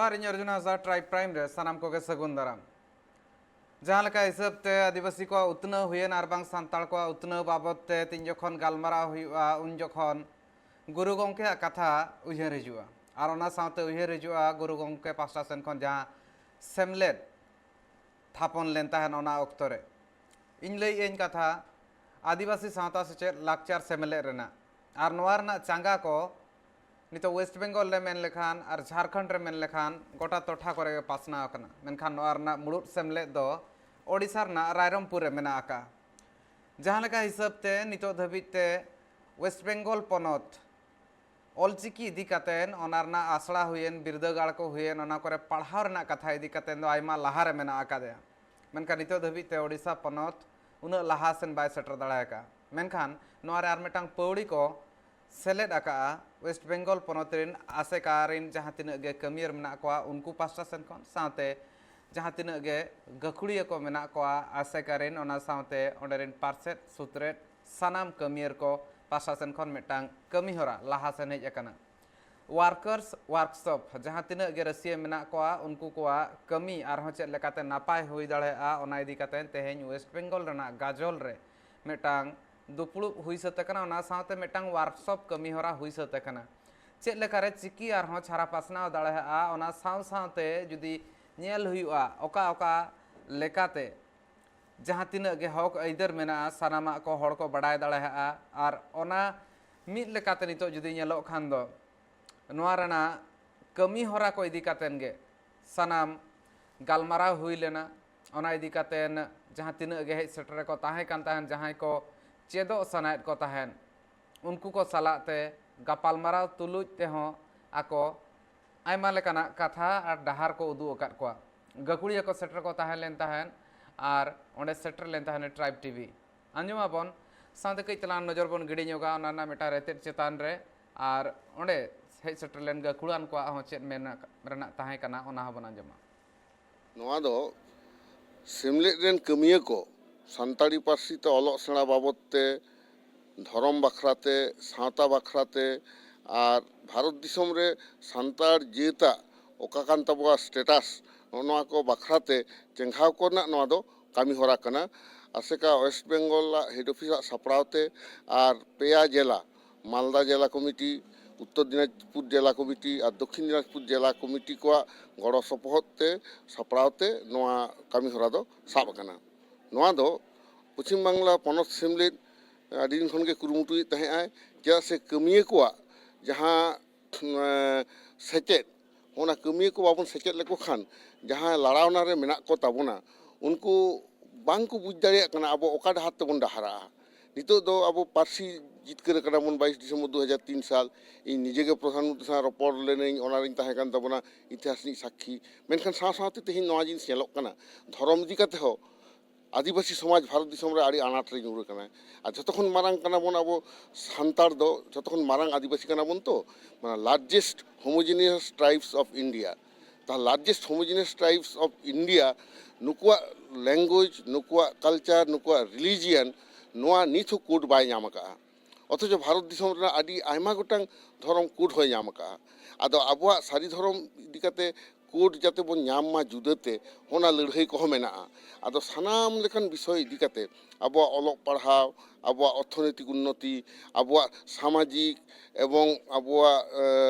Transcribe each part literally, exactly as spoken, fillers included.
ᱟᱨ ᱤᱧ ᱚᱨᱡᱩᱱ ᱦᱟᱸᱥᱫᱟ, tribe prime ᱨᱮ ᱥᱟᱱᱟᱢ ᱠᱚᱜᱮ ᱥᱟᱹᱜᱩᱱ ᱫᱟᱨᱟᱢ᱾ ᱡᱟᱦᱟᱸ ᱞᱮᱠᱟ ᱦᱤᱥᱟᱹᱵ ᱛᱮ ᱟᱹᱫᱤᱵᱟᱹᱥᱤ ᱠᱚᱣᱟᱜ ᱩᱛᱱᱟᱹᱣ ᱦᱩᱭᱮᱱ ᱟᱨ ᱵᱟᱝ ᱥᱟᱱᱛᱟᱲ ᱠᱚᱣᱟᱜ ᱩᱛᱱᱟᱹᱣ ᱵᱟᱵᱚᱫ ᱛᱮ ᱛᱤᱧ ᱡᱚᱠᱷᱚᱱ ᱜᱟᱞᱢᱟᱨᱟᱣ ᱦᱩᱭᱩᱜᱼᱟ, ᱩᱱ ᱡᱚᱠᱷᱚᱱ ᱜᱩᱨᱩ ᱜᱚᱢᱠᱮᱭᱟᱜ ᱠᱟᱛᱷᱟ ᱩᱭᱦᱟᱹᱨ ᱦᱤᱡᱩᱜᱼᱟ᱾ ᱟᱨ ᱚᱱᱟ ᱥᱟᱶᱛᱮ ᱩᱭᱦᱟᱹᱨ ᱦᱤᱡᱩᱜᱼᱟ ᱜᱩᱨᱩ ᱜᱚᱢᱠᱮ ᱯᱟᱦᱴᱟ ᱥᱮᱱ ᱠᱷᱚᱱ ᱡᱟᱦᱟᱸ ᱥᱮᱢᱞᱮᱫ ᱛᱷᱟᱯᱚᱱ ᱞᱮᱱ ᱛᱟᱦᱮᱸᱱ ᱚᱱᱟ ᱚᱠᱛᱚ ᱨᱮ᱾ ᱤᱧ ᱞᱟᱹᱭᱮᱫ ᱟᱹᱧ ᱠᱟᱛᱷᱟ ᱟᱹᱫᱤᱵᱟᱹᱥᱤ ᱥᱟᱶᱛᱟ ᱥᱮᱪᱮᱫ ᱞᱟᱠᱪᱟᱨ ᱥᱮᱢᱞᱮᱫ ᱨᱮᱱᱟᱜ᱾ ᱟᱨ ᱱᱚᱣᱟ ᱨᱮᱱᱟᱜ ᱪᱟᱸᱜᱟ ᱠᱚ ᱱᱤᱛᱚᱜ ᱳᱭᱮᱥᱴ ᱵᱮᱝᱜᱚᱞ ᱨᱮ ᱢᱮᱱ ᱞᱮᱠᱷᱟᱱ ᱟᱨ ᱡᱷᱟᱲᱠᱷᱚᱸᱰ ᱨᱮ ᱢᱮᱱ ᱞᱮᱠᱷᱟᱱ ᱜᱚᱴᱟ ᱴᱚᱴᱷᱟ ᱠᱚᱨᱮ ᱜᱮ ᱯᱟᱥᱱᱟᱣ ᱟᱠᱟᱱᱟ᱾ ᱢᱮᱱᱠᱷᱟᱱ ᱱᱚᱣᱟ ᱨᱮᱱᱟᱜ ᱢᱩᱲᱩᱫ ᱥᱮᱢᱞᱮᱫ ᱫᱚ ᱳᱰᱤᱥᱟ ᱨᱮᱱᱟᱜ ᱨᱟᱭᱨᱚᱝᱯᱩᱨ ᱨᱮ ᱢᱮᱱᱟᱜ ᱟᱠᱟᱫᱼᱟ᱾ ᱡᱟᱦᱟᱸ ᱞᱮᱠᱟ ᱦᱤᱥᱟᱹᱵ ᱛᱮ ᱱᱤᱛᱚᱜ ᱫᱷᱟᱹᱵᱤᱡ ᱛᱮ ᱳᱭᱮᱥᱴ ᱵᱮᱝᱜᱚᱞ ᱯᱚᱱᱚᱛ ᱚᱞᱪᱤᱠᱤ ᱤᱫᱤ ᱠᱟᱛᱮᱱ ᱚᱱᱟ ᱨᱮᱱᱟᱜ ᱟᱥᱲᱟ ᱦᱩᱭᱮᱱ, ᱵᱤᱨᱫᱟᱹᱜᱟᱲ ᱠᱚ ᱦᱩᱭᱮᱱ, ᱚᱱᱟ ᱠᱚᱨᱮ ᱯᱟᱲᱦᱟᱣ ᱨᱮᱱᱟᱜ ᱠᱟᱛᱷᱟ ᱤᱫᱤ ᱠᱟᱛᱮᱱ ᱫᱚ ᱟᱭᱢᱟ ᱞᱟᱦᱟ ᱨᱮ ᱢᱮᱱᱟᱜ ᱟᱠᱟᱫᱮᱭᱟ᱾ ᱢᱮᱱᱠᱷᱟᱱ ᱱᱤᱛᱚᱜ ᱫᱷᱟᱹᱵᱤᱡ ᱛᱮ ᱳᱰᱤᱥᱟ ᱯᱚᱱᱚᱛ ᱩᱱᱟᱹᱜ ᱞᱟᱦᱟ ᱥᱮᱱ ᱵᱟᱭ ᱥᱮᱴᱮᱨ ᱫᱟᱲᱮ ᱟᱠᱟᱫᱼᱟ᱾ ᱢᱮᱱᱠᱷᱟᱱ ᱱᱚᱣᱟ ᱨᱮ ᱟᱨ ᱢᱤᱫᱴᱟᱝ ᱯᱟᱹᱣᱲᱤ ᱠᱚ ᱥᱮᱞᱮᱫ ᱟᱠᱟᱫᱼᱟ᱾ ᱳᱭᱮᱥᱴ ᱵᱮᱝᱜᱚᱞ ᱯᱚᱱᱚᱛ ᱨᱮᱱ ᱟᱥᱮᱠᱟ ᱨᱮᱱ ᱡᱟᱦᱟᱸ ᱛᱤᱱᱟᱹᱜ ᱜᱮ ᱠᱟᱹᱢᱤᱭᱟᱹᱨ ᱢᱮᱱᱟᱜ ᱠᱚᱣᱟ, ᱩᱱᱠᱩ ᱯᱟᱥᱴᱟ ᱥᱮᱱ ᱠᱷᱚᱱ, ᱥᱟᱶᱛᱮ ᱡᱟᱦᱟᱸ ᱛᱤᱱᱟᱹᱜ ᱜᱮ ᱜᱟᱹᱠᱷᱩᱲᱤᱭᱟᱹ ᱠᱚ ᱢᱮᱱᱟᱜ ᱠᱚᱣᱟ ᱟᱥᱮᱠᱟ ᱨᱮᱱ, ᱚᱱᱟ ᱥᱟᱶᱛᱮ ᱚᱸᱰᱮ ᱨᱮᱱ ᱯᱟᱨᱥᱮᱛ ᱥᱩᱛᱨᱮᱛ ᱥᱟᱱᱟᱢ ᱠᱟᱹᱢᱤᱭᱟᱹᱨ ᱠᱚ ᱯᱟᱥᱴᱟ ᱥᱮᱱ ᱠᱷᱚᱱ ᱢᱤᱫᱴᱟᱝ ᱠᱟᱹᱢᱤ ᱦᱚᱨᱟ ᱞᱟᱦᱟ ᱥᱮᱱ ᱦᱮᱡ ᱟᱠᱟᱱᱟ᱾ Workers Workshop, ᱡᱟᱦᱟᱸ ᱛᱤᱱᱟᱹᱜ ᱜᱮ ᱨᱟᱹᱥᱤᱭᱟᱹ ᱢᱮᱱᱟᱜ ᱠᱚᱣᱟ, ᱩᱱᱠᱩ ᱠᱚᱣᱟᱜ ᱠᱟᱹᱢᱤ ᱟᱨᱦᱚᱸ ᱪᱮᱫ ᱞᱮᱠᱟᱛᱮ ᱱᱟᱯᱟᱭ ᱦᱩᱭ ᱫᱟᱲᱮᱭᱟᱜᱼᱟ, ᱚᱱᱟ ᱤᱫᱤ ᱠᱟᱛᱮ ᱛᱮᱦᱮᱧ ᱳᱭᱮᱥᱴ ᱵᱮᱝᱜᱚᱞ ᱨᱮᱱᱟᱜ ᱜᱟᱡᱚᱞ ᱨᱮ ᱢᱤᱫᱴᱟᱝ ᱫᱩᱯᱲᱩᱵ ᱦᱩᱭ ᱥᱟᱹᱛ ᱟᱠᱟᱱᱟ᱾ ᱚᱱᱟ ᱥᱟᱶᱛᱮ ᱢᱤᱫᱴᱟᱝ workshop ᱠᱟᱹᱢᱤ ᱦᱚᱨᱟ ᱦᱩᱭ ᱥᱟᱹᱛ ᱟᱠᱟᱱᱟ᱾ ᱪᱮᱫ ᱞᱮᱠᱟᱨᱮ ᱪᱤᱠᱤ ᱟᱨᱦᱚᱸ ᱪᱷᱟᱨᱟ ᱯᱟᱥᱱᱟᱣ ᱫᱟᱲᱮᱭᱟᱜᱼᱟ, ᱚᱱᱟ ᱥᱟᱶ ᱥᱟᱶᱛᱮ ᱡᱩᱫᱤ ᱧᱮᱞ ᱦᱩᱭᱩᱜᱼᱟ ᱚᱠᱟ ᱚᱠᱟ ᱞᱮᱠᱟᱛᱮ ᱡᱟᱦᱟᱸ ᱛᱤᱱᱟᱹᱜ ᱜᱮ ᱦᱚᱠ ᱟᱹᱭᱫᱟᱹᱨ ᱢᱮᱱᱟᱜᱼᱟ, ᱥᱟᱱᱟᱢᱟᱜ ᱠᱚ ᱦᱚᱲ ᱠᱚ ᱵᱟᱰᱟᱭ ᱫᱟᱲᱮᱭᱟᱜᱼᱟ᱾ ᱟᱨ ᱚᱱᱟ ᱢᱤᱫ ᱞᱮᱠᱟᱛᱮ ᱱᱤᱛᱚᱜ ᱡᱩᱫᱤ ᱧᱮᱞᱚᱜ ᱠᱷᱟᱱ ᱫᱚ, ᱱᱚᱣᱟ ᱨᱮᱱᱟᱜ ᱠᱟᱹᱢᱤ ᱦᱚᱨᱟ ᱠᱚ ᱤᱫᱤ ᱠᱟᱛᱮᱱ ᱜᱮ ᱥᱟᱱᱟᱢ ᱜᱟᱞᱢᱟᱨᱟᱣ ᱦᱩᱭ ᱞᱮᱱᱟ᱾ ᱚᱱᱟ ᱤᱫᱤ ᱠᱟᱛᱮᱱ ᱡᱟᱦᱟᱸ ᱛᱤᱱᱟᱹᱜ ᱜᱮ ᱦᱮᱡ ᱥᱮᱴᱮᱨ ᱠᱚ ᱛᱟᱦᱮᱸ ᱠᱟᱱ ᱛᱟᱦᱮᱸᱱ, ᱡᱟᱦᱟᱸᱭ ᱠᱚ ᱪᱮᱫᱚᱜ ᱥᱟᱱᱟᱭᱮᱫ ᱠᱚ ᱛᱟᱦᱮᱸᱱ, ᱩᱱᱠᱩ ᱠᱚ ᱥᱟᱞᱟᱜ ᱛᱮ ᱜᱟᱯᱟᱞᱢᱟᱨᱟᱣ ᱛᱩᱞᱩᱡ ᱛᱮᱦᱚᱸ ᱟᱠᱚ ᱟᱭᱢᱟ ᱞᱮᱠᱟᱱᱟᱜ ᱠᱟᱛᱷᱟ ᱟᱨ ᱰᱟᱦᱟᱨ ᱠᱚ ᱩᱫᱩᱜ ᱟᱠᱟᱫ ᱠᱚᱣᱟ᱾ ᱜᱟᱹᱠᱷᱩᱲᱤᱭᱟᱹ ᱠᱚ ᱥᱮᱴᱮᱨ ᱠᱚ ᱛᱟᱦᱮᱸ ᱞᱮᱱ ᱛᱟᱦᱮᱸᱱ ᱟᱨ ᱚᱸᱰᱮ ᱥᱮᱴᱮᱨ ᱞᱮᱱ ᱛᱟᱦᱮᱸᱱ ᱴᱨᱟᱭᱤᱵᱽ ᱴᱤᱵᱷᱤ᱾ ᱟᱸᱡᱚᱢᱟᱵᱚᱱ, ᱥᱟᱶᱛᱮ ᱠᱟᱹᱡ ᱛᱟᱞᱟᱝ ᱱᱚᱡᱚᱨ ᱵᱚᱱ ᱜᱤᱰᱤ ᱧᱚᱜᱟ ᱚᱱᱟ ᱨᱮᱱᱟᱜ ᱢᱤᱫᱴᱟᱝ ᱨᱮᱛᱮᱫ ᱪᱮᱛᱟᱱ ᱨᱮ, ᱟᱨ ᱚᱸᱰᱮ ᱦᱮᱡ ᱥᱮᱴᱮᱨ ᱞᱮᱱ ᱜᱟᱹᱠᱷᱩᱲᱟᱱ ᱠᱚᱣᱟᱜ ᱦᱚᱸ ᱪᱮᱫ ᱢᱮᱱ ᱨᱮᱱᱟᱜ ᱛᱟᱦᱮᱸ ᱠᱟᱱᱟ, ᱚᱱᱟ ᱦᱚᱸᱵᱚᱱ ᱟᱸᱡᱚᱢᱟ᱾ ᱱᱚᱣᱟ ᱫᱚ ᱥᱮᱢᱞᱮᱫ ᱨᱮᱱ ᱠᱟᱹᱢᱤᱭᱟᱹ ᱠᱚ ᱥᱟᱱᱛᱟᱲᱤ ᱯᱟᱹᱨᱥᱤ ᱛᱮ ᱚᱞᱚᱜ ᱥᱮᱬᱟ ᱵᱟᱵᱚᱫ ᱛᱮ, ᱫᱷᱚᱨᱚᱢ ᱵᱟᱠᱷᱨᱟ ᱛᱮ, ᱥᱟᱶᱛᱟ ᱵᱟᱠᱷᱨᱟ ᱛᱮ ᱟᱨ ᱵᱷᱟᱨᱚᱛ ᱫᱤᱥᱚᱢ ᱨᱮ ᱥᱟᱱᱛᱟᱲ ᱡᱟᱹᱛᱟᱜ ᱚᱠᱟ ᱠᱟᱱ ᱛᱟᱵᱚᱣᱟ ᱥᱴᱮᱴᱟᱥ, ᱱᱚᱜᱼᱚ ᱱᱚᱣᱟ ᱠᱚ ᱵᱟᱠᱷᱨᱟ ᱛᱮ ᱪᱮᱸᱜᱷᱟᱣ ᱠᱚᱨᱮᱱᱟᱜ ᱱᱚᱣᱟ ᱫᱚ ᱠᱟᱹᱢᱤ ᱦᱚᱨᱟ ᱠᱟᱱᱟ᱾ ᱟᱥᱮᱠᱟ ᱳᱭᱮᱥᱴ ᱵᱮᱝᱜᱚᱞ ᱟᱜ ᱦᱮᱰ ᱚᱯᱷᱤᱥ ᱟᱜ ᱥᱟᱯᱲᱟᱣ ᱛᱮ ᱟᱨ ᱯᱮᱭᱟ ᱡᱮᱞᱟ, ᱢᱟᱞᱫᱟ ᱡᱮᱞᱟ ᱠᱚᱢᱤᱴᱤ, ᱩᱛᱛᱚᱨ ᱫᱤᱱᱟᱡᱽᱯᱩᱨ ᱡᱮᱞᱟ ᱠᱚᱢᱤᱴᱤ ᱟᱨ ᱫᱚᱠᱠᱷᱤᱱ ᱫᱤᱱᱟᱡᱽᱯᱩᱨ ᱡᱮᱞᱟ ᱠᱚᱢᱤᱴᱤ ᱠᱚᱣᱟᱜ ᱜᱚᱲᱚ ᱥᱚᱯᱚᱦᱚᱫ ᱛᱮ, ᱥᱟᱯᱲᱟᱣ ᱛᱮ ᱱᱚᱣᱟ ᱠᱟᱹᱢᱤ ᱦᱚᱨᱟ ᱫᱚ ᱥᱟᱵ ᱟᱠᱟᱱᱟ᱾ ᱱᱚᱣᱟ ᱫᱚ ᱯᱚᱪᱷᱤᱢ ᱵᱟᱝᱞᱟ ᱯᱚᱱᱚᱛ ᱥᱮᱢᱞᱮᱫ ᱟᱹᱰᱤ ᱫᱤᱱ ᱠᱷᱚᱱ ᱜᱮ ᱠᱩᱨᱩᱢᱩᱴᱩᱭᱮᱫ ᱛᱟᱦᱮᱸᱜ ᱟᱭ, ᱪᱮᱫᱟᱜ ᱥᱮ ᱠᱟᱹᱢᱤᱭᱟᱹ ᱠᱚᱣᱟᱜ ᱡᱟᱦᱟᱸ, ᱮᱸ, ᱥᱮᱪᱮᱫ, ᱚᱱᱟ ᱠᱟᱹᱢᱤᱭᱟᱹ ᱠᱚ ᱵᱟᱵᱚᱱ ᱥᱮᱪᱮᱫ ᱞᱮᱠᱚ ᱠᱷᱟᱱ, ᱡᱟᱦᱟᱸ ᱞᱟᱲᱟᱣᱱᱟ ᱨᱮ ᱢᱮᱱᱟᱜ ᱠᱚ ᱛᱟᱵᱚᱱᱟ, ᱩᱱᱠᱩ ᱵᱟᱝ ᱠᱚ ᱵᱩᱡᱽ ᱫᱟᱲᱮᱭᱟᱜ ᱠᱟᱱᱟ ᱟᱵᱚ ᱚᱠᱟ ᱰᱟᱦᱟᱨ ᱛᱮᱵᱚᱱ ᱰᱟᱦᱟᱨᱟᱜᱼᱟ᱾ ᱱᱤᱛᱚᱜ ᱫᱚ ᱟᱵᱚ ᱯᱟᱹᱨᱥᱤ ᱡᱤᱛᱠᱟᱹᱨ ᱟᱠᱟᱱᱟ ᱵᱚᱱ ᱵᱟᱭᱤᱥ ᱰᱤᱥᱮᱢᱵᱚᱨ ᱫᱩ ᱦᱟᱡᱟᱨ ᱛᱤᱱ ᱥᱟᱞ᱾ ᱤᱧ ᱱᱤᱡᱮ ᱜᱮ ᱯᱨᱚᱫᱷᱟᱱ ᱢᱚᱱᱛᱨᱤ ᱥᱟᱶ ᱨᱚᱯᱚᱲ ᱞᱮᱱᱟᱹᱧ, ᱚᱱᱟ ᱨᱤᱧ ᱛᱟᱦᱮᱸ ᱠᱟᱱ ᱛᱟᱵᱚᱱᱟ ᱤᱛᱤᱦᱟᱥ ᱨᱤᱱᱤᱡ ᱥᱟᱹᱠᱷᱤ᱾ ᱢᱮᱱᱠᱷᱟᱱ ᱥᱟᱶ ᱥᱟᱶᱛᱮ ᱛᱮᱦᱮᱧ ᱱᱚᱣᱟ ᱡᱤᱱᱤᱥ ᱧᱮᱞᱚᱜ ᱠᱟᱱᱟ, ᱫᱷᱚᱨᱚᱢ ᱤᱫᱤ ᱠᱟᱛᱮ ᱦᱚᱸ ᱟᱹᱫᱤᱵᱟᱹᱥᱤ ᱥᱚᱢᱟᱡᱽ ᱵᱷᱟᱨᱚᱛ ᱫᱤᱥᱚᱢ ᱨᱮ ᱟᱹᱰᱤ ᱟᱱᱟᱴ ᱨᱮ ᱧᱩᱨ ᱟᱠᱟᱱᱟ᱾ ᱟᱨ ᱡᱷᱚᱛᱚ ᱠᱷᱚᱱ ᱢᱟᱨᱟᱝ ᱠᱟᱱᱟ ᱵᱚᱱ ᱟᱵᱚ ᱥᱟᱱᱛᱟᱲ ᱫᱚ, ᱡᱷᱚᱛᱚ ᱠᱷᱚᱱ ᱢᱟᱨᱟᱝ ᱟᱹᱫᱤᱵᱟᱹᱥᱤ ᱠᱟᱱᱟ ᱵᱚᱱ ᱛᱚ, ᱢᱟᱱᱮ largest homogeneous tribes of India᱾ ᱛᱟᱦᱞᱮ largest homogeneous tribes of India, ᱱᱩᱠᱩᱣᱟᱜ language, ᱱᱩᱠᱩᱣᱟᱜ culture, ᱱᱩᱠᱩᱣᱟᱜ religion, ᱱᱚᱣᱟ ᱱᱤᱛ ᱦᱚᱸ ᱠᱳᱰ ᱵᱟᱭ ᱧᱟᱢ ᱟᱠᱟᱫᱼᱟ᱾ ᱚᱛᱷᱚᱪᱚ ᱵᱷᱟᱨᱚᱛ ᱫᱤᱥᱚᱢ ᱨᱮᱱᱟᱜ ᱟᱹᱰᱤ ᱟᱭᱢᱟ ᱜᱚᱴᱟᱝ ᱫᱷᱚᱨᱚᱢ ᱠᱳᱰ ᱦᱚᱸᱭ ᱧᱟᱢ ᱟᱠᱟᱫᱼᱟ᱾ ᱟᱫᱚ ᱟᱵᱚᱣᱟᱜ ᱥᱟᱹᱨᱤ ᱫᱷᱚᱨᱚᱢ ᱤᱫᱤ ᱠᱟᱛᱮ ᱠᱳᱰ ᱡᱟᱛᱮ ᱵᱚᱱ ᱧᱟᱢ ᱢᱟ ᱡᱩᱫᱟᱹᱛᱮ, ᱚᱱᱟ ᱞᱟᱹᱲᱦᱟᱹᱭ ᱠᱚᱦᱚᱸ ᱢᱮᱱᱟᱜᱼᱟ᱾ ᱟᱫᱚ ᱥᱟᱱᱟᱢ ᱞᱮᱠᱟᱱ ᱵᱤᱥᱚᱭ ᱤᱫᱤ ᱠᱟᱛᱮ ᱟᱵᱚᱣᱟᱜ ᱚᱞᱚᱜ ᱯᱟᱲᱦᱟᱣ, ᱟᱵᱚᱣᱟᱜ ᱚᱨᱛᱷᱚᱱᱳᱭᱛᱤᱠ ᱩᱱᱱᱚᱛᱤ, ᱟᱵᱚᱣᱟᱜ ᱥᱟᱢᱟᱡᱤᱠ ᱮᱵᱚᱝ ᱟᱵᱚᱣᱟᱜ, ᱮ,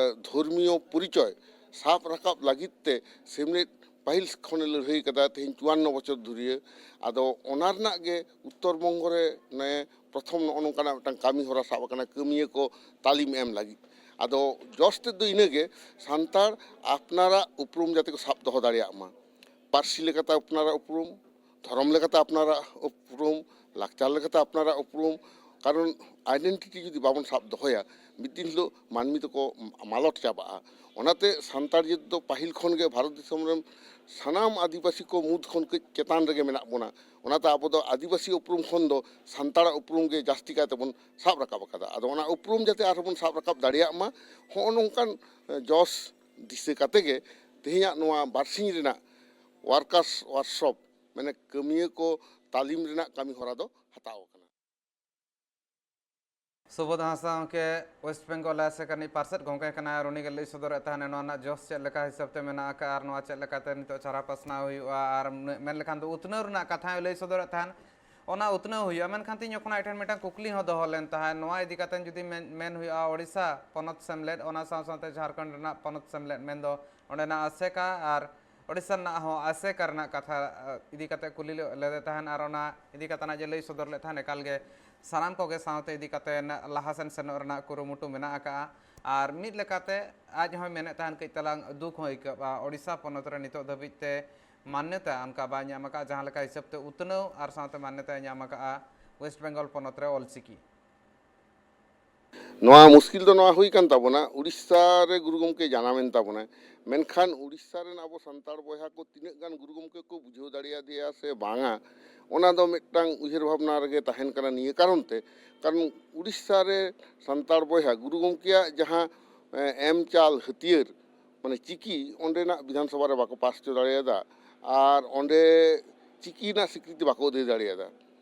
ᱫᱷᱚᱨᱢᱤᱭᱚ ᱯᱚᱨᱤᱪᱚᱭ ᱥᱟᱵ ᱨᱟᱠᱟᱵ ᱞᱟᱹᱜᱤᱫ ᱛᱮ ᱥᱮᱢᱞᱮᱫ ᱯᱟᱹᱦᱤᱞ ᱠᱷᱚᱱᱮ ᱞᱟᱹᱲᱦᱟᱹᱭ ᱠᱟᱫᱟ, ᱛᱮᱦᱮᱧ ᱪᱩᱣᱟᱱᱱᱚ ᱵᱚᱪᱷᱚᱨ ᱫᱷᱩᱨᱤᱭᱟᱹ᱾ ᱟᱫᱚ ᱚᱱᱟ ᱨᱮᱱᱟᱜ ᱜᱮ ᱩᱛᱛᱚᱨ ᱵᱚᱝᱜᱚ ᱨᱮ ᱱᱚᱜᱼᱚᱭ ᱯᱨᱚᱛᱷᱚᱢ ᱱᱚᱜᱼᱚ ᱱᱚᱝᱠᱟᱱᱟᱜ ᱢᱤᱫᱴᱟᱝ ᱠᱟᱹᱢᱤ ᱦᱚᱨᱟ ᱥᱟᱵ ᱟᱠᱟᱱᱟ ᱠᱟᱹᱢᱤᱭᱟᱹ ᱠᱚ ᱛᱟᱹᱞᱤᱢ ᱮᱢ ᱞᱟᱹᱜᱤᱫ᱾ ᱟᱫᱚ ᱡᱚᱥ ᱛᱮᱫ ᱫᱚ ᱤᱱᱟᱹᱜᱮ, ᱥᱟᱱᱛᱟᱲ ᱟᱯᱱᱟᱨᱟᱜ ᱩᱯᱨᱩᱢ ᱡᱟᱛᱮ ᱠᱚ ᱥᱟᱵ ᱫᱚᱦᱚ ᱫᱟᱲᱮᱭᱟᱜ ᱢᱟ, ᱯᱟᱹᱨᱥᱤ ᱞᱮᱠᱟᱛᱮ ᱟᱯᱱᱟᱨᱟᱜ ᱩᱯᱨᱩᱢ, ᱫᱷᱚᱨᱚᱢ ᱞᱮᱠᱟᱛᱮ ᱟᱯᱱᱟᱨᱟᱜ ᱩᱯᱨᱩᱢ, ᱞᱟᱠᱪᱟᱨ ᱞᱮᱠᱟᱛᱮ ᱟᱯᱱᱟᱨᱟᱜ ᱩᱯᱨᱩᱢ᱾ ᱠᱟᱨᱚᱱ identity ᱡᱩᱫᱤ ᱵᱟᱵᱚᱱ ᱥᱟᱵ ᱫᱚᱦᱚᱭᱟ, ᱢᱤᱫ ᱫᱤᱱ ᱦᱤᱞᱳᱜ ᱢᱟᱹᱱᱢᱤ ᱫᱚᱠᱚ ᱢᱟᱞᱚᱴ ᱪᱟᱵᱟᱜᱼᱟ᱾ ᱚᱱᱟᱛᱮ ᱥᱟᱱᱛᱟᱲ ᱡᱟᱹᱛ ᱫᱚ ᱯᱟᱹᱦᱤᱞ ᱠᱷᱚᱱ ᱜᱮ ᱵᱷᱟᱨᱚᱛ ᱫᱤᱥᱚᱢ ᱨᱮᱱ ᱥᱟᱱᱟᱢ ᱟᱹᱫᱤᱵᱟᱹᱥᱤ ᱠᱚ ᱢᱩᱫᱽ ᱠᱷᱚᱱ ᱠᱟᱹᱡ ᱪᱮᱛᱟᱱ ᱨᱮᱜᱮ ᱢᱮᱱᱟᱜ ᱵᱚᱱᱟ᱾ ᱚᱱᱟᱛᱮ ᱟᱵᱚ ᱫᱚ ᱟᱹᱫᱤᱵᱟᱹᱥᱤ ᱩᱯᱨᱩᱢ ᱠᱷᱚᱱ ᱫᱚ ᱥᱟᱱᱛᱟᱲᱟᱜ ᱩᱯᱨᱩᱢ ᱜᱮ ᱡᱟᱹᱥᱛᱤ ᱠᱟᱭ ᱛᱮᱵᱚᱱ ᱥᱟᱵ ᱨᱟᱠᱟᱵ ᱟᱠᱟᱫᱟ᱾ ᱟᱫᱚ ᱚᱱᱟ ᱩᱯᱨᱩᱢ ᱡᱟᱛᱮ ᱟᱨᱦᱚᱸ ᱵᱚᱱ ᱥᱟᱵ ᱨᱟᱠᱟᱵ ᱫᱟᱲᱮᱭᱟᱜ ᱢᱟ, ᱦᱚᱸᱜᱼᱚ ᱱᱚᱝᱠᱟᱱ, ᱮ, ᱡᱚᱥ ᱫᱤᱥᱟᱹ ᱠᱟᱛᱮ ᱜᱮ ᱛᱮᱦᱮᱧᱟᱜ ᱱᱚᱣᱟ ᱵᱟᱨᱥᱤᱧ ᱨᱮᱱᱟᱜ workers workshop, ᱢᱟᱱᱮ ᱠᱟᱹᱢᱤᱭᱟᱹ ᱠᱚ ᱛᱟᱹᱞᱤᱢ ᱨᱮᱱᱟᱜ ᱠᱟᱹᱢᱤ ᱦᱚᱨᱟ ᱫᱚ ᱦᱟᱛᱟᱣ ᱟᱠᱟᱱᱟ᱾ ᱥᱩᱵᱳᱫᱷ ᱦᱟᱸᱥᱫᱟ ᱜᱚᱢᱠᱮ ᱳᱭᱮᱥᱴ ᱵᱮᱝᱜᱚᱞ ᱟᱥᱮᱠᱟ ᱨᱤᱱᱤᱡ ᱯᱟᱨᱥᱮᱛ ᱜᱚᱢᱠᱮ ᱠᱟᱱᱟᱭ ᱟᱨ ᱩᱱᱤ ᱜᱮ ᱞᱟᱹᱭ ᱥᱚᱫᱚᱨᱮᱫ ᱛᱟᱦᱮᱱ ᱱᱚᱣᱟ ᱨᱮᱱᱟᱜ ᱡᱚᱥ ᱪᱮᱫ ᱞᱮᱠᱟ ᱦᱤᱥᱟᱹᱵ ᱛᱮ ᱢᱮᱱᱟᱜ ᱟᱠᱟᱫᱼᱟ ᱟᱨ ᱱᱚᱣᱟ ᱪᱮᱫ ᱞᱮᱠᱟᱛᱮ ᱱᱤᱛᱚᱜ ᱪᱟᱨᱟ ᱯᱟᱥᱱᱟᱣ ᱦᱩᱭᱩᱜᱼᱟ ᱟᱨ ᱢᱮᱱ ᱞᱮᱠᱷᱟᱱ ᱫᱚ ᱩᱛᱱᱟᱹᱣ ᱨᱮᱱᱟᱜ ᱠᱟᱛᱷᱟᱭ ᱞᱟᱹᱭ ᱥᱚᱫᱚᱨᱮᱫ ᱛᱟᱦᱮᱱ᱾ ᱚᱱᱟ ᱩᱛᱱᱟᱹᱣ ᱦᱩᱭᱩᱜᱼᱟ, ᱢᱮᱱᱠᱷᱟᱱ ᱛᱮᱦᱮᱧ ᱡᱚᱠᱷᱚᱱ ᱟᱡ ᱴᱷᱮᱱ ᱢᱤᱫᱴᱟᱝ ᱠᱩᱠᱞᱤ ᱦᱚᱸ ᱫᱚᱦᱚ ᱞᱮᱱ ᱛᱟᱦᱮᱸᱫ ᱱᱚᱣᱟ ᱤᱫᱤ ᱠᱟᱛᱮ ᱡᱩᱫᱤ ᱢᱮᱱ, ᱢᱮᱱ ᱦᱩᱭᱩᱜᱼᱟ ᱳᱰᱤᱥᱟ ᱯᱚᱱᱚᱛ ᱥᱮᱢᱞᱮᱫ, ᱚᱱᱟ ᱥᱟᱶ ᱥᱟᱶᱛᱮ ᱡᱷᱟᱲᱠᱷᱚᱸᱰ ᱨᱮᱱᱟᱜ ᱯᱚᱱᱚᱛ ᱥᱮᱢᱞᱮᱫ ᱢᱮᱱᱫᱚ ᱚᱸᱰᱮᱱᱟᱜ ᱟᱥᱮᱠᱟ ᱟᱨ ᱳᱰᱤᱥᱟ ᱨᱮᱱᱟᱜ ᱦᱚᱸ ᱟᱥᱮᱠᱟ ᱨᱮᱱᱟᱜ ᱠᱟᱛᱷᱟ ᱤᱫᱤ ᱠᱟᱛᱮ ᱠᱩᱞᱤ ᱞᱮᱫᱮ ᱛᱟᱦᱮᱸᱫ ᱟᱨ ᱚᱱᱟ ᱤᱫᱤ ᱠᱟᱛᱮ ᱟᱡ ᱮ ᱞᱟᱹᱭ ᱥᱚᱫᱚᱨ ᱞᱮᱫ ᱛᱟᱦᱮᱸᱫ ᱮᱠᱟᱞ ᱜᱮ ᱥᱟᱱᱟᱢ ᱠᱚᱜᱮ ᱥᱟᱶᱛᱮ ᱤᱫᱤ ᱠᱟᱛᱮ ᱞᱟᱦᱟ ᱥᱮᱱ ᱥᱮᱱᱚᱜ ᱨᱮᱱᱟᱜ ᱠᱩᱨᱩᱢᱩᱴᱩ ᱢᱮᱱᱟᱜ ᱟᱠᱟᱫᱼᱟ᱾ ᱟᱨ ᱢᱤᱫ ᱞᱮᱠᱟᱛᱮ ᱟᱡ ᱦᱚᱸᱭ ᱢᱮᱱᱮᱫ ᱛᱟᱦᱮᱸᱫ ᱠᱟᱹᱡ ᱛᱟᱞᱟᱝ ᱫᱩᱠ ᱦᱚᱸ ᱟᱹᱭᱠᱟᱹᱜᱼᱟ, ᱳᱰᱤᱥᱟ ᱯᱚᱱᱚᱛ ᱨᱮ ᱱᱤᱛᱚᱜ ᱫᱷᱟᱹᱵᱤᱡ ᱛᱮ ᱢᱟᱱᱱᱚᱛᱟ ᱚᱱᱠᱟ ᱵᱟᱭ ᱧᱟᱢ ᱟᱠᱟᱫᱼᱟ, ᱡᱟᱦᱟᱸ ᱞᱮᱠᱟ ᱦᱤᱥᱟᱹᱵ ᱛᱮ ᱩᱛᱱᱟᱹᱣ ᱟᱨ ᱥᱟᱶᱛᱮ ᱢᱟᱱᱱᱚᱛᱟᱭ ᱧᱟᱢ ᱟᱠᱟᱫᱼᱟ ᱳᱭᱮᱥᱴ ᱵᱮᱝᱜᱚᱞ ᱯᱚᱱᱚᱛ ᱨᱮ ᱚᱞᱪᱤᱠᱤ᱾ ᱱᱚᱣᱟ ᱢᱩᱥᱠᱤᱞ ᱫᱚ ᱱᱚᱣᱟ ᱦᱩᱭ ᱠᱟᱱ ᱛᱟᱵᱚᱱᱟ, ᱩᱲᱤᱥᱥᱟ ᱨᱮ ᱜᱩᱨᱩ ᱜᱚᱢᱠᱮ ᱡᱟᱱᱟᱢᱮᱱ ᱛᱟᱵᱚᱱᱟᱭ, ᱢᱮᱱᱠᱷᱟᱱ ᱩᱲᱤᱥᱥᱟ ᱨᱮᱱ ᱟᱵᱚ ᱥᱟᱱᱛᱟᱲ ᱵᱚᱭᱦᱟ ᱠᱚ ᱛᱤᱱᱟᱹᱜ ᱜᱟᱱ ᱜᱩᱨᱩ ᱜᱚᱢᱠᱮ ᱠᱚ ᱵᱩᱡᱷᱟᱹᱣ ᱫᱟᱲᱮᱭᱟᱫᱮᱭᱟ ᱥᱮ ᱵᱟᱝᱟ, ᱚᱱᱟ ᱫᱚ ᱢᱤᱫᱴᱟᱝ ᱩᱭᱦᱟᱹᱨ ᱵᱷᱟᱵᱽᱱᱟ ᱨᱮᱜᱮ ᱛᱟᱦᱮᱱ ᱠᱟᱱᱟ ᱱᱤᱭᱟᱹ ᱠᱟᱨᱚᱱ ᱛᱮ, ᱠᱟᱨᱚᱱ ᱩᱲᱤᱥᱥᱟ ᱨᱮ ᱥᱟᱱᱛᱟᱲ ᱵᱚᱭᱦᱟ ᱜᱩᱨᱩ ᱜᱚᱢᱠᱮᱭᱟᱜ ᱡᱟᱦᱟᱸ ᱮᱢ ᱪᱟᱞ ᱦᱟᱹᱛᱭᱟᱹᱨ, ᱢᱟᱱᱮ ᱪᱤᱠᱤ ᱚᱸᱰᱮᱱᱟᱜ ᱵᱤᱫᱷᱟᱱ ᱥᱚᱵᱷᱟ ᱨᱮ ᱵᱟᱠᱚ ᱯᱟᱥ ᱦᱚᱪᱚ ᱫᱟᱲᱮᱭᱟᱫᱟ᱾ ᱟᱨ ᱚᱸᱰᱮ ᱪᱤᱠᱤ ᱨᱮᱱᱟᱜ ᱥᱤᱠᱨᱤᱛᱤ ᱵᱟᱠᱚ ᱟᱹᱫᱟᱹᱭ ᱫᱟᱲᱮᱭᱟᱫᱟ᱾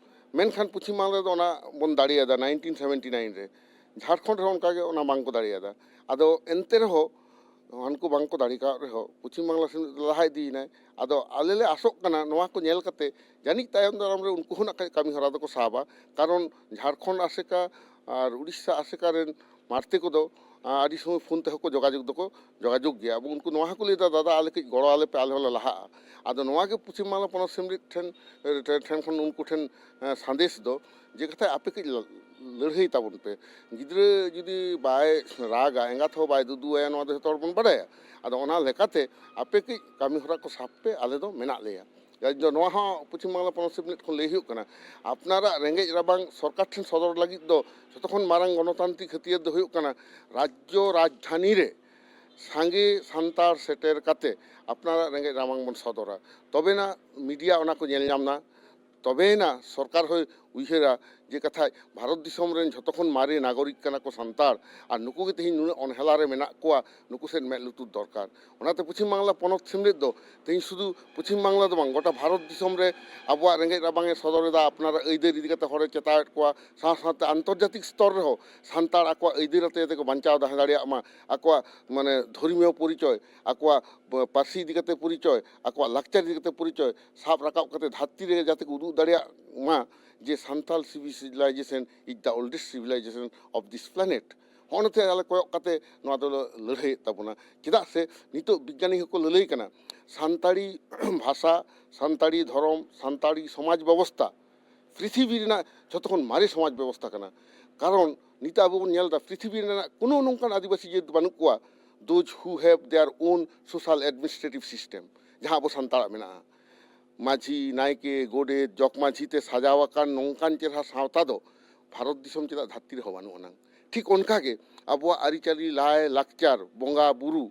ᱢᱮᱱᱠᱷᱟᱱ ᱯᱚᱪᱷᱤᱢ ᱵᱟᱝᱞᱟ ᱨᱮᱫᱚ ᱚᱱᱟ ᱵᱚᱱ ᱫᱟᱲᱮᱭᱟᱫᱟ ᱱᱟᱭᱤᱱᱴᱤᱱ ᱥᱮᱵᱷᱮᱱᱴᱤ ᱱᱟᱭᱤᱱ ᱨᱮ᱾ ᱡᱷᱟᱲᱠᱷᱚᱸᱰ ᱨᱮᱦᱚᱸ ᱚᱱᱠᱟᱜᱮ ᱚᱱᱟ ᱵᱟᱝᱠᱚ ᱫᱟᱲᱮᱭᱟᱫᱟ᱾ ᱟᱫᱚ ᱮᱱᱛᱮ ᱨᱮᱦᱚᱸ ᱦᱟᱱᱠᱩ ᱵᱟᱝᱠᱚ ᱫᱟᱲᱮ ᱠᱟᱣᱫ ᱨᱮᱦᱚᱸ ᱯᱚᱪᱷᱤᱢ ᱵᱟᱝᱞᱟ ᱥᱮᱱ ᱞᱟᱦᱟ ᱤᱫᱤᱭᱮᱱᱟᱭ᱾ ᱟᱫᱚ ᱟᱞᱮ ᱞᱮ ᱟᱥᱚᱜ ᱠᱟᱱᱟ ᱱᱚᱣᱟ ᱠᱚ ᱧᱮᱞ ᱠᱟᱛᱮ ᱡᱟᱹᱱᱤᱡ ᱛᱟᱭᱚᱢ ᱫᱟᱨᱟᱢ ᱨᱮ ᱩᱱᱠᱩ ᱦᱚᱸ ᱱᱟᱜ ᱠᱷᱟᱡ ᱠᱟᱹᱢᱤ ᱦᱚᱨᱟ ᱫᱚᱠᱚ ᱥᱟᱵᱟ, ᱠᱟᱨᱚᱱ ᱡᱷᱟᱲᱠᱷᱚᱸᱰ ᱟᱥᱮᱠᱟ ᱟᱨ ᱩᱲᱤᱥᱥᱟ ᱟᱥᱮᱠᱟ ᱨᱮᱱ ᱢᱟᱨᱛᱮ ᱠᱚᱫᱚ ᱟᱹᱰᱤ ᱥᱚᱢᱚᱭ ᱯᱷᱳᱱ ᱛᱮᱦᱚᱸ ᱠᱚ ᱡᱳᱜᱟᱡᱳᱜᱽ ᱫᱚᱠᱚ ᱡᱳᱜᱟᱡᱳᱜᱽ ᱜᱮᱭᱟ᱾ ᱟᱵᱚ ᱩᱱᱠᱩ ᱱᱚᱣᱟ ᱦᱚᱸᱠᱚ ᱞᱟᱹᱭᱫᱟ, ᱫᱟᱫᱟ ᱟᱞᱮ ᱠᱟᱹᱡ ᱜᱚᱲᱚ ᱟᱞᱮ ᱯᱮ, ᱟᱞᱮ ᱦᱚᱸᱞᱮ ᱞᱟᱦᱟᱜᱼᱟ᱾ ᱟᱫᱚ ᱱᱚᱣᱟ ᱜᱮ ᱯᱚᱪᱷᱤᱢ ᱵᱟᱝᱞᱟ ᱯᱚᱱᱚᱛ ᱥᱮᱢᱞᱮᱫ ᱴᱷᱮᱱ ᱴᱷᱮᱱ ᱠᱷᱚᱱ ᱩᱱᱠᱩ ᱴᱷᱮᱱ ᱥᱟᱸᱫᱮᱥ ᱫᱚ ᱡᱮ ᱠᱟᱛᱷᱟ ᱟᱯᱮ ᱠᱟᱹᱡ ᱞᱟᱹᱲᱦᱟᱹᱭ ᱛᱟᱵᱚᱱ ᱯᱮ᱾ ᱜᱤᱫᱽᱨᱟᱹ ᱡᱩᱫᱤ ᱵᱟᱭ ᱨᱟᱜᱟ, ᱮᱸᱜᱟᱛ ᱦᱚᱸ ᱵᱟᱭ ᱫᱩᱫᱩᱣᱟᱭᱟ, ᱱᱚᱣᱟ ᱫᱚ ᱡᱚᱛᱚ ᱦᱚᱲ ᱵᱚᱱ ᱵᱟᱰᱟᱭᱟ᱾ ᱟᱫᱚ ᱚᱱᱟ ᱞᱮᱠᱟᱛᱮ ᱟᱯᱮ ᱠᱟᱹᱡ ᱠᱟᱹᱢᱤ ᱦᱚᱨᱟ ᱠᱚ ᱥᱟᱵ ᱯᱮ, ᱟᱞᱮ ᱫᱚ ᱢᱮᱱᱟᱜ ᱞᱮᱭᱟ᱾ ᱡᱟᱭ ᱡᱚ ᱱᱚᱣᱟ ᱦᱚᱸ ᱯᱚᱪᱷᱤᱢ ᱵᱟᱝᱞᱟ ᱯᱚᱱᱚᱛ ᱥᱮᱢᱞᱮᱫ ᱠᱷᱚᱱ ᱞᱟᱹᱭ ᱦᱩᱭᱩᱜ ᱠᱟᱱᱟ, ᱟᱯᱱᱟᱨᱟᱜ ᱨᱮᱸᱜᱮᱡ ᱨᱟᱵᱟᱝ ᱥᱚᱨᱠᱟᱨ ᱴᱷᱮᱱ ᱥᱚᱫᱚᱨ ᱞᱟᱹᱜᱤᱫ ᱫᱚ ᱡᱚᱛᱚ ᱠᱷᱚᱱ ᱢᱟᱨᱟᱝ ᱜᱚᱱᱚᱛᱟᱱᱛᱨᱤᱠ ᱦᱟᱹᱛᱭᱟᱹᱨ ᱫᱚ ᱦᱩᱭᱩᱜ ᱠᱟᱱᱟ ᱨᱟᱡᱽᱡᱚ ᱨᱟᱡᱽᱫᱷᱟᱱᱤ ᱨᱮ ᱥᱟᱸᱜᱮ ᱥᱟᱱᱛᱟᱲ ᱥᱮᱴᱮᱨ ᱠᱟᱛᱮ ᱟᱯᱱᱟᱨᱟᱜ ᱨᱮᱸᱜᱮᱡ ᱨᱟᱵᱟᱝ ᱵᱚᱱ ᱥᱚᱫᱚᱨᱟ᱾ ᱛᱚᱵᱮᱱᱟ ᱢᱤᱰᱤᱭᱟ ᱚᱱᱟ ᱠᱚ ᱧᱮᱞ ᱧᱟᱢ ᱮᱫᱟ, ᱛᱚᱵᱮᱭᱮᱱᱟ ᱥᱚᱨᱠᱟᱨ ᱦᱚᱸᱭ ᱩᱭᱦᱟᱹᱨᱟ ᱡᱮ ᱠᱟᱛᱷᱟᱡ ᱵᱷᱟᱨᱚᱛ ᱫᱤᱥᱚᱢ ᱨᱮᱱ ᱡᱷᱚᱛᱚ ᱠᱷᱚᱱ ᱢᱟᱨᱮ ᱱᱟᱜᱚᱨᱤᱠ ᱠᱟᱱᱟ ᱠᱚ ᱥᱟᱱᱛᱟᱲ, ᱟᱨ ᱱᱩᱠᱩ ᱜᱮ ᱛᱮᱦᱮᱧ ᱱᱩᱱᱟᱹᱜ ᱚᱱᱦᱮᱞᱟ ᱨᱮ ᱢᱮᱱᱟᱜ ᱠᱚᱣᱟ, ᱱᱩᱠᱩ ᱥᱮᱫ ᱢᱮᱫ ᱞᱩᱛᱩᱨ ᱫᱚᱨᱠᱟᱨ᱾ ᱚᱱᱟᱛᱮ ᱯᱚᱪᱷᱤᱢ ᱵᱟᱝᱞᱟ ᱯᱚᱱᱚᱛ ᱥᱮᱢᱞᱮᱫ ᱫᱚ ᱛᱮᱦᱮᱧ ᱥᱩᱫᱷᱩ ᱯᱚᱪᱷᱤᱢ ᱵᱟᱝᱞᱟ ᱫᱚ ᱵᱟᱝ, ᱜᱚᱴᱟ ᱵᱷᱟᱨᱚᱛ ᱫᱤᱥᱚᱢ ᱨᱮ ᱟᱵᱚᱣᱟᱜ ᱨᱮᱸᱜᱮᱡ ᱨᱟᱵᱟᱝ ᱮ ᱥᱚᱫᱚᱨ ᱮᱫᱟ, ᱟᱯᱱᱟᱨᱟᱜ ᱟᱹᱭᱫᱟᱹᱨ ᱤᱫᱤ ᱠᱟᱛᱮ ᱦᱚᱲᱮ ᱪᱮᱛᱟᱣᱮᱫ ᱠᱚᱣᱟ, ᱥᱟᱶ ᱥᱟᱶᱛᱮ ᱟᱱᱛᱚᱨᱡᱟᱛᱤᱠ ᱥᱛᱚᱨ ᱨᱮᱦᱚᱸ ᱥᱟᱱᱛᱟᱲ ᱟᱠᱚᱣᱟᱜ ᱟᱹᱭᱫᱟᱹᱨ ᱟᱛᱮ ᱡᱟᱛᱮ ᱠᱚ ᱵᱟᱧᱪᱟᱣ ᱛᱟᱦᱮᱸ ᱫᱟᱲᱮᱭᱟᱜ ᱢᱟ, ᱟᱠᱚᱣᱟᱜ ᱢᱟᱱᱮ ᱫᱷᱚᱨᱢᱤᱭᱚ ᱯᱚᱨᱤᱪᱚᱭ, ᱟᱠᱚᱣᱟᱜ ᱯᱟᱹᱨᱥᱤ ᱤᱫᱤ ᱠᱟᱛᱮ ᱯᱚᱨᱤᱪᱚᱭ, ᱟᱠᱚᱣᱟᱜ ᱞᱟᱠᱪᱟᱨ ᱤᱫᱤ ᱠᱟᱛᱮ ᱯᱚᱨᱤᱪᱚᱭ ᱥᱟᱵ ᱨᱟᱠᱟᱵ ᱠᱟᱛᱮ ᱫᱷᱟᱹᱨᱛᱤ ᱨᱮ ᱡᱟᱛᱮ ᱠᱚ ᱩᱫᱩᱜ ᱫᱟᱲᱮᱭᱟᱜ ᱢᱟ ᱡᱮ Santal civilization is the oldest civilization of this planet᱾ ᱦᱚᱸᱜᱼᱚ ᱱᱚᱛᱮ ᱟᱞᱮ ᱠᱚᱭᱚᱜ ᱠᱟᱛᱮ ᱱᱚᱣᱟ ᱫᱚᱞᱮ ᱞᱟᱹᱲᱦᱟᱹᱭᱮᱫ ᱛᱟᱵᱚᱱᱟ᱾ ᱪᱮᱫᱟᱜ ᱥᱮ ᱱᱤᱛᱚᱜ ᱵᱤᱜᱽᱜᱟᱱᱤ ᱦᱚᱸᱠᱚ ᱞᱟᱹᱞᱟᱹᱭ ᱠᱟᱱᱟ, ᱥᱟᱱᱛᱟᱲᱤ ᱵᱷᱟᱥᱟ, ᱥᱟᱱᱛᱟᱲᱤ ᱫᱷᱚᱨᱚᱢ, ᱥᱟᱱᱛᱟᱲᱤ ᱥᱚᱢᱟᱡᱽ ᱵᱮᱵᱚᱥᱛᱟ ᱯᱨᱤᱛᱷᱤᱵᱤ ᱨᱮᱱᱟᱜ ᱡᱷᱚᱛᱚ ᱠᱷᱚᱱ ᱢᱟᱨᱮ ᱥᱚᱢᱟᱡᱽ ᱵᱮᱵᱚᱥᱛᱟ ᱠᱟᱱᱟ᱾ ᱠᱟᱨᱚᱱ ᱱᱤᱛᱚᱜ ᱟᱵᱚ ᱵᱚᱱ ᱧᱮᱞ ᱮᱫᱟ, ᱯᱨᱤᱛᱷᱤᱵᱤ ᱨᱮᱱᱟᱜ ᱠᱳᱱᱳ ᱱᱚᱝᱠᱟᱱ ᱟᱹᱫᱤᱵᱟᱹᱥᱤ ᱡᱟᱹᱛ ᱵᱟᱹᱱᱩᱜ ᱠᱚᱣᱟ, those who have their own social administrative system, ᱡᱟᱦᱟᱸ ᱟᱵᱚ ᱥᱟᱱᱛᱟᱲᱟᱜ ᱢᱮᱱᱟᱜᱼᱟ᱾ ᱢᱟᱹᱡᱷᱤ, ᱱᱟᱭᱠᱮ, ᱜᱚᱰᱮᱛ, ᱡᱚᱜᱽ ᱢᱟᱹᱡᱷᱤ ᱛᱮ ᱥᱟᱡᱟᱣ ᱟᱠᱟᱱ ᱱᱚᱝᱠᱟᱱ ᱪᱮᱦᱨᱟ ᱥᱟᱶᱛᱟ ᱫᱚ ᱵᱷᱟᱨᱚᱛ ᱫᱤᱥᱚᱢ ᱪᱮᱫᱟᱜ ᱫᱷᱟᱹᱨᱛᱤ ᱨᱮᱦᱚᱸ ᱵᱟᱹᱱᱩᱜ ᱟᱱᱟᱝ? ᱴᱷᱤᱠ ᱚᱱᱠᱟᱜᱮ ᱟᱵᱚᱣᱟᱜ ᱟᱹᱨᱤᱪᱟᱹᱞᱤ, ᱞᱟᱭ ᱞᱟᱠᱪᱟᱨ, ᱵᱚᱸᱜᱟ ᱵᱩᱨᱩ,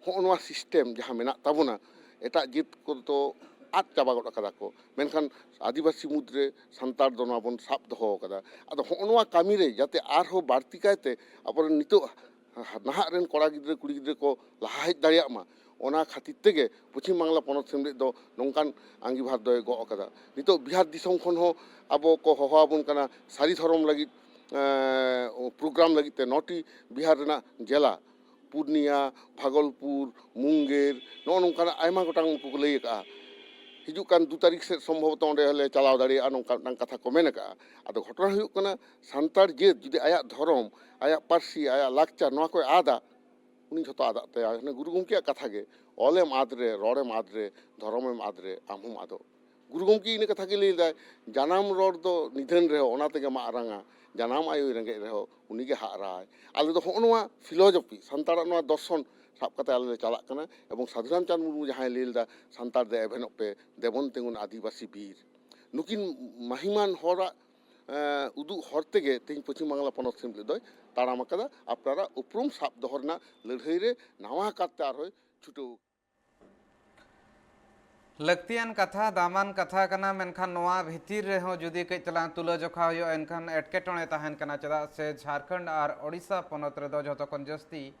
ᱦᱚᱸᱜᱼᱚ ᱱᱚᱣᱟ ᱥᱤᱥᱴᱮᱢ ᱡᱟᱦᱟᱸ ᱢᱮᱱᱟᱜ ᱛᱟᱵᱚᱱᱟ, ᱮᱴᱟᱜ ᱡᱟᱹᱛ ᱠᱚᱫᱚ ᱟᱫ ᱪᱟᱵᱟ ᱜᱚᱫ ᱟᱠᱟᱫᱟ ᱠᱚ, ᱢᱮᱱᱠᱷᱟᱱ ᱟᱹᱫᱤᱵᱟᱹᱥᱤ ᱢᱩᱫᱽᱨᱮ ᱥᱟᱱᱛᱟᱲ ᱫᱚ ᱱᱚᱣᱟ ᱵᱚᱱ ᱥᱟᱵ ᱫᱚᱦᱚ ᱟᱠᱟᱫᱟ᱾ ᱟᱫᱚ ᱦᱚᱸᱜᱼᱚ ᱱᱚᱣᱟ ᱠᱟᱹᱢᱤᱨᱮ ᱡᱟᱛᱮ ᱟᱨᱦᱚᱸ ᱵᱟᱹᱲᱛᱤ ᱠᱟᱭᱛᱮ ᱟᱵᱚᱨᱮᱱ ᱱᱤᱛᱚᱜ ᱱᱟᱦᱟᱜ ᱨᱮᱱ ᱠᱚᱲᱟ ᱜᱤᱫᱽᱨᱟᱹ ᱠᱩᱲᱤ ᱜᱤᱫᱽᱨᱟᱹ ᱠᱚ ᱞᱟᱦᱟ ᱦᱮᱡ ᱫᱟᱲᱮᱭᱟᱜ ᱢᱟ, ᱚᱱᱟ ᱠᱷᱟᱹᱛᱤᱨ ᱛᱮᱜᱮ ᱯᱚᱪᱷᱤᱢ ᱵᱟᱝᱞᱟ ᱯᱚᱱᱚᱛ ᱥᱮᱢᱞᱮᱫ ᱫᱚ ᱱᱚᱝᱠᱟᱱ ᱟᱸᱜᱤᱵᱷᱟᱨ ᱫᱚᱭ ᱜᱚᱜ ᱟᱠᱟᱫᱟ᱾ ᱱᱤᱛᱚᱜ ᱵᱤᱦᱟᱨ ᱫᱤᱥᱚᱢ ᱠᱷᱚᱱ ᱦᱚᱸ ᱟᱵᱚ ᱠᱚ ᱦᱚᱦᱚ ᱟᱵᱚᱱ ᱠᱟᱱᱟ ᱥᱟᱹᱨᱤ ᱫᱷᱚᱨᱚᱢ ᱞᱟᱹᱜᱤᱫ ᱯᱨᱳᱜᱨᱟᱢ ᱞᱟᱹᱜᱤᱫ ᱛᱮ᱾ ᱱᱚᱴᱤ ᱵᱤᱦᱟᱨ ᱨᱮᱱᱟᱜ ᱡᱮᱞᱟ, ᱯᱩᱨᱱᱤᱭᱟ, ᱵᱷᱟᱜᱚᱞᱯᱩᱨ, ᱢᱩᱝᱜᱮᱨ, ᱱᱚᱜᱼᱚ ᱱᱚᱝᱠᱟᱱᱟᱜ ᱟᱭᱢᱟ ᱜᱚᱴᱟᱝ ᱩᱱᱠᱩ ᱠᱚ ᱞᱟᱹᱭ ᱟᱠᱟᱫᱼᱟ᱾ ᱦᱤᱡᱩᱜ ᱠᱟᱱ ᱫᱩ ᱛᱟᱹᱨᱤᱠᱷ ᱥᱮᱫ ᱥᱚᱢᱵᱷᱚᱵᱚᱛᱚ ᱚᱸᱰᱮ ᱦᱚᱸᱞᱮ ᱪᱟᱞᱟᱣ ᱫᱟᱲᱮᱭᱟᱜᱼᱟ, ᱱᱚᱝᱠᱟ ᱢᱤᱫᱴᱟᱝ ᱠᱟᱛᱷᱟ ᱠᱚ ᱢᱮᱱ ᱟᱠᱟᱫᱼᱟ᱾ ᱟᱫᱚ ᱜᱷᱚᱴᱚᱱᱟ ᱦᱩᱭᱩᱜ ᱠᱟᱱᱟ, ᱥᱟᱱᱛᱟᱲ ᱡᱟᱹᱛ ᱡᱩᱫᱤ ᱟᱭᱟᱜ ᱫᱷᱚᱨᱚᱢ, ᱟᱭᱟᱜ ᱯᱟᱹᱨᱥᱤ, ᱟᱭᱟᱜ ᱞᱟᱠᱪᱟᱨ ᱱᱚᱣᱟ ᱠᱚᱭ ᱟᱫᱟ, ᱩᱱᱤ ᱡᱷᱚᱛᱚ ᱟᱫᱟᱜ ᱛᱟᱭᱟ᱾ ᱚᱱᱮ ᱜᱩᱨᱩ ᱜᱚᱢᱠᱮᱭᱟᱜ ᱠᱟᱛᱷᱟ ᱜᱮ, "ᱚᱞᱮᱢ ᱟᱫ ᱨᱮ, ᱨᱚᱲᱮᱢ ᱟᱫ ᱨᱮ, ᱫᱷᱚᱨᱚᱢᱮᱢ ᱟᱫ ᱨᱮ, ᱟᱢ ᱦᱚᱸᱢ ᱟᱫᱚᱜ᱾" ᱜᱩᱨᱩ ᱜᱚᱢᱠᱮ ᱤᱱᱟᱹ ᱠᱟᱛᱷᱟ ᱜᱮ ᱞᱟᱹᱭ ᱞᱮᱫᱟᱭ, ᱡᱟᱱᱟᱢ ᱨᱚᱲ ᱫᱚ ᱱᱤᱫᱷᱟᱹᱱ ᱨᱮᱦᱚᱸ ᱚᱱᱟ ᱛᱮᱜᱮ ᱢᱟᱜ ᱨᱟᱝᱟ, ᱡᱟᱱᱟᱢ ᱟᱭᱳᱭ ᱨᱮᱸᱜᱮᱡ ᱨᱮᱦᱚᱸ ᱩᱱᱤᱜᱮ ᱦᱟᱜ ᱨᱟᱭ᱾ ᱟᱞᱮ ᱫᱚ ᱦᱚᱸᱜᱼᱚ ᱱᱚᱣᱟ ᱯᱷᱤᱞᱳᱡᱚᱯᱷᱤ, ᱥᱟᱱᱛᱟᱲᱟᱜ ᱱᱚᱣᱟ ᱫᱚᱨᱥᱚᱱ ᱥᱟᱵ ᱠᱟᱛᱮ ᱟᱞᱮ ᱞᱮ ᱪᱟᱞᱟᱜ ᱠᱟᱱᱟ᱾ ᱮᱵᱚᱝ ᱥᱟᱹᱫᱷᱩ ᱨᱟᱢᱪᱟᱸᱫᱽ ᱢᱩᱨᱢᱩ ᱡᱟᱦᱟᱸᱭ ᱞᱟᱹᱭ ᱞᱮᱫᱟ, "ᱥᱟᱱᱛᱟᱲ ᱫᱮ ᱮᱵᱷᱮᱱᱚᱜ ᱯᱮ, ᱫᱮᱵᱚᱱ ᱛᱤᱸᱜᱩᱱ ᱟᱹᱫᱤᱵᱟᱹᱥᱤ ᱵᱤᱨ", ᱱᱩᱠᱤᱱ ᱢᱟᱹᱦᱤᱢᱟᱱ ᱦᱚᱲᱟᱜ ᱮᱸ, ᱩᱫᱩᱜ ᱦᱚᱨ ᱛᱮᱜᱮ ᱛᱮᱦᱮᱧ ᱯᱚᱪᱷᱤᱢ ᱵᱟᱝᱞᱟ ᱯᱚᱱᱚᱛ ᱥᱮᱢᱞᱮᱫ ᱫᱚᱭ ᱛᱟᱲᱟᱢ ᱟᱠᱟᱫᱟ ᱟᱯᱱᱟᱨᱟᱜ ᱩᱯᱨᱩᱢ ᱥᱟᱵ ᱫᱚᱦᱚ ᱨᱮᱱᱟᱜ ᱞᱟᱹᱲᱦᱟᱹᱭ ᱨᱮ ᱱᱟᱣᱟ ᱠᱟᱨᱛᱮ ᱟᱨᱦᱚᱸᱭ ᱪᱷᱩᱴᱟᱹᱣ᱾ ᱞᱟᱹᱠᱛᱤᱭᱟᱱ ᱠᱟᱛᱷᱟ, ᱫᱟᱢᱟᱱ ᱠᱟᱛᱷᱟ ᱠᱟᱱᱟ, ᱢᱮᱱᱠᱷᱟᱱ ᱱᱚᱣᱟ ᱵᱷᱤᱛᱤᱨ ᱨᱮᱦᱚᱸ ᱡᱩᱫᱤ ᱠᱟᱹᱡ ᱛᱟᱞᱟᱝ ᱛᱩᱞᱟᱹ ᱡᱚᱠᱷᱟ ᱦᱩᱭᱩᱜᱼᱟ, ᱮᱱᱠᱷᱟᱱ ᱮᱴᱠᱮᱴᱚᱬᱮ ᱛᱟᱦᱮᱱ ᱠᱟᱱᱟ᱾ ᱪᱮᱫᱟᱜ ᱥᱮ ᱡᱷᱟᱲᱠᱷᱚᱸᱰ ᱟᱨ ᱳᱰᱤᱥᱟ ᱯᱚᱱᱚᱛ ᱨᱮᱫᱚ ᱡᱷᱚᱛᱚ ᱠᱷᱚᱱ ᱡᱟᱹᱥᱛᱤ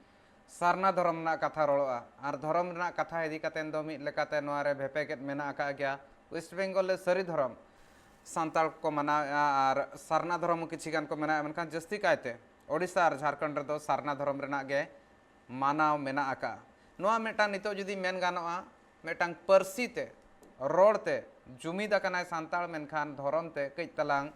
ᱥᱟᱨᱱᱟ ᱫᱷᱚᱨᱚᱢ ᱨᱮᱱᱟᱜ ᱠᱟᱛᱷᱟ ᱨᱚᱲᱚᱜᱼᱟ᱾ ᱟᱨ ᱫᱷᱚᱨᱚᱢ ᱨᱮᱱᱟᱜ ᱠᱟᱛᱷᱟ ᱤᱫᱤ ᱠᱟᱛᱮ ᱫᱚ ᱢᱤᱫ ᱞᱮᱠᱟᱛᱮ ᱱᱚᱣᱟ ᱨᱮ ᱵᱷᱮᱯᱮᱜᱮᱫ ᱢᱮᱱᱟᱜ ᱟᱠᱟᱫ ᱜᱮᱭᱟ᱾ ᱳᱭᱮᱥᱴ ᱵᱮᱝᱜᱚᱞ ᱨᱮ ᱥᱟᱹᱨᱤ ᱫᱷᱚᱨᱚᱢ ᱥᱟᱱᱛᱟᱲ ᱠᱚ ᱢᱟᱱᱟᱣᱮᱫᱼᱟ ᱟᱨ ᱥᱟᱨᱱᱟ ᱫᱷᱚᱨᱚᱢ ᱦᱚᱸ ᱠᱤᱪᱷᱤ ᱜᱟᱱ ᱠᱚ ᱢᱮᱱᱟᱜᱼᱟ, ᱢᱮᱱᱠᱷᱟᱱ ᱡᱟᱹᱥᱛᱤ ᱠᱟᱭᱛᱮ ᱳᱰᱤᱥᱟ ᱟᱨ ᱡᱷᱟᱲᱠᱷᱚᱸᱰ ᱨᱮᱫᱚ ᱥᱟᱨᱱᱟ ᱫᱷᱚᱨᱚᱢ ᱨᱮᱱᱟᱜ ᱜᱮ ᱢᱟᱱᱟᱣ ᱢᱮᱱᱟᱜ ᱟᱠᱟᱫᱼᱟ᱾ ᱱᱚᱣᱟ ᱢᱤᱫᱴᱟᱝ ᱱᱤᱛᱚᱜ ᱡᱩᱫᱤ ᱢᱮᱱ ᱜᱟᱱᱚᱜᱼᱟ, ᱢᱤᱫᱴᱟᱝ ᱯᱟᱹᱨᱥᱤ ᱛᱮ, ᱨᱚᱲ ᱛᱮ ᱡᱩᱢᱤᱫ ᱟᱠᱟᱱᱟᱭ ᱥᱟᱱᱛᱟᱲ, ᱢᱮᱱᱠᱷᱟᱱ ᱫᱷᱚᱨᱚᱢ ᱛᱮ ᱠᱟᱹᱡ ᱛᱟᱞᱟᱝ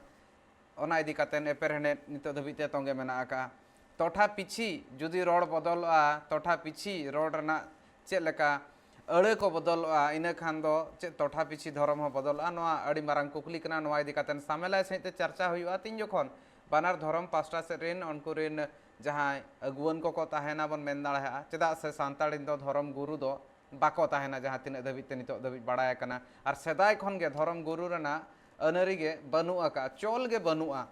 ᱚᱱᱟ ᱤᱫᱤ ᱠᱟᱛᱮ ᱮᱯᱮᱨᱦᱮᱸᱰᱮᱫ ᱱᱤᱛᱚᱜ ᱫᱷᱟᱹᱵᱤᱡ ᱛᱮ ᱛᱚᱸᱜᱮ ᱢᱮᱱᱟᱜ ᱟᱠᱟᱫᱼᱟ᱾ ᱴᱚᱴᱷᱟ ᱯᱤᱪᱷᱤ ᱡᱩᱫᱤ ᱨᱚᱲ ᱵᱚᱫᱚᱞᱚᱜᱼᱟ, ᱴᱚᱴᱷᱟ ᱯᱤᱪᱷᱤ ᱨᱚᱲ ᱨᱮᱱᱟᱜ ᱪᱮᱫ ᱞᱮᱠᱟ ᱟᱹᱲᱟᱹ ᱠᱚ ᱵᱚᱫᱚᱞᱚᱜᱼᱟ, ᱤᱱᱟᱹ ᱠᱷᱟᱱ ᱫᱚ ᱪᱮᱫ ᱴᱚᱴᱷᱟ ᱯᱤᱪᱷᱤ ᱫᱷᱚᱨᱚᱢ ᱦᱚᱸ ᱵᱚᱫᱚᱞᱚᱜᱼᱟ? ᱱᱚᱣᱟ ᱟᱹᱰᱤ ᱢᱟᱨᱟᱝ ᱠᱩᱠᱞᱤ ᱠᱟᱱᱟ᱾ ᱱᱚᱣᱟ ᱤᱫᱤ ᱠᱟᱛᱮ ᱥᱟᱢᱮᱞᱟᱭ ᱥᱟᱺᱦᱤᱡ ᱛᱮ ᱪᱟᱨᱪᱟ ᱦᱩᱭᱩᱜᱼᱟ᱾ ᱛᱤᱱ ᱡᱚᱠᱷᱚᱱ ᱵᱟᱱᱟᱨ ᱫᱷᱚᱨᱚᱢ ᱯᱟᱥᱴᱟ ᱥᱮᱫ ᱨᱮᱱ ᱩᱱᱠᱩ ᱨᱮᱱ ᱡᱟᱦᱟᱸᱭ ᱟᱹᱜᱩᱣᱟᱹᱱ ᱠᱚᱠᱚ ᱛᱟᱦᱮᱱᱟ ᱵᱚᱱ ᱢᱮᱱ ᱫᱟᱲᱮᱭᱟᱜᱼᱟ, ᱪᱮᱫᱟᱜ ᱥᱮ ᱥᱟᱱᱛᱟᱲ ᱨᱮᱱ ᱫᱚ ᱫᱷᱚᱨᱚᱢ ᱜᱩᱨᱩ ᱫᱚ ᱵᱟᱠᱚ ᱛᱟᱦᱮᱱᱟ, ᱡᱟᱦᱟᱸ ᱛᱤᱱᱟᱹᱜ ᱫᱷᱟᱹᱵᱤᱡ ᱛᱮ ᱱᱤᱛᱚᱜ ᱫᱷᱟᱹᱵᱤᱡ ᱵᱟᱲᱟᱭ ᱟᱠᱟᱱᱟ᱾ ᱟᱨ ᱥᱮᱫᱟᱭ ᱠᱷᱚᱱ ᱜᱮ ᱫᱷᱚᱨᱚᱢ ᱜᱩᱨᱩ ᱨᱮᱱᱟᱜ ᱟᱹᱱᱟᱹᱨᱤ ᱜᱮ ᱵᱟᱹᱱᱩᱜ ᱟᱠᱟᱫᱼᱟ, ᱪᱚᱞ ᱜᱮ ᱵᱟᱹᱱᱩᱜᱼᱟ᱾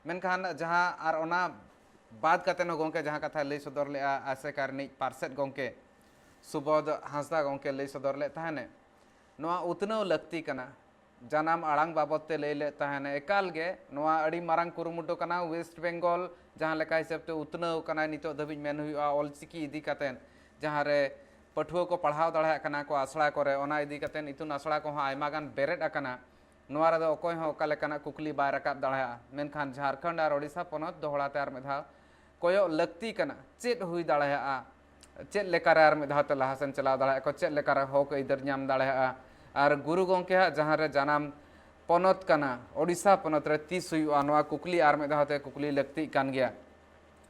ᱢᱮᱱᱠᱷᱟᱱ ᱡᱟᱦᱟᱸ ᱟᱨ ᱚᱱᱟ ᱵᱟᱫ ᱠᱟᱛᱮ ᱦᱚᱸ ᱜᱚᱢᱠᱮ ᱡᱟᱦᱟᱸ ᱠᱟᱛᱷᱟᱭ ᱞᱟᱹᱭ ᱥᱚᱫᱚᱨ ᱞᱮᱫᱼᱟ ᱟᱥᱮᱠᱟ ᱨᱤᱱᱤᱡ ᱯᱟᱨᱥᱮᱛ ᱜᱚᱢᱠᱮ ᱥᱩᱵᱳᱫᱷ ᱦᱟᱸᱥᱫᱟ ᱜᱚᱢᱠᱮ ᱞᱟᱹᱭ ᱥᱚᱫᱚᱨ ᱞᱮᱫ ᱛᱟᱦᱮᱱᱮ, ᱱᱚᱣᱟ ᱩᱛᱱᱟᱹᱣ ᱞᱟᱹᱠᱛᱤ ᱠᱟᱱᱟ᱾ ᱡᱟᱱᱟᱢ ᱟᱲᱟᱝ ᱵᱟᱵᱚᱫ ᱛᱮ ᱞᱟᱹᱭ ᱞᱮᱫ ᱛᱟᱦᱮᱱᱮ, ᱮᱠᱟᱞ ᱜᱮ ᱱᱚᱣᱟ ᱟᱹᱰᱤ ᱢᱟᱨᱟᱝ ᱠᱩᱨᱩᱢᱩᱴᱩ ᱠᱟᱱᱟ᱾ ᱳᱭᱮᱥᱴ ᱵᱮᱝᱜᱚᱞ ᱡᱟᱦᱟᱸ ᱞᱮᱠᱟ ᱦᱤᱥᱟᱹᱵ ᱛᱮ ᱩᱛᱱᱟᱹᱣ ᱠᱟᱱᱟᱭ, ᱱᱤᱛᱚᱜ ᱫᱷᱟᱹᱵᱤᱡ ᱢᱮᱱ ᱦᱩᱭᱩᱜᱼᱟ, ᱚᱞᱪᱤᱠᱤ ᱤᱫᱤ ᱠᱟᱛᱮ ᱡᱟᱦᱟᱸ ᱨᱮ ᱯᱟᱹᱴᱷᱩᱣᱟᱹ ᱠᱚ ᱯᱟᱲᱦᱟᱣ ᱫᱟᱲᱮᱭᱟᱜ ᱠᱟᱱᱟ ᱠᱚ ᱟᱥᱲᱟ ᱠᱚᱨᱮ, ᱚᱱᱟ ᱤᱫᱤ ᱠᱟᱛᱮ ᱤᱛᱩᱱ ᱟᱥᱲᱟ ᱠᱚᱦᱚᱸ ᱟᱭᱢᱟ ᱜᱟᱱ ᱵᱮᱨᱮᱫ ᱟᱠᱟᱱᱟ᱾ ᱱᱚᱣᱟ ᱨᱮᱫᱚ ᱚᱠᱚᱭ ᱦᱚᱸ ᱚᱠᱟ ᱞᱮᱠᱟᱱᱟᱜ ᱠᱩᱠᱞᱤ ᱵᱟᱭ ᱨᱟᱠᱟᱵ ᱫᱟᱲᱮᱭᱟᱜᱼᱟ᱾ ᱢᱮᱱᱠᱷᱟᱱ ᱡᱷᱟᱲᱠᱷᱚᱸᱰ ᱟᱨ ᱳᱰᱤᱥᱟ ᱯᱚᱱᱚᱛ ᱫᱚᱦᱲᱟ ᱛᱮ ᱟᱨ ᱢᱤᱫ ᱫᱷᱟᱣ ᱠᱚᱭᱚᱜ ᱞᱟᱹᱠᱛᱤ ᱠᱟᱱᱟ, ᱪᱮᱫ ᱦᱩᱭ ᱫᱟᱲᱮᱭᱟᱜᱼᱟ, ᱪᱮᱫ ᱞᱮᱠᱟᱨᱮ ᱟᱨ ᱢᱤᱫ ᱫᱷᱟᱣ ᱛᱮ ᱞᱟᱦᱟ ᱥᱮᱱ ᱪᱟᱞᱟᱣ ᱫᱟᱲᱮᱭᱟᱜᱼᱟ ᱠᱚ, ᱪᱮᱫ ᱞᱮᱠᱟᱨᱮ ᱦᱚᱠ ᱟᱹᱭᱫᱟᱹᱨ ᱧᱟᱢ ᱫᱟᱲᱮᱭᱟᱜᱼᱟ᱾ ᱟᱨ ᱜᱩᱨᱩ ᱜᱚᱢᱠᱮᱭᱟᱜ ᱡᱟᱦᱟᱸ ᱨᱮ ᱡᱟᱱᱟᱢ ᱯᱚᱱᱚᱛ ᱠᱟᱱᱟ ᱳᱰᱤᱥᱟ ᱯᱚᱱᱚᱛ ᱨᱮ, ᱛᱤᱥ ᱦᱩᱭᱩᱜᱼᱟ, ᱱᱚᱣᱟ ᱠᱩᱠᱞᱤ ᱟᱨ ᱢᱤᱫ ᱫᱷᱟᱣ ᱛᱮ ᱠᱩᱠᱞᱤ ᱞᱟᱹᱠᱛᱤᱜ ᱠᱟᱱ ᱜᱮᱭᱟ᱾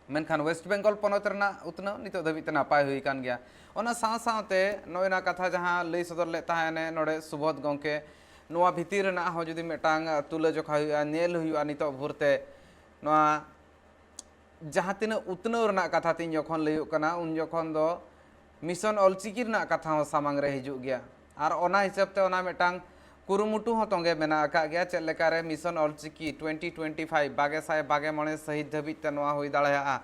ᱢᱮᱱᱠᱷᱟᱱ ᱳᱭᱮᱥᱴ ᱵᱮᱝᱜᱚᱞ ᱯᱚᱱᱚᱛ ᱨᱮᱱᱟᱜ ᱩᱛᱱᱟᱹᱣ ᱱᱤᱛᱚᱜ ᱫᱷᱟᱹᱵᱤᱡ ᱛᱮ ᱱᱟᱯᱟᱭ ᱦᱩᱭ ᱟᱠᱟᱱ ᱜᱮᱭᱟ᱾ ᱚᱱᱟ ᱥᱟᱶ ᱥᱟᱶᱛᱮ ᱱᱚᱜᱼᱚᱭ ᱱᱟ ᱠᱟᱛᱷᱟ ᱡᱟᱦᱟᱸ ᱞᱟᱹᱭ ᱥᱚᱫᱚᱨ ᱞᱮᱫ ᱛᱟᱦᱮᱸᱱᱮ ᱱᱚᱰᱮ ᱥᱩᱵᱳᱫᱷ ᱜᱚᱢᱠᱮ, ᱱᱚᱣᱟ ᱵᱷᱤᱛᱤᱨ ᱨᱮᱱᱟᱜ ᱦᱚᱸ ᱡᱩᱫᱤ ᱢᱤᱫᱴᱟᱝ ᱛᱩᱞᱟᱹ ᱡᱚᱠᱷᱟ ᱦᱩᱭᱩᱜᱼᱟ, ᱧᱮᱞ ᱦᱩᱭᱩᱜᱼᱟ ᱱᱤᱛᱚᱜ ᱵᱷᱳᱨ ᱛᱮ ᱱᱚᱣᱟ ᱡᱟᱦᱟᱸ ᱛᱤᱱᱟᱹᱜ ᱩᱛᱱᱟᱹᱣ ᱨᱮᱱᱟᱜ ᱠᱟᱛᱷᱟ ᱛᱤᱧ ᱡᱚᱠᱷᱚᱱ ᱞᱟᱹᱭᱚᱜ ᱠᱟᱱᱟ, ᱩᱱ ᱡᱚᱠᱷᱚᱱ ᱫᱚ ᱢᱤᱥᱚᱱ ᱚᱞᱪᱤᱠᱤ ᱨᱮᱱᱟᱜ ᱠᱟᱛᱷᱟ ᱦᱚᱸ ᱥᱟᱢᱟᱝ ᱨᱮ ᱦᱤᱡᱩᱜ ᱜᱮᱭᱟ᱾ ᱟᱨ ᱚᱱᱟ ᱦᱤᱥᱟᱹᱵ ᱛᱮ ᱚᱱᱟ ᱢᱤᱫᱴᱟᱝ ᱠᱩᱨᱩᱢᱩᱴᱩ ᱦᱚᱸ ᱛᱚᱸᱜᱮ ᱢᱮᱱᱟᱜ ᱟᱠᱟᱫ ᱜᱮᱭᱟ᱾ ᱪᱮᱫ ᱞᱮᱠᱟᱨᱮ mission Ol Chiki twenty twenty five, ᱵᱟᱜᱮ ᱥᱟᱭ ᱵᱟᱜᱮ ᱢᱚᱬᱮ ᱥᱟᱹᱦᱤᱛ ᱫᱷᱟᱹᱵᱤᱡ ᱛᱮ ᱱᱚᱣᱟ ᱦᱩᱭ ᱫᱟᱲᱮᱭᱟᱜᱼᱟ᱾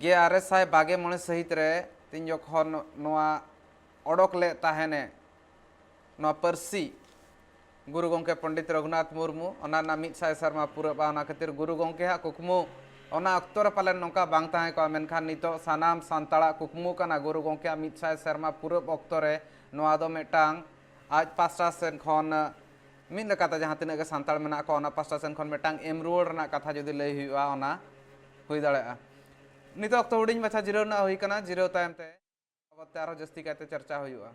ᱜᱮ ᱟᱨᱮ ᱥᱟᱭ ᱵᱟᱜᱮ ᱢᱚᱬᱮ ᱥᱟᱹᱦᱤᱛ ᱨᱮ ᱛᱤᱧ ᱡᱚᱠᱷᱚᱱ ᱱᱚᱣᱟ ᱚᱰᱚᱠ ᱞᱮᱫ ᱛᱟᱦᱮᱱᱮ, ᱱᱚᱣᱟ ᱯᱟᱹᱨᱥᱤ ᱜᱩᱨᱩ ᱜᱚᱢᱠᱮ ᱯᱚᱱᱰᱤᱛ ᱨᱚᱜᱷᱩᱱᱟᱛᱷ ᱢᱩᱨᱢᱩ, ᱚᱱᱟ ᱨᱮᱱᱟᱜ ᱢᱤᱫ ᱥᱟᱭ ᱥᱮᱨᱢᱟ ᱯᱩᱨᱟᱹᱜᱼᱟ᱾ ᱚᱱᱟ ᱠᱷᱟᱹᱛᱤᱨ ᱜᱩᱨᱩ ᱜᱚᱢᱠᱮᱭᱟᱜ ᱠᱩᱠᱢᱩ ᱚᱱᱟ ᱚᱠᱛᱚ ᱨᱮ ᱯᱟᱞᱮᱱ ᱱᱚᱝᱠᱟ ᱵᱟᱝ ᱛᱟᱦᱮᱸ ᱠᱚᱜᱼᱟ, ᱢᱮᱱᱠᱷᱟᱱ ᱱᱤᱛᱚᱜ ᱥᱟᱱᱟᱢ ᱥᱟᱱᱛᱟᱲᱟᱜ ᱠᱩᱠᱢᱩ ᱠᱟᱱᱟ ᱜᱩᱨᱩ ᱜᱚᱢᱠᱮᱭᱟᱜ ᱢᱤᱫ ᱥᱟᱭ ᱥᱮᱨᱢᱟ ᱯᱩᱨᱟᱹᱜ ᱚᱠᱛᱚ ᱨᱮ ᱱᱚᱣᱟ ᱫᱚ ᱢᱤᱫᱴᱟᱝ ᱟᱡ ᱯᱟᱥᱴᱟ ᱥᱮᱱ ᱠᱷᱚᱱ ᱢᱤᱫ ᱞᱮᱠᱟᱛᱮ ᱡᱟᱦᱟᱸ ᱛᱤᱱᱟᱹᱜ ᱜᱮ ᱥᱟᱱᱛᱟᱲ ᱢᱮᱱᱟᱜ ᱠᱚᱣᱟ, ᱚᱱᱟ ᱯᱟᱥᱴᱟ ᱥᱮᱱ ᱠᱷᱚᱱ ᱢᱤᱫᱴᱟᱝ ᱮᱢ ᱨᱩᱣᱟᱹᱲ ᱨᱮᱱᱟᱜ ᱠᱟᱛᱷᱟ ᱡᱩᱫᱤ ᱞᱟᱹᱭ ᱦᱩᱭᱩᱜᱼᱟ, ᱚᱱᱟ ᱦᱩᱭ ᱫᱟᱲᱮᱭᱟᱜᱼᱟ᱾ ᱱᱤᱛᱚᱜ ᱚᱠᱛᱚ ᱦᱩᱰᱤᱧ ᱢᱟᱪᱷᱟ ᱡᱤᱨᱟᱹᱣ ᱨᱮᱱᱟᱜ ᱦᱩᱭ ᱠᱟᱱᱟ, ᱡᱤᱨᱟᱹᱣ ᱛᱟᱭᱚᱢ ᱛᱮ ᱵᱟᱵᱚᱫ ᱛᱮ ᱟᱨᱦᱚᱸ ᱡᱟᱹᱥᱛᱤ ᱠᱟᱭᱛᱮ ᱪᱟᱨᱪᱟ ᱦᱩᱭᱩᱜᱼᱟ᱾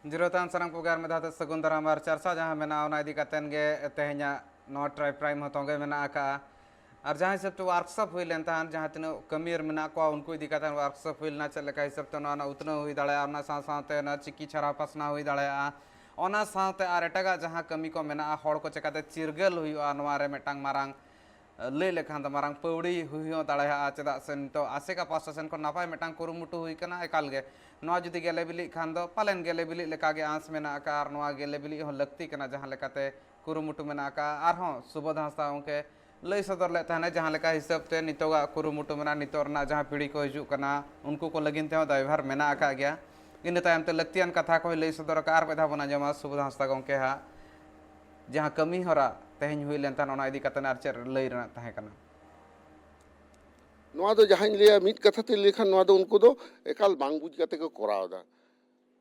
ᱡᱤᱨᱟᱹᱣ ᱛᱟᱭᱚᱢ ᱥᱟᱱᱟᱢ ᱠᱚᱜᱮ ᱟᱨ ᱢᱤᱫ ᱫᱷᱟᱣ ᱛᱮ ᱥᱟᱹᱜᱩᱱ ᱫᱟᱨᱟᱢ ᱟᱨ ᱪᱟᱨᱪᱟ ᱡᱟᱦᱟᱸ ᱢᱮᱱᱟᱜᱼᱟ, ᱚᱱᱟ ᱤᱫᱤ ᱠᱟᱛᱮᱱ ᱜᱮ ᱛᱮᱦᱮᱧᱟᱜ ᱱᱚᱣᱟ ᱴᱨᱟᱭᱤᱵᱽ ᱯᱨᱟᱭᱤᱢ ᱦᱚᱸ ᱛᱚᱸᱜᱮ ᱢᱮᱱᱟᱜ ᱟᱠᱟᱫᱼᱟ᱾ ᱟᱨ ᱡᱟᱦᱟᱸ ᱦᱤᱥᱟᱹᱵ ᱛᱮ ᱣᱟᱨᱠᱥᱚᱯ ᱦᱩᱭ ᱞᱮᱱ ᱛᱟᱦᱮᱸᱫ, ᱡᱟᱦᱟᱸ ᱛᱤᱱᱟᱹᱜ ᱠᱟᱹᱢᱤᱭᱟᱹᱨ ᱢᱮᱱᱟᱜ ᱠᱚᱣᱟ, ᱩᱱᱠᱩ ᱤᱫᱤ ᱠᱟᱛᱮ ᱣᱟᱨᱠᱥᱚᱯ ᱦᱩᱭ ᱞᱮᱱᱟ, ᱪᱮᱫ ᱞᱮᱠᱟ ᱦᱤᱥᱟᱹᱵ ᱛᱮ ᱱᱚᱣᱟ ᱨᱮᱱᱟᱜ ᱩᱛᱱᱟᱹᱣ ᱦᱩᱭ ᱫᱟᱲᱮᱭᱟᱜᱼᱟ, ᱚᱱᱟ ᱥᱟᱶ ᱥᱟᱶᱛᱮ ᱚᱱᱟ ᱪᱤᱠᱤ ᱪᱷᱟᱨᱟᱣ ᱯᱟᱥᱱᱟᱣ ᱦᱩᱭ ᱫᱟᱲᱮᱭᱟᱜᱼᱟ, ᱚᱱᱟ ᱥᱟᱶᱛᱮ ᱟᱨ ᱮᱴᱟᱜᱟᱜ ᱡᱟᱦᱟᱸ ᱠᱟᱹᱢᱤ ᱠᱚ ᱢᱮᱱᱟᱜᱼᱟ, ᱦᱚᱲ ᱠᱚ ᱪᱮᱠᱟᱛᱮ ᱪᱤᱨᱜᱟᱹᱞ ᱦᱩᱭᱩᱜᱼᱟ, ᱱᱚᱣᱟ ᱨᱮ ᱢᱤᱫᱴᱟᱝ ᱢᱟᱨᱟᱝ, ᱞᱟᱹᱭ ᱞᱮᱠᱷᱟᱱ ᱫᱚ ᱢᱟᱨᱟᱝ ᱯᱟᱹᱣᱲᱤ ᱦᱩᱭ ᱦᱚᱸ ᱫᱟᱲᱮᱭᱟᱜᱼᱟ᱾ ᱪᱮᱫᱟᱜ ᱥᱮ ᱱᱤᱛᱚᱜ ᱟᱥᱮᱠᱟ ᱯᱟᱥᱴᱟ ᱥᱮᱱ ᱠᱷᱚᱱ ᱱᱟᱯᱟᱭ ᱢᱤᱫᱴᱟᱝ ᱠᱩᱨᱩᱢᱩᱴᱩ ᱦᱩᱭ ᱠᱟᱱᱟ᱾ ᱮᱠᱟᱞ ᱜᱮ ᱱᱚᱣᱟ ᱡᱩᱫᱤ ᱜᱮᱞᱮ ᱵᱤᱞᱤᱜ ᱠᱷᱟᱱ ᱫᱚ ᱯᱟᱞᱮᱱ ᱜᱮᱞᱮ ᱵᱤᱞᱤᱜ ᱞᱮᱠᱟᱜᱮ ᱟᱸᱥ ᱢᱮᱱᱟᱜ ᱟᱠᱟᱫᱼᱟ, ᱟᱨ ᱱᱚᱣᱟ ᱜᱮᱞᱮ ᱵᱤᱞᱤᱜ ᱦᱚᱸ ᱞᱟᱹᱠᱛᱤ ᱠᱟᱱᱟ, ᱡᱟᱦᱟᱸ ᱞᱮᱠᱟᱛᱮ ᱠᱩᱨᱩᱢᱩᱴᱩ ᱢᱮᱱᱟᱜ ᱟᱠᱟᱫᱼᱟ᱾ ᱟᱨᱦᱚᱸ ᱥᱩᱵᱳᱫᱷ ᱦᱟᱸᱥᱫᱟ ᱜᱚᱢᱠᱮ ᱞᱟᱹᱭ ᱥᱚᱫᱚᱨ ᱞᱮᱫ ᱛᱟᱦᱮᱱᱟ, ᱡᱟᱦᱟᱸ ᱞᱮᱠᱟ ᱦᱤᱥᱟᱹᱵ ᱛᱮ ᱱᱤᱛᱚᱜᱟᱜ ᱠᱩᱨᱩᱢᱩᱴᱩ ᱢᱮᱱᱟᱜᱼᱟ, ᱱᱤᱛᱚᱜ ᱨᱮᱱᱟᱜ ᱡᱟᱦᱟᱸ ᱯᱤᱲᱦᱤ ᱠᱚ ᱦᱤᱡᱩᱜ ᱠᱟᱱᱟ, ᱩᱱᱠᱩ ᱠᱚ ᱞᱟᱹᱜᱤᱫ ᱛᱮᱦᱚᱸ ᱫᱟᱭᱵᱷᱟᱨ ᱢᱮᱱᱟᱜ ᱟᱠᱟᱫ ᱜᱮᱭᱟ᱾ ᱤᱱᱟᱹ ᱛᱟᱭᱚᱢ ᱛᱮ ᱞᱟᱹᱠᱛᱤᱭᱟᱱ ᱠᱟᱛᱷᱟ ᱠᱚᱦᱚᱸᱭ ᱞᱟᱹᱭ ᱥᱚᱫᱚᱨ ᱟᱠᱟᱫᱼᱟ᱾ ᱟᱨ ᱢᱤᱫ ᱫᱷᱟᱣ ᱵᱚᱱ ᱟᱸᱡᱚᱢᱟ ᱥᱩᱵᱳᱫᱷ ᱦᱟᱸᱥᱫᱟ ᱜᱚᱢᱠᱮ ᱦᱟᱸᱜ ᱡᱟᱦᱟᱸ ᱠᱟᱹᱢᱤ ᱦᱚᱨᱟ ᱛᱮᱦᱮᱧ ᱦᱩᱭ ᱞᱮᱱ ᱛᱟᱦᱮᱸᱫ, ᱚᱱᱟ ᱤᱫᱤ ᱠᱟᱛᱮ ᱟᱨ ᱪᱮᱫ ᱞᱟᱹᱭ ᱨᱮᱱᱟᱜ ᱛᱟᱦᱮᱸ ᱠᱟᱱᱟ? ᱱᱚᱣᱟ ᱫᱚ ᱡᱟᱦᱟᱸᱧ ᱞᱟᱹᱭᱟ, ᱢᱤᱫ ᱠᱟᱛᱷᱟ ᱛᱮ ᱞᱟᱹᱭ ᱠᱷᱟᱱ, ᱱᱚᱣᱟ ᱫᱚ ᱩᱱᱠᱩ ᱫᱚ ᱮᱠᱟᱞ ᱵᱟᱝ ᱵᱩᱡᱽ ᱠᱟᱛᱮ ᱠᱚ ᱠᱚᱨᱟᱣ ᱮᱫᱟ᱾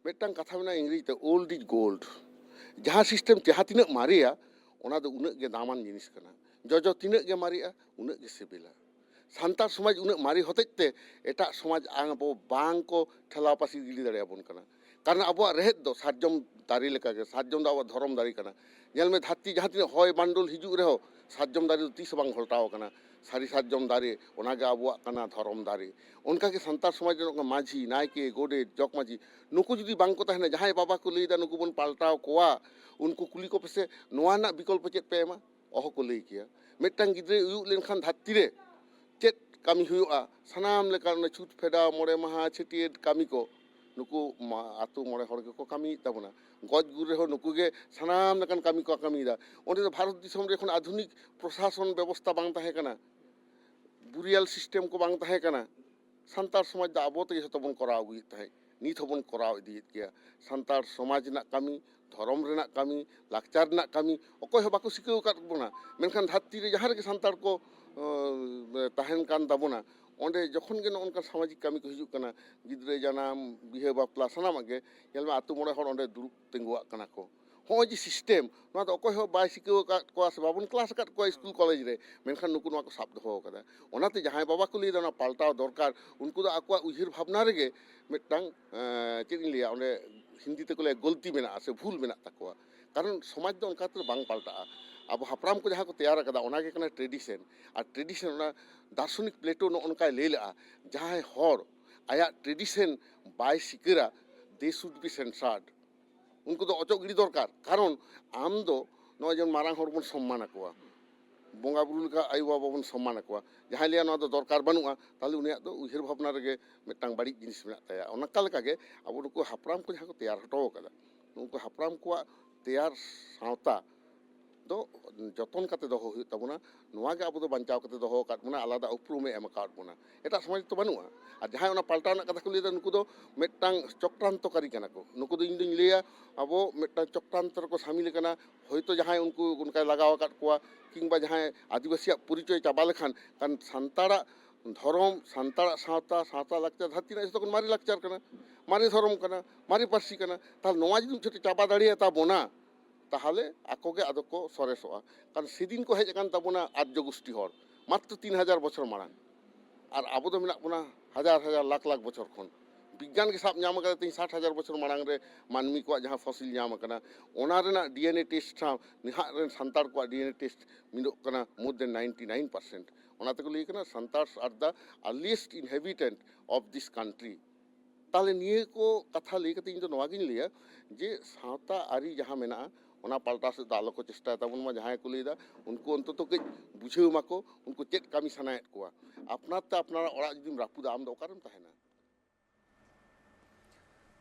ᱢᱤᱫᱴᱟᱝ ᱠᱟᱛᱷᱟ ᱢᱮᱱᱟᱜᱼᱟ ᱤᱝᱨᱮᱡᱤ ᱛᱮ, "Old is gold"᱾ ᱡᱟᱦᱟᱸ ᱥᱤᱥᱴᱮᱢ ᱡᱟᱦᱟᱸ ᱛᱤᱱᱟᱹᱜ ᱢᱟᱨᱮᱭᱟ, ᱚᱱᱟ ᱫᱚ ᱩᱱᱟᱹᱜ ᱜᱮ ᱫᱟᱢᱟᱱ ᱡᱤᱱᱤᱥ ᱠᱟᱱᱟ᱾ ᱡᱚᱡᱚ ᱛᱤᱱᱟᱹᱜ ᱜᱮ ᱢᱟᱨᱮᱜᱼᱟ, ᱩᱱᱟᱹᱜ ᱜᱮ ᱥᱤᱵᱤᱞᱟ᱾ ᱥᱟᱱᱛᱟᱲ ᱥᱚᱢᱟᱡᱽ ᱩᱱᱟᱹᱜ ᱢᱟᱨᱮ ᱦᱚᱛᱮᱡ ᱛᱮ ᱮᱴᱟᱜ ᱥᱚᱢᱟᱡᱽ ᱟᱵᱚ ᱵᱟᱝ ᱠᱚ ᱴᱷᱮᱞᱟᱣ ᱯᱟᱹᱥᱤᱨ ᱜᱤᱰᱤ ᱫᱟᱲᱮᱭᱟᱵᱚᱱ ᱠᱟᱱᱟ᱾ ᱠᱟᱨᱚᱱ ᱟᱵᱚᱣᱟᱜ ᱨᱮᱦᱮᱫ ᱫᱚ ᱥᱟᱨᱡᱚᱢ ᱫᱟᱨᱮ ᱞᱮᱠᱟᱜᱮ, ᱥᱟᱨᱡᱚᱢ ᱫᱚ ᱟᱵᱚᱣᱟᱜ ᱫᱷᱚᱨᱚᱢ ᱫᱟᱨᱮ ᱠᱟᱱᱟ᱾ ᱧᱮᱞ ᱢᱮ, ᱫᱷᱟᱹᱨᱛᱤ ᱡᱟᱦᱟᱸ ᱛᱤᱱᱟᱹᱜ ᱦᱚᱭ ᱵᱟᱱᱰᱳᱞ ᱦᱤᱡᱩᱜ ᱨᱮᱦᱚᱸ ᱥᱟᱨᱡᱚᱢ ᱫᱟᱨᱮ ᱫᱚ ᱛᱤᱥ ᱦᱚᱸ ᱵᱟᱝ ᱜᱷᱚᱞᱴᱟᱣ ᱟᱠᱟᱱᱟ᱾ ᱥᱟᱹᱨᱤ ᱥᱟᱨᱡᱚᱢ ᱫᱟᱨᱮ, ᱚᱱᱟᱜᱮ ᱟᱵᱚᱣᱟᱜ ᱠᱟᱱᱟ ᱫᱷᱚᱨᱚᱢ ᱫᱟᱨᱮ᱾ ᱚᱱᱠᱟᱜᱮ ᱥᱟᱱᱛᱟᱲ ᱥᱚᱢᱟᱡᱽ ᱨᱮᱱᱟᱜ ᱢᱟᱹᱡᱷᱤ, ᱱᱟᱭᱠᱮ, ᱜᱚᱰᱮᱛ, ᱡᱚᱜᱽ ᱢᱟᱹᱡᱷᱤ, ᱱᱩᱠᱩ ᱡᱩᱫᱤ ᱵᱟᱝ ᱠᱚ ᱛᱟᱦᱮᱱᱟ, ᱡᱟᱦᱟᱸᱭ ᱵᱟᱵᱟ ᱠᱚ ᱞᱟᱹᱭᱫᱟ ᱱᱩᱠᱩ ᱵᱚᱱ ᱯᱟᱞᱴᱟᱣ ᱠᱚᱣᱟ, ᱩᱱᱠᱩ ᱠᱩᱞᱤ ᱠᱚᱯᱮ ᱥᱮ, ᱱᱚᱣᱟ ᱨᱮᱱᱟᱜ ᱵᱤᱠᱚᱞᱯᱚ ᱪᱮᱫ ᱯᱮ ᱮᱢᱟ? ᱚᱦᱚ ᱠᱚ ᱞᱟᱹᱭ ᱠᱮᱭᱟ᱾ ᱢᱤᱫᱴᱟᱝ ᱜᱤᱫᱽᱨᱟᱹᱭ ᱩᱭᱩᱜ ᱞᱮᱱᱠᱷᱟᱱ ᱫᱷᱟᱹᱨᱛᱤ ᱨᱮ ᱪᱮᱫ ᱠᱟᱹᱢᱤ ᱦᱩᱭᱩᱜᱼᱟ, ᱥᱟᱱᱟᱢ ᱞᱮᱠᱟᱱ ᱚᱱᱟ ᱪᱷᱩᱛ ᱯᱷᱮᱰᱟᱣ, ᱢᱚᱬᱮ ᱢᱟᱦᱟ, ᱪᱷᱟᱹᱴᱭᱟᱹᱨ ᱠᱟᱹᱢᱤ ᱠᱚ, ᱱᱩᱠᱩ ᱢᱟ-, ᱟᱹᱛᱩ ᱢᱚᱬᱮ ᱦᱚᱲ ᱜᱮᱠᱚ ᱠᱟᱹᱢᱤᱭᱮᱫ ᱛᱟᱵᱚᱱᱟ᱾ ᱜᱚᱡ ᱜᱩᱨ ᱨᱮᱦᱚᱸ ᱱᱩᱠᱩ ᱜᱮ ᱥᱟᱱᱟᱢ ᱞᱮᱠᱟᱱ ᱠᱟᱹᱢᱤ ᱠᱚ ᱠᱟᱹᱢᱤᱭᱮᱫᱟ᱾ ᱚᱸᱰᱮ ᱫᱚ ᱵᱷᱟᱨᱚᱛ ᱫᱤᱥᱚᱢ ᱨᱮ ᱮᱠᱷᱚᱱ ᱟᱫᱷᱩᱱᱤᱠ ᱯᱨᱚᱥᱟᱥᱚᱱ ᱵᱮᱵᱚᱥᱛᱷᱟ ᱵᱟᱝ ᱛᱟᱦᱮᱸ ᱠᱟᱱᱟ᱾ ᱨᱤᱭᱟᱞ ᱥᱤᱥᱴᱮᱢ ᱠᱚ ᱵᱟᱝ ᱛᱟᱦᱮᱸ ᱠᱟᱱᱟ᱾ ᱥᱟᱱᱛᱟᱲ ᱥᱚᱢᱟᱡᱽ ᱫᱚ ᱟᱵᱚ ᱛᱮᱜᱮ ᱡᱷᱚᱛᱚ ᱵᱚᱱ ᱠᱚᱨᱟᱣ ᱟᱹᱜᱩᱭᱮᱫ ᱛᱟᱦᱮᱸᱫ, ᱱᱤᱛ ᱦᱚᱸᱵᱚᱱ ᱠᱚᱨᱟᱣ ᱤᱫᱤᱭᱮᱫ ᱜᱮᱭᱟ᱾ ᱥᱟᱱᱛᱟᱲ ᱥᱚᱢᱟᱡᱽ ᱨᱮᱱᱟᱜ ᱠᱟᱹᱢᱤ, ᱫᱷᱚᱨᱚᱢ ᱨᱮᱱᱟᱜ ᱠᱟᱹᱢᱤ, ᱞᱟᱠᱪᱟᱨ ᱨᱮᱱᱟᱜ ᱠᱟᱹᱢᱤ ᱚᱠᱚᱭ ᱦᱚᱸ ᱵᱟᱠᱚ ᱥᱤᱠᱷᱟᱹᱣ ᱟᱠᱟᱫ ᱵᱚᱱᱟ᱾ ᱢᱮᱱᱠᱷᱟᱱ ᱫᱷᱟᱹᱨᱛᱤ ᱨᱮ ᱡᱟᱦᱟᱸ ᱨᱮᱜᱮ ᱥᱟᱱᱛᱟᱲ ᱠᱚ ᱛᱟᱦᱮᱱ ᱠᱟᱱ ᱛᱟᱵᱚᱱᱟ, ᱚᱸᱰᱮ ᱡᱚᱠᱷᱚᱱ ᱜᱮ ᱱᱚᱜᱼᱚ ᱱᱚᱝᱠᱟᱱ ᱥᱟᱢᱟᱡᱤᱠ ᱠᱟᱹᱢᱤ ᱠᱚ ᱦᱤᱡᱩᱜ ᱠᱟᱱᱟ, ᱜᱤᱫᱽᱨᱟᱹ ᱡᱟᱱᱟᱢ, ᱵᱤᱦᱟᱹ ᱵᱟᱯᱞᱟ, ᱥᱟᱱᱟᱢᱟᱜ ᱜᱮ ᱧᱮᱞ ᱢᱮ ᱟᱹᱛᱩ ᱢᱚᱬᱮ ᱦᱚᱲ ᱚᱸᱰᱮ ᱫᱩᱲᱩᱵ ᱛᱤᱸᱜᱩᱣᱟᱜ ᱠᱟᱱᱟ ᱠᱚ᱾ ᱦᱚᱸᱜᱼᱚᱭ ᱡᱮ ᱥᱤᱥᱴᱮᱢ, ᱱᱚᱣᱟ ᱫᱚ ᱚᱠᱚᱭ ᱦᱚᱸ ᱵᱟᱭ ᱥᱤᱠᱷᱟᱹᱣ ᱟᱠᱟᱫ ᱠᱚᱣᱟ ᱥᱮ ᱵᱟᱵᱚᱱ ᱠᱞᱟᱥ ᱟᱠᱟᱫ ᱠᱚᱣᱟ ᱥᱠᱩᱞ ᱠᱚᱞᱮᱡᱽ ᱨᱮ, ᱢᱮᱱᱠᱷᱟᱱ ᱱᱩᱠᱩ ᱱᱚᱣᱟ ᱠᱚ ᱥᱟᱵ ᱫᱚᱦᱚ ᱟᱠᱟᱫᱟ᱾ ᱚᱱᱟᱛᱮ ᱡᱟᱦᱟᱸᱭ ᱵᱟᱵᱟ ᱠᱚ ᱞᱟᱹᱭᱫᱟ ᱚᱱᱟ ᱯᱟᱞᱴᱟᱣ ᱫᱚᱨᱠᱟᱨ, ᱩᱱᱠᱩ ᱫᱚ ᱟᱠᱚᱣᱟᱜ ᱩᱭᱦᱟᱹᱨ ᱵᱷᱟᱵᱽᱱᱟ ᱨᱮᱜᱮ ᱢᱤᱫᱴᱟᱝ ᱪᱮᱫ ᱤᱧ ᱞᱟᱹᱭᱟ, ᱚᱸᱰᱮ ᱦᱤᱱᱫᱤ ᱛᱮᱠᱚ ᱞᱟᱹᱭᱟ ᱜᱚᱞᱛᱤ ᱢᱮᱱᱟᱜᱼᱟ ᱥᱮ ᱵᱷᱩᱞ ᱢᱮᱱᱟᱜ ᱛᱟᱠᱚᱣᱟ᱾ ᱠᱟᱨᱚᱱ ᱥᱚᱢᱟᱡᱽ ᱫᱚ ᱚᱱᱠᱟ ᱛᱮᱫᱚ ᱵᱟᱝ ᱯᱟᱞᱴᱟᱜᱼᱟ᱾ ᱟᱵᱚ ᱦᱟᱯᱲᱟᱢ ᱠᱚ ᱡᱟᱦᱟᱸ ᱠᱚ ᱛᱮᱭᱟᱨ ᱟᱠᱟᱫᱟ, ᱚᱱᱟ ᱜᱮ ᱠᱟᱱᱟ ᱴᱨᱮᱰᱤᱥᱮᱱ᱾ ᱟᱨ ᱴᱨᱮᱰᱤᱥᱮᱱ, ᱚᱱᱟ ᱫᱟᱨᱥᱚᱱᱤᱠ ᱯᱞᱮᱴᱳ ᱱᱚᱜᱼᱚ ᱱᱚᱝᱠᱟᱭ ᱞᱟᱹᱭ ᱞᱮᱜᱼᱟ, ᱡᱟᱦᱟᱸᱭ ᱦᱚᱲ ᱟᱭᱟᱜ tradition bye ᱥᱤᱠᱟᱹᱨᱟ, they should be censured. ᱩᱱᱠᱩ ᱫᱚ ᱚᱪᱚᱜ ᱜᱤᱰᱤ ᱫᱚᱨᱠᱟᱨ᱾ ᱠᱟᱨᱚᱱ ᱟᱢ ᱫᱚ ᱱᱚᱜᱼᱚᱭ ᱡᱮᱢᱚᱱ ᱢᱟᱨᱟᱝ ᱦᱚᱲ ᱵᱚᱱ ᱥᱚᱢᱢᱟᱱ ᱟᱠᱚᱣᱟ, ᱵᱚᱸᱜᱟ ᱵᱩᱨᱩ ᱞᱮᱠᱟ ᱟᱭᱳ ᱵᱟᱵᱟ ᱵᱚᱱ ᱥᱚᱢᱢᱟᱱ ᱟᱠᱚᱣᱟ᱾ ᱡᱟᱦᱟᱸᱭ ᱞᱟᱹᱭᱟ ᱱᱚᱣᱟ ᱫᱚ ᱫᱚᱨᱠᱟᱨ ᱵᱟᱹᱱᱩᱜᱼᱟ, ᱛᱟᱦᱚᱞᱮ ᱩᱱᱤᱭᱟᱜ ᱫᱚ ᱩᱭᱦᱟᱹᱨ ᱵᱷᱟᱵᱽᱱᱟ ᱨᱮᱜᱮ ᱢᱤᱫᱴᱟᱝ ᱵᱟᱹᱲᱤᱡ ᱡᱤᱱᱤᱥ ᱢᱮᱱᱟᱜ ᱛᱟᱭᱟ᱾ ᱚᱱᱠᱟ ᱞᱮᱠᱟᱜᱮ ᱟᱵᱚ ᱱᱩᱠᱩ ᱦᱟᱯᱲᱟᱢ ᱠᱚ ᱡᱟᱦᱟᱸ ᱠᱚ ᱛᱮᱭᱟᱨ ᱦᱚᱴᱚ ᱟᱠᱟᱫᱟ, ᱱᱩᱠᱩ ᱦᱟᱯᱲᱟᱢ ᱠᱚᱣᱟᱜ ᱛᱮᱭᱟᱨ ᱥᱟᱶᱛᱟ ᱫᱚ ᱡᱚᱛᱚᱱ ᱠᱟᱛᱮ ᱫᱚᱦᱚ ᱦᱩᱭᱩᱜ ᱛᱟᱵᱚᱱᱟ᱾ ᱱᱚᱣᱟ ᱜᱮ ᱟᱵᱚ ᱫᱚ ᱵᱟᱧᱪᱟᱣ ᱠᱟᱛᱮ ᱫᱚᱦᱚ ᱟᱠᱟᱫ ᱵᱚᱱᱟ, ᱟᱞᱟᱫᱟ ᱩᱯᱨᱩᱢᱮ ᱮᱢ ᱟᱠᱟᱫ ᱵᱚᱱᱟ᱾ ᱮᱴᱟᱜ ᱥᱚᱢᱟᱡᱽ ᱨᱮᱛᱚ ᱵᱟᱹᱱᱩᱜᱼᱟ᱾ ᱟᱨ ᱡᱟᱦᱟᱸᱭ ᱚᱱᱟ ᱯᱟᱞᱴᱟᱣ ᱨᱮᱱᱟᱜ ᱠᱟᱛᱷᱟ ᱠᱚ ᱞᱟᱹᱭᱫᱟ, ᱱᱩᱠᱩ ᱫᱚ ᱢᱤᱫᱴᱟᱝ ᱪᱚᱠᱨᱟᱱᱛᱚᱠᱟᱨᱤ ᱠᱟᱱᱟ ᱠᱚ᱾ ᱱᱩᱠᱩ ᱫᱚ, ᱤᱧ ᱫᱩᱧ ᱞᱟᱹᱭᱟ, ᱟᱵᱚ ᱢᱤᱫᱴᱟᱝ ᱪᱚᱠᱨᱟᱱᱛᱚ ᱨᱮᱠᱚ ᱥᱟᱢᱤᱞ ᱟᱠᱟᱱᱟ᱾ ᱦᱚᱭᱛᱳ ᱡᱟᱦᱟᱸᱭ ᱩᱱᱠᱩ ᱚᱱᱠᱟᱭ ᱞᱟᱜᱟᱣ ᱟᱠᱟᱫ ᱠᱚᱣᱟ, ᱠᱤᱝᱵᱟ ᱡᱟᱦᱟᱸᱭ ᱟᱹᱫᱤᱵᱟᱹᱥᱤᱭᱟᱜ ᱯᱚᱨᱤᱪᱚᱭ ᱪᱟᱵᱟ ᱞᱮᱠᱷᱟᱱ, ᱠᱟᱨᱚᱱ ᱥᱟᱱᱛᱟᱲᱟᱜ ᱫᱷᱚᱨᱚᱢ, ᱥᱟᱱᱛᱟᱲᱟᱜ ᱥᱟᱶᱛᱟ, ᱥᱟᱶᱛᱟ ᱞᱟᱠᱪᱟᱨ ᱫᱷᱟᱹᱨᱛᱤ ᱨᱮᱱᱟᱜ ᱡᱚᱛᱚ ᱠᱷᱚᱱ ᱢᱟᱨᱮ ᱞᱟᱠᱪᱟᱨ ᱠᱟᱱᱟ, ᱢᱟᱨᱮ ᱫᱷᱚᱨᱚᱢ ᱠᱟᱱᱟ, ᱢᱟᱨᱮ ᱯᱟᱹᱨᱥᱤ ᱠᱟᱱᱟ᱾ ᱛᱟᱦᱚᱞᱮ ᱱᱚᱣᱟ ᱡᱩᱫᱤ ᱢᱤᱫ ᱪᱷᱚᱴ ᱪᱟᱵᱟ ᱫᱟᱲᱮᱭᱟᱛᱟ ᱵᱚᱱᱟ, ᱛᱟᱦᱚᱞᱮ ᱟᱠᱚ ᱜᱮ ᱟᱫᱚ ᱠᱚ ᱥᱚᱨᱮᱥᱚᱜᱼᱟ᱾ ᱠᱟᱨᱚᱱ ᱥᱮᱫᱤᱱ ᱠᱚ ᱦᱮᱡ ᱟᱠᱟᱱ ᱛᱟᱵᱚᱱᱟ ᱟᱨᱡᱚ ᱜᱳᱥᱴᱤ ᱦᱚᱲ, ᱢᱟᱛᱨᱚ ᱛᱤᱱ ᱦᱟᱡᱟᱨ ᱵᱚᱪᱷᱚᱨ ᱢᱟᱲᱟᱝ, ᱟᱨ ᱟᱵᱚ ᱫᱚ ᱢᱮᱱᱟᱜ ᱵᱚᱱᱟ ᱦᱟᱡᱟᱨ ᱦᱟᱡᱟᱨ ᱞᱟᱠᱷ ᱞᱟᱠᱷ ᱵᱚᱪᱷᱚᱨ ᱠᱷᱚᱱ᱾ ᱵᱤᱜᱽᱜᱟᱱ ᱜᱮ ᱥᱟᱵ ᱧᱟᱢ ᱟᱠᱟᱫᱟ ᱛᱮᱦᱮᱧ ᱥᱟᱴ ᱦᱟᱡᱟᱨ ᱵᱚᱪᱷᱚᱨ ᱢᱟᱲᱟᱝ ᱨᱮ ᱢᱟᱹᱱᱢᱤ ᱠᱚᱣᱟᱜ ᱡᱟᱦᱟᱸ ᱯᱷᱚᱥᱤᱞ ᱧᱟᱢ ᱟᱠᱟᱱᱟ, ᱚᱱᱟ ᱨᱮᱱᱟᱜ ᱰᱤ ᱮᱱ ᱮ ᱴᱮᱥᱴ ᱥᱟᱶ ᱱᱟᱦᱟᱜ ᱨᱮᱱ ᱥᱟᱱᱛᱟᱲ ᱠᱚᱣᱟᱜ ᱰᱤ ᱮᱱ ᱮ ᱴᱮᱥᱴ ᱢᱤᱫᱚᱜ ᱠᱟᱱᱟ more than ninety nine percent᱾ ᱚᱱᱟ ᱛᱮᱠᱚ ᱞᱟᱹᱭ ᱠᱟᱱᱟ, "Santars are the earliest inhabitant of this country." ᱛᱟᱦᱚᱞᱮ ᱱᱤᱭᱟᱹ ᱠᱚ ᱠᱟᱛᱷᱟ ᱞᱟᱹᱭ ᱠᱟᱛᱮ ᱤᱧ ᱫᱚ ᱱᱚᱣᱟ ᱜᱤᱧ ᱞᱟᱹᱭᱟ ᱡᱮ ᱥᱟᱶᱛᱟ ᱟᱹᱨᱤ ᱡᱟᱦᱟᱸ ᱢᱮᱱᱟᱜᱼᱟ, ᱚᱱᱟ ᱯᱟᱞᱴᱟᱣ ᱥᱮᱫ ᱫᱚ ᱟᱞᱚ ᱠᱚ ᱪᱮᱥᱴᱟᱭ ᱛᱟᱵᱚᱱ ᱢᱟ᱾ ᱡᱟᱦᱟᱸᱭ ᱠᱚ ᱞᱟᱹᱭᱫᱟ, ᱩᱱᱠᱩ ᱚᱱᱛᱚᱛᱚ ᱠᱟᱹᱡ ᱵᱩᱡᱷᱟᱹᱣ ᱢᱟᱠᱚ, ᱩᱱᱠᱩ ᱪᱮᱫ ᱠᱟᱹᱢᱤ ᱥᱟᱱᱟᱭᱮᱫ ᱠᱚᱣᱟ᱾ ᱟᱯᱱᱟᱨ ᱛᱮ ᱟᱯᱱᱟᱨᱟᱜ ᱚᱲᱟᱜ ᱡᱩᱫᱤᱢ ᱨᱟᱹᱯᱩᱫᱟ, ᱟᱢ ᱫᱚ ᱚᱠᱟᱨᱮᱢ ᱛᱟᱦᱮᱱᱟ?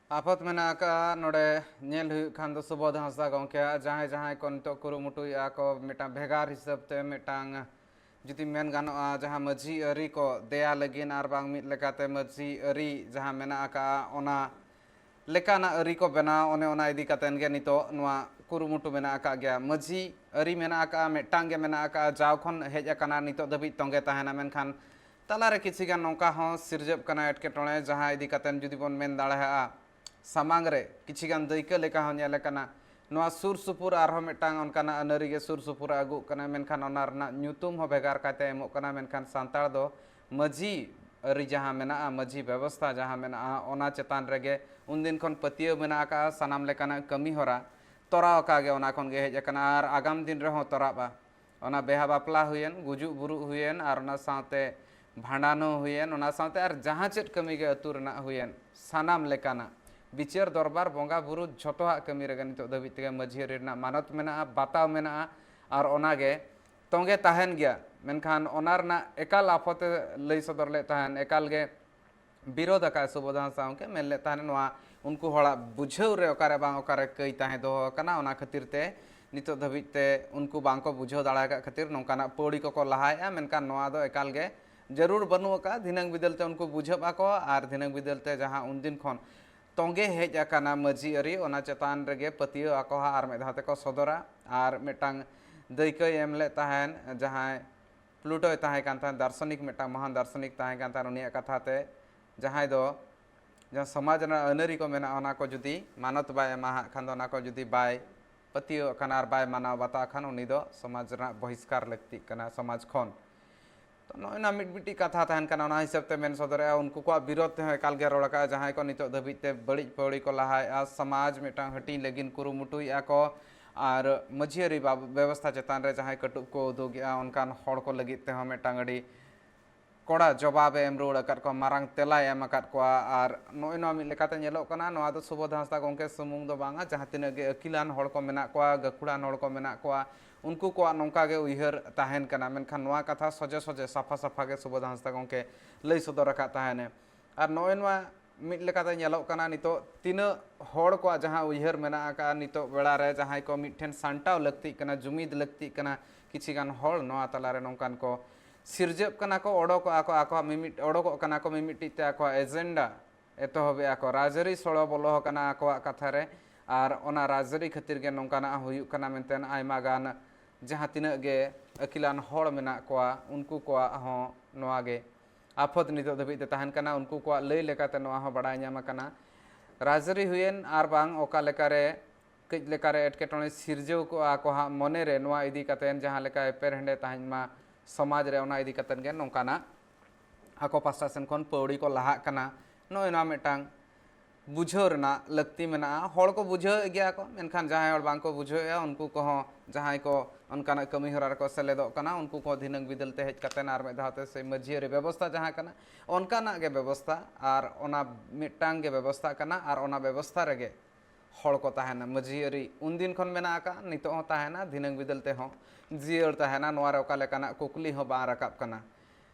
ᱟᱯᱚᱛ ᱢᱮᱱᱟᱜ ᱟᱠᱟᱫᱼᱟ᱾ ᱱᱚᱰᱮ ᱧᱮᱞ ᱦᱩᱭᱩᱜ ᱠᱷᱟᱱ ᱫᱚ ᱥᱩᱵᱳᱫᱷ ᱦᱟᱸᱥᱫᱟ ᱜᱚᱢᱠᱮᱭᱟᱜ ᱡᱟᱦᱟᱸᱭ ᱡᱟᱦᱟᱸᱭ ᱠᱚ ᱱᱤᱛᱚᱜ ᱠᱩᱨᱩᱢᱩᱴᱩᱭᱮᱫᱼᱟ ᱠᱚ ᱢᱤᱫᱴᱟᱝ ᱵᱷᱮᱜᱟᱨ ᱦᱤᱥᱟᱹᱵ ᱛᱮ ᱢᱤᱫᱴᱟᱝ ᱡᱩᱫᱤ ᱢᱮᱱ ᱜᱟᱱᱚᱜᱼᱟ, ᱡᱟᱦᱟᱸ ᱢᱟᱹᱡᱷᱤ ᱟᱹᱨᱤ ᱠᱚ ᱫᱮᱭᱟ ᱞᱟᱹᱜᱤᱫ ᱟᱨ ᱵᱟᱝ ᱢᱤᱫ ᱞᱮᱠᱟᱛᱮ ᱢᱟᱹᱡᱷᱤ ᱟᱹᱨᱤ ᱡᱟᱦᱟᱸ ᱢᱮᱱᱟᱜ ᱟᱠᱟᱫᱼᱟ, ᱚᱱᱟ ᱞᱮᱠᱟᱱᱟᱜ ᱟᱹᱨᱤ ᱠᱚ ᱵᱮᱱᱟᱣ, ᱚᱱᱮ ᱚᱱᱟ ᱤᱫᱤ ᱠᱟᱛᱮᱫ ᱜᱮ ᱱᱤᱛᱚᱜ ᱱᱚᱣᱟ ᱠᱩᱨᱩᱢᱩᱴᱩ ᱢᱮᱱᱟᱜ ᱟᱠᱟᱫ ᱜᱮᱭᱟ᱾ ᱢᱟᱹᱡᱷᱤ ᱟᱹᱨᱤ ᱢᱮᱱᱟᱜ ᱟᱠᱟᱫᱼᱟ, ᱢᱤᱫᱴᱟᱝ ᱜᱮ ᱢᱮᱱᱟᱜ ᱟᱠᱟᱫᱼᱟ, ᱡᱟᱣ ᱠᱷᱚᱱ ᱦᱮᱡ ᱟᱠᱟᱱᱟ, ᱱᱤᱛᱚᱜ ᱫᱷᱟᱹᱵᱤᱡ ᱛᱚᱸᱜᱮ ᱛᱟᱦᱮᱱᱟ᱾ ᱢᱮᱱᱠᱷᱟᱱ ᱛᱟᱞᱟᱨᱮ ᱠᱤᱪᱷᱤ ᱜᱟᱱ ᱱᱚᱝᱠᱟ ᱦᱚᱸ ᱥᱤᱨᱡᱟᱹᱜ ᱠᱟᱱᱟ ᱮᱴᱠᱮᱴᱚᱬᱮ, ᱡᱟᱦᱟᱸ ᱤᱫᱤ ᱠᱟᱛᱮᱫ ᱡᱩᱫᱤ ᱵᱚᱱ ᱢᱮᱱ ᱫᱟᱲᱮᱭᱟᱜᱼᱟ, ᱥᱟᱢᱟᱝ ᱨᱮ ᱠᱤᱪᱷᱤ ᱜᱟᱱ ᱫᱟᱹᱭᱠᱟᱹ ᱞᱮᱠᱟ ᱦᱚᱸ ᱧᱮᱞ ᱟᱠᱟᱱᱟ᱾ ᱱᱚᱣᱟ ᱥᱩᱨ ᱥᱩᱯᱩᱨ ᱟᱨᱦᱚᱸ ᱢᱤᱫᱴᱟᱝ ᱚᱱᱠᱟᱱᱟᱜ ᱟᱹᱱᱟᱹᱨᱤ ᱜᱮ ᱥᱩᱨ ᱥᱩᱯᱩᱨ ᱮ ᱟᱹᱜᱩᱜ ᱠᱟᱱᱟ, ᱢᱮᱱᱠᱷᱟᱱ ᱚᱱᱟ ᱨᱮᱱᱟᱜ ᱧᱩᱛᱩᱢ ᱦᱚᱸ ᱵᱷᱮᱜᱟᱨ ᱠᱟᱛᱮ ᱮᱢᱚᱜ ᱠᱟᱱᱟ᱾ ᱢᱮᱱᱠᱷᱟᱱ ᱥᱟᱱᱛᱟᱲ ᱫᱚ ᱢᱟᱹᱡᱷᱤ ᱟᱹᱨᱤ ᱡᱟᱦᱟᱸ ᱢᱮᱱᱟᱜᱼᱟ, ᱢᱟᱹᱡᱷᱤ ᱵᱮᱵᱚᱥᱛᱷᱟ ᱡᱟᱦᱟᱸ ᱢᱮᱱᱟᱜᱼᱟ, ᱚᱱᱟ ᱪᱮᱛᱟᱱ ᱨᱮᱜᱮ ᱩᱱᱫᱤᱱ ᱠᱷᱚᱱ ᱯᱟᱹᱛᱭᱟᱹᱣ ᱢᱮᱱᱟᱜ ᱟᱠᱟᱫᱼᱟ᱾ ᱥᱟᱱᱟᱢ ᱞᱮᱠᱟᱱᱟᱜ ᱠᱟᱹᱢᱤ ᱦᱚᱨᱟ ᱛᱚᱨᱟᱣ ᱟᱠᱟ ᱜᱮ ᱚᱱᱟ ᱠᱷᱚᱱ ᱜᱮ ᱦᱮᱡ ᱟᱠᱟᱱᱟ ᱟᱨ ᱟᱜᱟᱢ ᱫᱤᱱ ᱨᱮᱦᱚᱸ ᱛᱚᱨᱟᱜᱼᱟ᱾ ᱚᱱᱟ ᱵᱤᱦᱟ ᱵᱟᱯᱞᱟ ᱦᱩᱭᱮᱱ, ᱜᱩᱡᱩᱜ ᱵᱩᱨᱩᱜ ᱦᱩᱭᱮᱱ, ᱟᱨ ᱚᱱᱟ ᱥᱟᱶᱛᱮ ᱵᱷᱟᱸᱰᱟᱱ ᱦᱚᱸ ᱦᱩᱭᱮᱱ, ᱚᱱᱟ ᱥᱟᱶᱛᱮ ᱟᱨ ᱡᱟᱦᱟᱸ ᱪᱮᱫ ᱠᱟᱹᱢᱤ ᱜᱮ ᱟᱹᱛᱩ ᱨᱮᱱᱟᱜ ᱦᱩᱭᱮᱱ, ᱥᱟᱱᱟᱢ ᱞᱮᱠᱟᱱᱟᱜ ᱵᱤᱪᱟᱹᱨ ᱫᱚᱨᱵᱟᱨ ᱵᱚᱸᱜᱟ ᱵᱩᱨᱩ ᱡᱷᱚᱛᱚᱣᱟᱜ ᱠᱟᱹᱢᱤ ᱨᱮᱜᱮ ᱱᱤᱛᱚᱜ ᱫᱷᱟᱹᱵᱤᱡ ᱛᱮᱜᱮ ᱢᱟᱹᱡᱷᱤ ᱟᱹᱨᱤ ᱨᱮᱱᱟᱜ ᱢᱟᱱᱚᱛ ᱢᱮᱱᱟᱜᱼᱟ, ᱵᱟᱛᱟᱣ ᱢᱮᱱᱟᱜᱼᱟ, ᱟᱨ ᱚᱱᱟᱜᱮ ᱛᱚᱸᱜᱮ ᱛᱟᱦᱮᱱ ᱜᱮᱭᱟ᱾ ᱢᱮᱱᱠᱷᱟᱱ ᱚᱱᱟ ᱨᱮᱱᱟᱜ ᱮᱠᱟᱞ ᱟᱯᱷᱚᱛ ᱮ ᱞᱟᱹᱭ ᱥᱚᱫᱚᱨ ᱞᱮᱫ ᱛᱟᱦᱮᱱ, ᱮᱠᱟᱞ ᱜᱮ ᱵᱤᱨᱳᱫ ᱟᱠᱟᱫ ᱥᱩᱵᱳᱫᱷᱟ ᱦᱟᱸᱥᱫᱟ ᱜᱚᱢᱠᱮ, ᱢᱮᱱ ᱞᱮᱫ ᱛᱟᱦᱮᱱ ᱱᱚᱣᱟ ᱩᱱᱠᱩ ᱦᱚᱲᱟᱜ ᱵᱩᱡᱷᱟᱹᱣ ᱨᱮ ᱚᱠᱟᱨᱮ ᱵᱟᱝ ᱚᱠᱟᱨᱮ ᱠᱟᱹᱭ ᱛᱟᱦᱮᱸ ᱫᱚᱦᱚ ᱟᱠᱟᱱᱟ, ᱚᱱᱟ ᱠᱷᱟᱹᱛᱤᱨ ᱛᱮ ᱱᱤᱛᱚᱜ ᱫᱷᱟᱹᱵᱤᱡ ᱛᱮ ᱩᱱᱠᱩ ᱵᱟᱝ ᱠᱚ ᱵᱩᱡᱷᱟᱹᱣ ᱫᱟᱲᱮ ᱟᱠᱟᱫ ᱠᱷᱟᱹᱛᱤᱨ ᱱᱚᱝᱠᱟᱱᱟᱜ ᱯᱟᱹᱣᱲᱤ ᱠᱚᱠᱚ ᱞᱟᱦᱟᱭᱮᱫᱼᱟ᱾ ᱢᱮᱱᱠᱷᱟᱱ ᱱᱚᱣᱟ ᱫᱚ ᱮᱠᱟᱞ ᱜᱮ ᱡᱟᱹᱨᱩᱲ ᱵᱟᱹᱱᱩᱜ ᱟᱠᱟᱫᱼᱟ᱾ ᱫᱷᱤᱱᱟᱹᱝ ᱵᱤᱫᱟᱹᱞ ᱛᱮ ᱩᱱᱠᱩ ᱵᱩᱡᱷᱟᱹᱜ ᱟᱠᱚ ᱟᱨ ᱫᱷᱤᱱᱟᱹᱝ ᱵᱤᱫᱟᱹᱞ ᱛᱮ ᱡᱟᱦᱟᱸ ᱩᱱᱫᱤᱱ ᱠᱷᱚᱱ ᱛᱚᱸᱜᱮ ᱦᱮᱡ ᱟᱠᱟᱱᱟ ᱢᱟᱹᱡᱷᱤ ᱟᱹᱨᱤ, ᱚᱱᱟ ᱪᱮᱛᱟᱱ ᱨᱮᱜᱮ ᱯᱟᱹᱛᱭᱟᱹᱣ ᱟᱠᱚ ᱦᱟᱸᱜ ᱟᱨ ᱢᱤᱫ ᱫᱷᱟᱣ ᱛᱮᱠᱚ ᱥᱚᱫᱚᱨᱟ᱾ ᱟᱨ ᱢᱤᱫᱴᱟᱝ ᱫᱟᱹᱭᱠᱟᱹᱭ ᱮᱢ ᱞᱮᱫ ᱛᱟᱦᱮᱸᱫ, ᱡᱟᱦᱟᱸᱭ ᱯᱞᱩᱴᱳᱭ ᱛᱟᱦᱮᱸ ᱠᱟᱱ ᱛᱟᱦᱮᱸᱫ, ᱫᱟᱨᱥᱚᱱᱤᱠ, ᱢᱤᱫᱴᱟᱝ ᱢᱚᱦᱟᱱ ᱫᱟᱨᱥᱚᱱᱤᱠ ᱛᱟᱦᱮᱸ ᱠᱟᱱ ᱛᱟᱦᱮᱸᱫ, ᱩᱱᱤᱭᱟᱜ ᱠᱟᱛᱷᱟ ᱛᱮ ᱡᱟᱦᱟᱸᱭ ᱫᱚ ᱡᱟᱦᱟᱸ ᱥᱚᱢᱟᱡᱽ ᱨᱮᱱᱟᱜ ᱟᱹᱱᱟᱹᱨᱤ ᱠᱚ ᱢᱮᱱᱟᱜᱼᱟ, ᱚᱱᱟ ᱠᱚ ᱡᱩᱫᱤ ᱢᱟᱱᱚᱛ ᱵᱟᱭ ᱮᱢᱟ ᱦᱟᱸᱜ ᱠᱷᱟᱱ ᱫᱚ, ᱚᱱᱟ ᱠᱚ ᱡᱩᱫᱤ ᱵᱟᱭ ᱯᱟᱹᱛᱭᱟᱹᱣᱟᱜ ᱠᱷᱟᱱ ᱟᱨ ᱵᱟᱭ ᱢᱟᱱᱟᱣ ᱵᱟᱛᱟᱣ ᱠᱷᱟᱱ, ᱩᱱᱤ ᱫᱚ ᱥᱚᱢᱟᱡᱽ ᱨᱮᱱᱟᱜ ᱵᱚᱦᱤᱥᱠᱟᱨ ᱞᱟᱹᱠᱛᱤᱜ ᱠᱟᱱᱟ, ᱥᱚᱢᱟᱡᱽ ᱠᱷᱚᱱ᱾ ᱛᱚ ᱱᱚᱜᱼᱚᱭ ᱱᱟ ᱢᱤᱫ ᱢᱤᱫᱴᱤᱡ ᱠᱟᱛᱷᱟ ᱛᱟᱦᱮᱱ ᱠᱟᱱᱟ, ᱚᱱᱟ ᱦᱤᱥᱟᱹᱵ ᱛᱮ ᱢᱮᱱ ᱥᱚᱫᱚᱨᱮᱜᱼᱟ᱾ ᱩᱱᱠᱩ ᱠᱚᱣᱟᱜ ᱵᱤᱨᱳᱫᱷ ᱛᱮᱦᱚᱸ ᱮᱠᱟᱞ ᱜᱮ ᱨᱚᱲ ᱟᱠᱟᱫᱼᱟ, ᱡᱟᱦᱟᱸᱭ ᱠᱚ ᱱᱤᱛᱚᱜ ᱫᱷᱟᱹᱵᱤᱡ ᱛᱮ ᱵᱟᱹᱲᱤᱡ ᱯᱟᱹᱣᱲᱤ ᱠᱚ ᱞᱟᱦᱟᱭᱮᱫᱼᱟ, ᱥᱚᱢᱟᱡᱽ ᱢᱤᱫᱴᱟᱝ ᱦᱟᱹᱴᱤᱧ ᱞᱟᱹᱜᱤᱫ ᱠᱩᱨᱩᱢᱩᱴᱩᱭᱮᱫᱼᱟ ᱠᱚ, ᱟᱨ ᱢᱟᱹᱡᱷᱤ ᱟᱹᱨᱤ ᱵᱟᱵ-, ᱵᱮᱵᱚᱥᱛᱷᱟ ᱪᱮᱛᱟᱱ ᱨᱮ ᱡᱟᱦᱟᱸᱭ ᱠᱟᱹᱴᱩᱵ ᱠᱚ ᱩᱫᱩᱜᱮᱜᱼᱟ, ᱚᱱᱠᱟᱱ ᱦᱚᱲ ᱠᱚ ᱞᱟᱹᱜᱤᱫ ᱛᱮᱦᱚᱸ ᱢᱤᱫᱴᱟᱝ ᱟᱹᱰᱤ ᱠᱚᱲᱟ ᱡᱚᱵᱟᱵᱮ ᱮᱢ ᱨᱩᱣᱟᱹᱲ ᱟᱠᱟᱫ ᱠᱚᱣᱟ, ᱢᱟᱨᱟᱝ ᱛᱮᱞᱟᱭ ᱮᱢ ᱟᱠᱟᱫ ᱠᱚᱣᱟ᱾ ᱟᱨ ᱱᱚᱜᱼᱚᱭ ᱱᱚᱣᱟ ᱢᱤᱫ ᱞᱮᱠᱟᱛᱮ ᱧᱮᱞᱚᱜ ᱠᱟᱱᱟ, ᱱᱚᱣᱟ ᱫᱚ ᱥᱩᱵᱳᱫᱷ ᱦᱟᱸᱥᱫᱟ ᱜᱚᱢᱠᱮ ᱥᱩᱢᱩᱝ ᱫᱚ ᱵᱟᱝᱟ, ᱡᱟᱦᱟᱸ ᱛᱤᱱᱟᱹᱜ ᱜᱮ ᱟᱹᱠᱤᱞᱟᱱ ᱦᱚᱲ ᱠᱚ ᱢᱮᱱᱟᱜ ᱠᱚᱣᱟ, ᱜᱟᱹᱠᱷᱩᱲᱟᱱ ᱦᱚᱲ ᱠᱚ ᱢᱮᱱᱟᱜ ᱠᱚᱣᱟ, ᱩᱱᱠᱩ ᱠᱚᱣᱟᱜ ᱱᱚᱝᱠᱟ ᱜᱮ ᱩᱭᱦᱟᱹᱨ ᱛᱟᱦᱮᱱ ᱠᱟᱱᱟ᱾ ᱢᱮᱱᱠᱷᱟᱱ ᱱᱚᱣᱟ ᱠᱟᱛᱷᱟ ᱥᱚᱡᱷᱮ ᱥᱚᱡᱷᱮ ᱥᱟᱯᱷᱟ ᱥᱟᱯᱷᱟ ᱜᱮ ᱥᱩᱵᱳᱫᱷ ᱦᱟᱸᱥᱫᱟ ᱜᱚᱢᱠᱮ ᱞᱟᱹᱭ ᱥᱚᱫᱚᱨ ᱟᱠᱟᱫ ᱛᱟᱦᱮᱱᱮ᱾ ᱟᱨ ᱱᱚᱜᱼᱚᱭ ᱱᱚᱣᱟ ᱢᱤᱫ ᱞᱮᱠᱟᱛᱮ ᱧᱮᱞᱚᱜ ᱠᱟᱱᱟ, ᱱᱤᱛᱚᱜ ᱛᱤᱱᱟᱹᱜ ᱦᱚᱲ ᱠᱚᱣᱟᱜ ᱡᱟᱦᱟᱸ ᱩᱭᱦᱟᱹᱨ ᱢᱮᱱᱟᱜ ᱟᱠᱟᱫᱼᱟ, ᱱᱤᱛᱚᱜ ᱵᱮᱲᱟ ᱨᱮ ᱡᱟᱦᱟᱸᱭ ᱠᱚ ᱢᱤᱫ ᱴᱷᱮᱱ ᱥᱟᱱᱴᱟᱣ ᱞᱟᱹᱠᱛᱤᱜ ᱠᱟᱱᱟ, ᱡᱩᱢᱤᱫ ᱞᱟᱹᱠᱛᱤᱜ ᱠᱟᱱᱟ, ᱠᱤᱪᱷᱤ ᱜᱟᱱ ᱦᱚᱲ ᱱᱚᱣᱟ ᱛᱟᱞᱟᱨᱮ ᱱᱚᱝᱠᱟᱱ ᱠᱚ ᱥᱤᱨᱡᱟᱹᱜ ᱠᱟᱱᱟ ᱠᱚ, ᱚᱰᱚᱠᱚᱜᱼᱟ ᱠᱚ, ᱟᱠᱚᱣᱟᱜ ᱢᱤᱢᱤᱫ, ᱚᱰᱚᱠᱚᱜ ᱠᱟᱱᱟ ᱠᱚ ᱢᱤᱢᱤᱫᱴᱤᱡ ᱛᱮ ᱟᱠᱚᱣᱟᱜ ᱮᱡᱮᱱᱰᱟ ᱮᱛᱚᱦᱚᱵᱮᱜᱼᱟ ᱠᱚ᱾ ᱨᱟᱡᱽᱟᱹᱨᱤ ᱥᱚᱲᱚ ᱵᱚᱞᱚ ᱟᱠᱟᱱᱟ ᱟᱠᱚᱣᱟᱜ ᱠᱟᱛᱷᱟ ᱨᱮ, ᱟᱨ ᱚᱱᱟ ᱨᱟᱡᱽᱟᱹᱨᱤ ᱠᱷᱟᱹᱛᱤᱨ ᱜᱮ ᱱᱚᱝᱠᱟᱱᱟᱜ ᱦᱩᱭᱩᱜ ᱠᱟᱱᱟ ᱢᱮᱱᱛᱮ ᱟᱭᱢᱟ ᱜᱟᱱ ᱡᱟᱦᱟᱸ ᱛᱤᱱᱟᱹᱜ ᱜᱮ ᱟᱹᱠᱤᱞᱟᱱ ᱦᱚᱲ ᱢᱮᱱᱟᱜ ᱠᱚᱣᱟ, ᱩᱱᱠᱩ ᱠᱚᱣᱟᱜ ᱦᱚᱸ ᱱᱚᱣᱟ ᱜᱮ ᱟᱯᱷᱚᱫ ᱱᱤᱛᱚᱜ ᱫᱷᱟᱹᱵᱤᱡ ᱛᱮ ᱛᱟᱦᱮᱱ ᱠᱟᱱᱟ᱾ ᱩᱱᱠᱩ ᱠᱚᱣᱟᱜ ᱞᱟᱹᱭ ᱞᱮᱠᱟᱛᱮ ᱱᱚᱣᱟ ᱦᱚᱸ ᱵᱟᱲᱟᱭ ᱧᱟᱢ ᱟᱠᱟᱱᱟ, ᱨᱟᱡᱽᱟᱹᱨᱤ ᱦᱩᱭᱮᱱ ᱟᱨ ᱵᱟᱝ ᱚᱠᱟ ᱞᱮᱠᱟᱨᱮ ᱠᱟᱹᱡ ᱞᱮᱠᱟᱨᱮ ᱮᱴᱠᱮᱴᱚᱬᱮ ᱥᱤᱨᱡᱟᱹᱣ ᱠᱚᱜᱼᱟ ᱟᱠᱚᱣᱟᱜ ᱢᱚᱱᱮᱨᱮ, ᱱᱚᱣᱟ ᱤᱫᱤ ᱠᱟᱛᱮ ᱡᱟᱦᱟᱸ ᱞᱮᱠᱟ ᱮᱯᱮᱨᱦᱮᱸᱰᱮ ᱛᱟᱦᱮᱸ ᱢᱟ ᱥᱚᱢᱟᱡᱽ ᱨᱮ, ᱚᱱᱟ ᱤᱫᱤ ᱠᱟᱛᱮ ᱜᱮ ᱱᱚᱝᱠᱟᱱᱟᱜ ᱟᱠᱚ ᱯᱟᱥᱴᱟ ᱥᱮᱱ ᱠᱷᱚᱱ ᱯᱟᱹᱣᱲᱤ ᱠᱚ ᱞᱟᱦᱟᱜ ᱠᱟᱱᱟ᱾ ᱱᱚᱜᱼᱚᱭ ᱱᱚᱣᱟ ᱢᱤᱫᱴᱟᱝ ᱵᱩᱡᱷᱟᱹᱣ ᱨᱮᱱᱟᱜ ᱞᱟᱹᱠᱛᱤ ᱢᱮᱱᱟᱜᱼᱟ᱾ ᱦᱚᱲ ᱠᱚ ᱵᱩᱡᱷᱟᱹᱣᱮᱫ ᱜᱮᱭᱟ ᱠᱚ, ᱢᱮᱱᱠᱷᱟᱱ ᱡᱟᱦᱟᱸᱭ ᱦᱚᱲ ᱵᱟᱝ ᱠᱚ ᱵᱩᱡᱷᱟᱹᱣᱮᱫᱼᱟ, ᱩᱱᱠᱩ ᱠᱚᱦᱚᱸ ᱡᱟᱦᱟᱸᱭ ᱠᱚ ᱚᱱᱠᱟᱱᱟᱜ ᱠᱟᱹᱢᱤ ᱦᱚᱨᱟ ᱨᱮᱠᱚ ᱥᱮᱞᱮᱫᱚᱜ ᱠᱟᱱᱟ, ᱩᱱᱠᱩ ᱠᱚ ᱫᱷᱤᱱᱟᱹᱝ ᱵᱤᱫᱟᱹᱞ ᱛᱮ ᱦᱮᱡ ᱠᱟᱛᱮ ᱟᱨ ᱢᱤᱫ ᱫᱷᱟᱣ ᱛᱮ ᱥᱮ ᱢᱟᱹᱡᱷᱤ ᱟᱹᱨᱤ ᱵᱮᱵᱚᱥᱛᱷᱟ ᱡᱟᱦᱟᱸ ᱠᱟᱱᱟ, ᱚᱱᱠᱟᱱᱟᱜ ᱜᱮ ᱵᱮᱵᱚᱥᱛᱷᱟ, ᱟᱨ ᱚᱱᱟ ᱢᱤᱫᱴᱟᱝ ᱜᱮ ᱵᱮᱵᱚᱥᱛᱷᱟ ᱠᱟᱱᱟ, ᱟᱨ ᱚᱱᱟ ᱵᱮᱵᱚᱥᱛᱷᱟ ᱨᱮᱜᱮ ᱦᱚᱲ ᱠᱚ ᱛᱟᱦᱮᱱᱟ᱾ ᱢᱟᱹᱡᱷᱤ ᱟᱹᱨᱤ ᱩᱱᱫᱤᱱ ᱠᱷᱚᱱ ᱢᱮᱱᱟᱜ ᱟᱠᱟᱫ, ᱱᱤᱛᱚᱜ ᱦᱚᱸ ᱛᱟᱦᱮᱱᱟ, ᱫᱷᱤᱱᱟᱹᱝ ᱵᱤᱫᱟᱹᱞ ᱛᱮᱦᱚᱸ ᱡᱤᱭᱟᱹᱲ ᱛᱟᱦᱮᱱᱟ᱾ ᱱᱚᱣᱟ ᱨᱮ ᱚᱠᱟ ᱞᱮᱠᱟᱱᱟᱜ ᱠᱩᱠᱞᱤ ᱦᱚᱸ ᱵᱟᱝ ᱨᱟᱠᱟᱵ ᱠᱟᱱᱟ᱾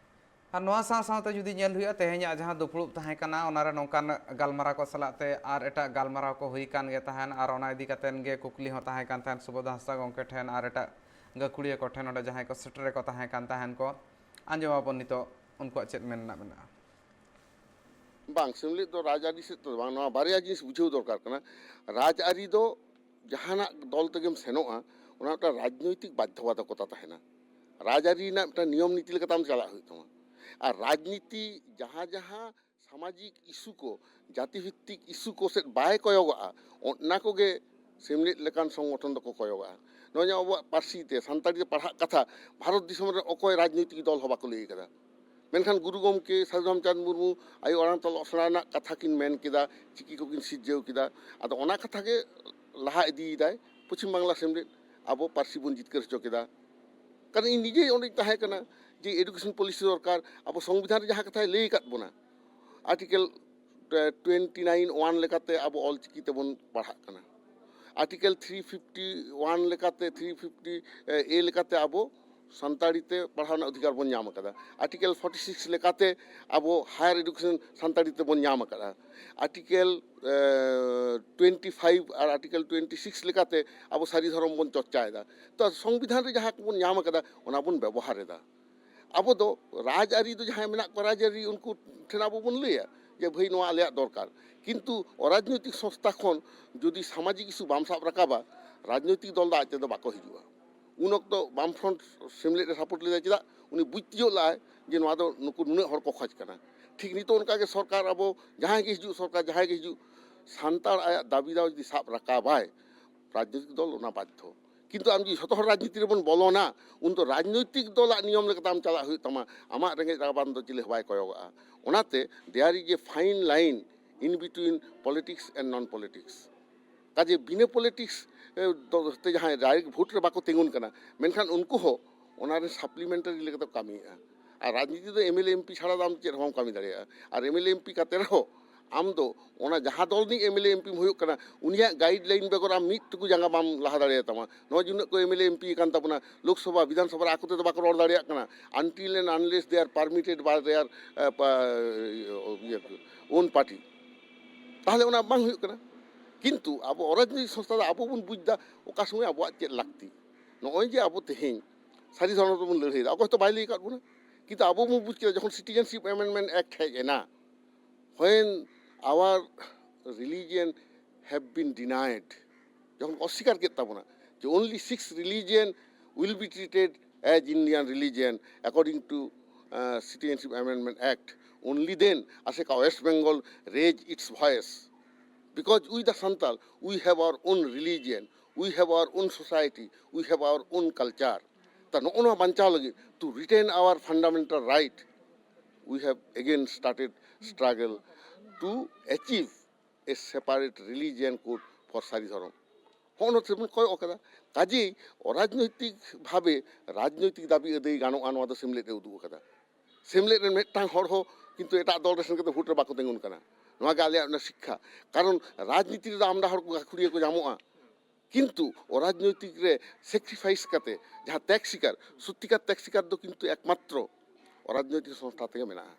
ᱟᱨ ᱱᱚᱣᱟ ᱥᱟᱶ ᱥᱟᱶᱛᱮ ᱡᱩᱫᱤ ᱧᱮᱞ ᱦᱩᱭᱩᱜᱼᱟ, ᱛᱮᱦᱮᱧᱟᱜ ᱡᱟᱦᱟᱸ ᱫᱩᱯᱲᱩᱵ ᱛᱟᱦᱮᱸ ᱠᱟᱱᱟ, ᱚᱱᱟᱨᱮ ᱱᱚᱝᱠᱟᱱ ᱜᱟᱞᱢᱟᱨᱟᱣ ᱠᱚ ᱥᱟᱞᱟᱜ ᱛᱮ ᱟᱨ ᱮᱴᱟᱜ ᱜᱟᱞᱢᱟᱨᱟᱣ ᱠᱚ ᱦᱩᱭ ᱠᱟᱱ ᱜᱮ ᱛᱟᱦᱮᱱ, ᱟᱨ ᱚᱱᱟ ᱤᱫᱤ ᱠᱟᱛᱮᱱ ᱜᱮ ᱠᱩᱠᱞᱤ ᱦᱚᱸ ᱛᱟᱦᱮᱸ ᱠᱟᱱ ᱛᱟᱦᱮᱱ ᱥᱩᱵᱳᱫᱷ ᱦᱟᱸᱥᱫᱟ ᱜᱚᱢᱠᱮ ᱴᱷᱮᱱ ᱟᱨ ᱮᱴᱟᱜ ᱜᱟᱹᱠᱷᱩᱲᱤᱭᱟᱹ ᱠᱚᱴᱷᱮᱱ, ᱚᱸᱰᱮ ᱡᱟᱦᱟᱸᱭ ᱠᱚ ᱥᱮᱴᱮᱨ ᱠᱚ ᱛᱟᱦᱮᱸ ᱠᱟᱱ ᱛᱟᱦᱮᱱ ᱠᱚ᱾ ᱟᱸᱡᱚᱢᱟᱵᱚᱱ ᱱᱤᱛᱚᱜ ᱩᱱᱠᱩᱣᱟᱜ ᱪᱮᱫ ᱢᱮᱱ ᱨᱮᱱᱟᱜ ᱢᱮᱱᱟᱜᱼᱟ᱾ ᱵᱟᱝ, ᱥᱮᱢᱞᱮᱫ ᱫᱚ ᱨᱟᱡᱽᱟᱹᱨᱤ ᱥᱮᱫ ᱫᱚ ᱵᱟᱝ, ᱱᱚᱣᱟ ᱵᱟᱨᱭᱟ ᱡᱤᱱᱤᱥ ᱵᱩᱡᱷᱟᱹᱣ ᱫᱚᱨᱠᱟᱨ ᱠᱟᱱᱟ᱾ ᱨᱟᱡᱽᱟᱹᱨᱤ ᱫᱚ ᱡᱟᱦᱟᱱᱟᱜ ᱫᱚᱞ ᱛᱮᱜᱮᱢ ᱥᱮᱱᱚᱜᱼᱟ, ᱚᱱᱟ ᱢᱤᱫᱴᱟᱝ ᱨᱟᱡᱽᱱᱳᱭᱛᱤᱠ ᱵᱟᱫᱽᱫᱷᱚᱵᱟᱫᱷᱚᱠᱚᱛᱟ ᱛᱟᱦᱮᱱᱟ᱾ ᱨᱟᱡᱽᱟᱹᱨᱤ ᱨᱮᱱᱟᱜ ᱢᱤᱫᱴᱟᱝ ᱱᱤᱭᱚᱢ ᱱᱤᱛᱤ ᱞᱮᱠᱟᱛᱮ ᱟᱢ ᱪᱟᱞᱟᱜ ᱦᱩᱭᱩᱜ ᱛᱟᱢᱟ᱾ ᱟᱨ ᱨᱟᱡᱽᱱᱤᱛᱤ ᱡᱟᱦᱟᱸ ᱡᱟᱦᱟᱸ ᱥᱟᱢᱟᱡᱤᱠ ᱤᱥᱩ ᱠᱚ, ᱡᱟᱹᱛᱤ ᱵᱷᱤᱛᱛᱤᱠ ᱤᱥᱩ ᱠᱚ ᱥᱮᱫ ᱵᱟᱭ ᱠᱚᱭᱚᱜᱟᱜᱼᱟ, ᱚᱱᱟ ᱠᱚᱜᱮ ᱥᱮᱢᱞᱮᱫ ᱞᱮᱠᱟᱱ ᱥᱚᱝᱜᱚᱴᱷᱚᱱ ᱫᱚᱠᱚ ᱠᱚᱭᱚᱜᱟᱜᱼᱟ᱾ ᱱᱚᱜᱼᱚᱭ ᱡᱮ ᱟᱵᱚᱣᱟᱜ ᱯᱟᱹᱨᱥᱤ ᱛᱮ, ᱥᱟᱱᱛᱟᱲᱤ ᱛᱮ ᱯᱟᱲᱦᱟᱜ ᱠᱟᱛᱷᱟ, ᱵᱷᱟᱨᱚᱛ ᱫᱤᱥᱚᱢ ᱨᱮ ᱚᱠᱚᱭ ᱨᱟᱡᱽᱱᱳᱭᱛᱤᱠ ᱫᱚᱞ ᱦᱚᱸ ᱵᱟᱠᱚ ᱞᱟᱹᱭ ᱠᱟᱫᱟ᱾ ᱢᱮᱱᱠᱷᱟᱱ ᱜᱩᱨᱩ ᱜᱚᱢᱠᱮ ᱥᱟᱹᱫᱷᱩ ᱨᱟᱢᱪᱟᱸᱫᱽ ᱢᱩᱨᱢᱩ ᱟᱭᱳ ᱟᱲᱟᱝ ᱛᱮ ᱚᱞᱚᱜ ᱥᱮᱬᱟ ᱨᱮᱱᱟᱜ ᱠᱟᱛᱷᱟ ᱠᱤᱱ ᱢᱮᱱ ᱠᱮᱫᱟ, ᱪᱤᱠᱤ ᱠᱚᱠᱤᱱ ᱥᱤᱨᱡᱟᱹᱣ ᱠᱮᱫᱟ᱾ ᱟᱫᱚ ᱚᱱᱟ ᱠᱟᱛᱷᱟ ᱜᱮ ᱞᱟᱦᱟ ᱤᱫᱤᱭᱮᱫᱟᱭ, ᱯᱚᱪᱷᱤᱢ ᱵᱟᱝᱞᱟ ᱥᱮᱢᱞᱮᱫ ᱟᱵᱚ ᱯᱟᱹᱨᱥᱤ ᱵᱚᱱ ᱡᱤᱛᱠᱟᱹᱨ ᱦᱚᱪᱚ ᱠᱮᱫᱟ᱾ ᱠᱟᱨᱚᱱ ᱤᱧ ᱱᱤᱡᱮ ᱚᱸᱰᱮᱧ ᱛᱟᱦᱮᱸ ᱠᱟᱱᱟ ᱡᱮ education policy ᱫᱚᱨᱠᱟᱨ, ᱟᱵᱚ ᱥᱚᱝᱵᱤᱫᱷᱟᱱ ᱨᱮ ᱡᱟᱦᱟᱸ ᱠᱟᱛᱷᱟᱭ ᱞᱟᱹᱭ ᱟᱠᱟᱫ ᱵᱚᱱᱟ, article twenty nine one ᱞᱮᱠᱟᱛᱮ ᱟᱵᱚ ᱚᱞᱪᱤᱠᱤ ᱛᱮᱵᱚᱱ ᱯᱟᱲᱦᱟᱜ ᱠᱟᱱᱟ, article three fifty one ᱞᱮᱠᱟᱛᱮ, three fifty A ᱞᱮᱠᱟᱛᱮ ᱟᱵᱚ ᱥᱟᱱᱛᱟᱲᱤ ᱛᱮ ᱯᱟᱲᱦᱟᱣ ᱨᱮᱱᱟᱜ ᱚᱫᱷᱤᱠᱟᱨ ᱵᱚᱱ ᱧᱟᱢ ᱟᱠᱟᱫᱟ᱾ ᱟᱨᱴᱤᱠᱮᱞ ᱯᱷᱚᱨᱴᱤ ᱥᱤᱠᱥ ᱞᱮᱠᱟᱛᱮ ᱟᱵᱚ ᱦᱟᱭᱟᱨ ᱮᱰᱩᱠᱮᱥᱚᱱ ᱥᱟᱱᱛᱟᱲᱤ ᱛᱮᱵᱚᱱ ᱧᱟᱢ ᱟᱠᱟᱫᱟ᱾ ᱟᱨᱴᱤᱠᱮᱞ ᱴᱩᱭᱮᱱᱴᱤ ᱯᱷᱟᱭᱤᱵᱷ ᱟᱨ ᱟᱨᱴᱤᱠᱮᱞ ᱴᱩᱭᱮᱱᱴᱤ ᱥᱤᱠᱥ ᱞᱮᱠᱟᱛᱮ ᱟᱵᱚ ᱥᱟᱹᱨᱤ ᱫᱷᱚᱨᱚᱢ ᱵᱚᱱ ᱪᱚᱨᱪᱟᱭᱮᱫᱟ᱾ ᱛᱚ, ᱥᱚᱝᱵᱤᱫᱷᱟᱱ ᱨᱮ ᱡᱟᱦᱟᱸ ᱠᱚᱵᱚᱱ ᱧᱟᱢ ᱟᱠᱟᱫᱟ, ᱚᱱᱟ ᱵᱚᱱ ᱵᱮᱵᱚᱦᱟᱨ ᱮᱫᱟ᱾ ᱟᱵᱚ ᱫᱚ ᱨᱟᱡᱽᱟᱹᱨᱤ ᱫᱚ ᱡᱟᱦᱟᱸᱭ ᱢᱮᱱᱟᱜ ᱠᱚᱣᱟ, ᱨᱟᱡᱽᱟᱹᱨᱤ, ᱩᱱᱠᱩ ᱴᱷᱮᱱ ᱟᱵᱚ ᱵᱚᱱ ᱞᱟᱹᱭᱟ ᱡᱮ, "ᱵᱷᱟᱹᱭ, ᱱᱚᱣᱟ ᱟᱞᱮᱭᱟᱜ ᱫᱚᱨᱠᱟᱨ᱾" ᱠᱤᱱᱛᱩ ᱚᱨᱟᱡᱽᱱᱳᱭᱛᱤᱠ ᱥᱚᱝᱥᱛᱷᱟ ᱠᱷᱚᱱ ᱡᱩᱫᱤ ᱥᱟᱢᱟᱡᱤᱠ ᱤᱥᱩ ᱵᱟᱢ ᱥᱟᱵ ᱨᱟᱠᱟᱵᱟ, ᱨᱟᱡᱽᱱᱳᱭᱛᱤᱠ ᱫᱚᱞ ᱫᱚ ᱟᱡ ᱛᱮᱫᱚ ᱵᱟᱠᱚ ᱦᱤᱡᱩᱜᱼᱟ᱾ ᱩᱱ ᱚᱠᱛᱚ ᱵᱟᱢ ᱯᱷᱨᱚᱱᱴ ᱥᱮᱢᱞᱮᱫ ᱮ ᱥᱟᱯᱳᱨᱴ ᱞᱮᱫᱟ᱾ ᱪᱮᱫᱟᱜ? ᱩᱱᱤ ᱵᱩᱡᱽ ᱛᱤᱭᱳᱜ ᱞᱟᱜᱼᱟᱭ ᱡᱮ ᱱᱚᱣᱟ ᱫᱚ ᱱᱩᱠᱩ ᱱᱩᱱᱟᱹᱜ ᱦᱚᱲ ᱠᱚ ᱠᱷᱚᱡᱽ ᱠᱟᱱᱟ᱾ ᱴᱷᱤᱠ ᱱᱤᱛᱚᱜ ᱚᱱᱠᱟᱜᱮ ᱥᱚᱨᱠᱟᱨ, ᱟᱵᱚ ᱡᱟᱦᱟᱸᱭ ᱜᱮ ᱦᱤᱡᱩᱜ ᱥᱚᱨᱠᱟᱨ, ᱡᱟᱦᱟᱸᱭ ᱜᱮ ᱦᱤᱡᱩᱜ, ᱥᱟᱱᱛᱟᱲ ᱟᱭᱟᱜ ᱫᱟᱹᱵᱤ ᱫᱟᱣᱟ ᱡᱩᱫᱤ ᱥᱟᱵ ᱨᱟᱠᱟᱵᱟᱭ, ᱨᱟᱡᱽᱱᱳᱭᱛᱤᱠ ᱫᱚᱞ ᱚᱱᱟ ᱵᱟᱫᱽᱫᱷᱚ᱾ ᱠᱤᱱᱛᱩ ᱟᱢ ᱡᱩᱫᱤ ᱡᱷᱚᱛᱚ ᱦᱚᱲ ᱨᱟᱡᱽᱱᱤᱛᱤ ᱨᱮᱵᱚᱱ ᱵᱚᱞᱚᱱᱟ, ᱩᱱ ᱫᱚ ᱨᱟᱡᱽᱱᱳᱭᱛᱤᱠ ᱫᱚᱞᱟᱜ ᱱᱤᱭᱚᱢ ᱞᱮᱠᱟᱛᱮ ᱟᱢ ᱪᱟᱞᱟᱜ ᱦᱩᱭᱩᱜ ᱛᱟᱢᱟ᱾ ᱟᱢᱟᱜ ᱨᱮᱸᱜᱮᱡ ᱨᱟᱵᱟᱱ ᱫᱚ ᱪᱤᱞᱤ ᱦᱚᱸ ᱵᱟᱭ ᱠᱚᱭᱚᱜᱟᱜᱼᱟ᱾ ᱚᱱᱟᱛᱮ there is a fine line in between politics and non politics. ᱠᱟᱡᱮ ᱵᱤᱱᱟᱹ ᱯᱚᱞᱤᱴᱤᱠᱥ ᱛᱮ ᱡᱟᱦᱟᱸᱭ ᱰᱟᱭᱨᱮᱠᱴ ᱵᱷᱳᱴ ᱨᱮ ᱵᱟᱠᱚ ᱛᱤᱸᱜᱩᱱ ᱠᱟᱱᱟ, ᱢᱮᱱᱠᱷᱟᱱ ᱩᱱᱠᱩ ᱦᱚᱸ ᱚᱱᱟ ᱨᱮ ᱥᱟᱯᱞᱤᱢᱮᱱᱴᱟᱨᱤ ᱞᱮᱠᱟᱛᱮ ᱠᱟᱹᱢᱤᱭᱮᱫᱼᱟ᱾ ᱟᱨ ᱨᱟᱡᱽᱱᱤᱛᱤ ᱫᱚ M L A M P ᱪᱷᱟᱲᱟ ᱫᱚ ᱟᱢ ᱪᱮᱫ ᱦᱚᱸ ᱵᱟᱢ ᱠᱟᱹᱢᱤ ᱫᱟᱲᱮᱭᱟᱜᱼᱟ᱾ ᱟᱨ M L A M P ᱠᱟᱛᱮ ᱨᱮᱦᱚᱸ ᱟᱢ ᱫᱚ ᱚᱱᱟ ᱡᱟᱦᱟᱸ ᱫᱚᱞ ᱨᱤᱱᱤᱡ ᱮᱢ ᱮᱞ ᱮ ᱮᱢ ᱯᱤᱢ ᱦᱩᱭᱩᱜ ᱠᱟᱱᱟ, ᱩᱱᱤᱭᱟᱜ ᱜᱟᱭᱤᱰ ᱞᱟᱭᱤᱱ ᱵᱮᱜᱚᱨ ᱟᱢ ᱢᱤᱫ ᱴᱩᱠᱩ ᱡᱟᱸᱜᱟ ᱵᱟᱢ ᱞᱟᱦᱟ ᱫᱟᱲᱮᱭᱟᱛᱟᱢᱟ᱾ ᱱᱚᱜᱼᱚᱭ ᱡᱮ ᱩᱱᱟᱹᱜ ᱠᱚ M L A M P ᱟᱠᱟᱱ ᱛᱟᱵᱚᱱᱟ, ᱞᱳᱠᱥᱚᱵᱷᱟ, ᱵᱤᱫᱷᱟᱱ ᱥᱚᱵᱷᱟ ᱨᱮ ᱟᱠᱚ ᱛᱮᱫᱚ ᱵᱟᱠᱚ ᱨᱚᱲ ᱫᱟᱲᱮᱭᱟᱜ ᱠᱟᱱᱟ, until and unless they are permitted by their, uh, pa-, ᱤᱭᱟᱹ, own party᱾ ᱛᱟᱦᱚᱞᱮ ᱚᱱᱟ ᱵᱟᱝ ᱦᱩᱭᱩᱜ ᱠᱟᱱᱟ᱾ ᱠᱤᱱᱛᱩ ᱟᱵᱚ ᱚᱨᱟᱡᱽᱱᱳᱭᱛᱤᱠ ᱥᱚᱝᱥᱛᱷᱟ ᱫᱚ ᱟᱵᱚ ᱵᱚᱱ ᱵᱩᱡᱽ ᱮᱫᱟ ᱚᱠᱟ ᱥᱚᱢᱚᱭ ᱟᱵᱚᱣᱟᱜ ᱪᱮᱫ ᱞᱟᱹᱠᱛᱤ᱾ ᱱᱚᱜᱼᱚᱭ ᱡᱮ ᱟᱵᱚ ᱛᱮᱦᱮᱧ ᱥᱟᱹᱨᱤ ᱫᱷᱚᱨᱚᱢ ᱛᱮᱵᱚᱱ ᱞᱟᱹᱲᱦᱟᱹᱭ ᱮᱫᱟ, ᱚᱠᱚᱭ ᱦᱚᱸᱛᱚ ᱵᱟᱭ ᱞᱟᱹᱭ ᱟᱠᱟᱫ ᱵᱚᱱᱟ, ᱠᱤᱱᱛᱩ ᱟᱵᱚ ᱵᱚᱱ ᱵᱩᱡᱽ ᱠᱮᱫᱟ ᱡᱚᱠᱷᱚᱱ Citizenship Amendment Act ᱦᱮᱡ ᱮᱱᱟ, when our religion have been denied, ᱡᱚᱠᱷᱚᱱ ᱠᱚ ᱚᱥᱵᱤᱠᱟᱨ ᱠᱮᱫ ᱛᱟᱵᱚᱱᱟ ᱡᱮ only six religion will be treated as Indian religion according to, uh, Citizenship Amendment Act, only then ᱟᱥᱮᱠᱟ West Bengal raise its voice, because we the Santal, we have our own religion, we have our own society, we have our own culture. ᱛᱟ ᱱᱚᱜᱼᱚ ᱱᱚᱣᱟ ᱵᱟᱧᱪᱟᱣ ᱞᱟᱹᱜᱤᱫ, to retain our fundamental right, we have again started struggle to achieve a separate religion code for ᱥᱟᱹᱨᱤ ᱫᱷᱚᱨᱚᱢ᱾ ᱦᱚᱸᱜᱼᱚ ᱱᱚᱣᱟ ᱛᱮᱵᱚᱱ ᱠᱚᱭᱚᱜ ᱟᱠᱟᱫᱟ᱾ ᱠᱟᱡᱮᱭ ᱚᱨᱟᱡᱽᱱᱳᱭᱛᱤᱠ ᱵᱷᱟᱵᱮ ᱨᱟᱡᱽᱱᱳᱭᱛᱤᱠ ᱫᱟᱹᱵᱤ ᱟᱹᱫᱟᱹᱭ ᱜᱟᱱᱚᱜᱼᱟ, ᱱᱚᱣᱟ ᱫᱚ ᱥᱮᱢᱞᱮᱫ ᱮ ᱩᱫᱩᱜ ᱟᱠᱟᱫᱟ᱾ ᱥᱮᱢᱞᱮᱫ ᱨᱮᱱ ᱢᱤᱫᱴᱟᱝ ᱦᱚᱲ ᱦᱚᱸ ᱠᱤᱱᱛᱩ ᱮᱴᱟᱜ ᱫᱚᱞ ᱨᱮ ᱥᱮᱱ ᱠᱟᱛᱮ ᱵᱷᱳᱴ ᱨᱮ ᱵᱟᱠᱚ ᱛᱤᱸᱜᱩᱱ ᱠᱟᱱᱟ᱾ ᱱᱚᱣᱟ ᱜᱮ ᱟᱞᱮᱭᱟᱜ ᱚᱱᱟ ᱥᱤᱠᱠᱷᱟ᱾ ᱠᱟᱨᱚᱱ ᱨᱟᱡᱽᱱᱤᱛᱤ ᱨᱮᱫᱚ ᱟᱢᱫᱟ ᱦᱚᱲ ᱠᱚ ᱜᱟᱹᱠᱷᱩᱲᱤᱭᱟᱹ ᱠᱚ ᱧᱟᱢᱚᱜᱼᱟ, ᱠᱤᱱᱛᱩ ᱚᱨᱟᱡᱽᱱᱳᱭᱛᱤᱠ ᱨᱮ ᱥᱮᱠᱨᱤᱯᱷᱟᱭᱤᱥ ᱠᱟᱛᱮ ᱡᱟᱦᱟᱸ ᱛᱮᱜᱽ ᱥᱤᱠᱟᱨ, ᱥᱚᱛᱛᱤᱠᱟᱨ ᱛᱮᱜᱽ ᱥᱤᱠᱟᱨ ᱫᱚ ᱠᱤᱱᱛᱩ ᱮᱠᱢᱟᱛᱨᱚ ᱚᱨᱟᱡᱽᱱᱳᱭᱛᱤᱠ ᱥᱚᱝᱥᱛᱷᱟ ᱛᱮᱜᱮ ᱢᱮᱱᱟᱜᱼᱟ᱾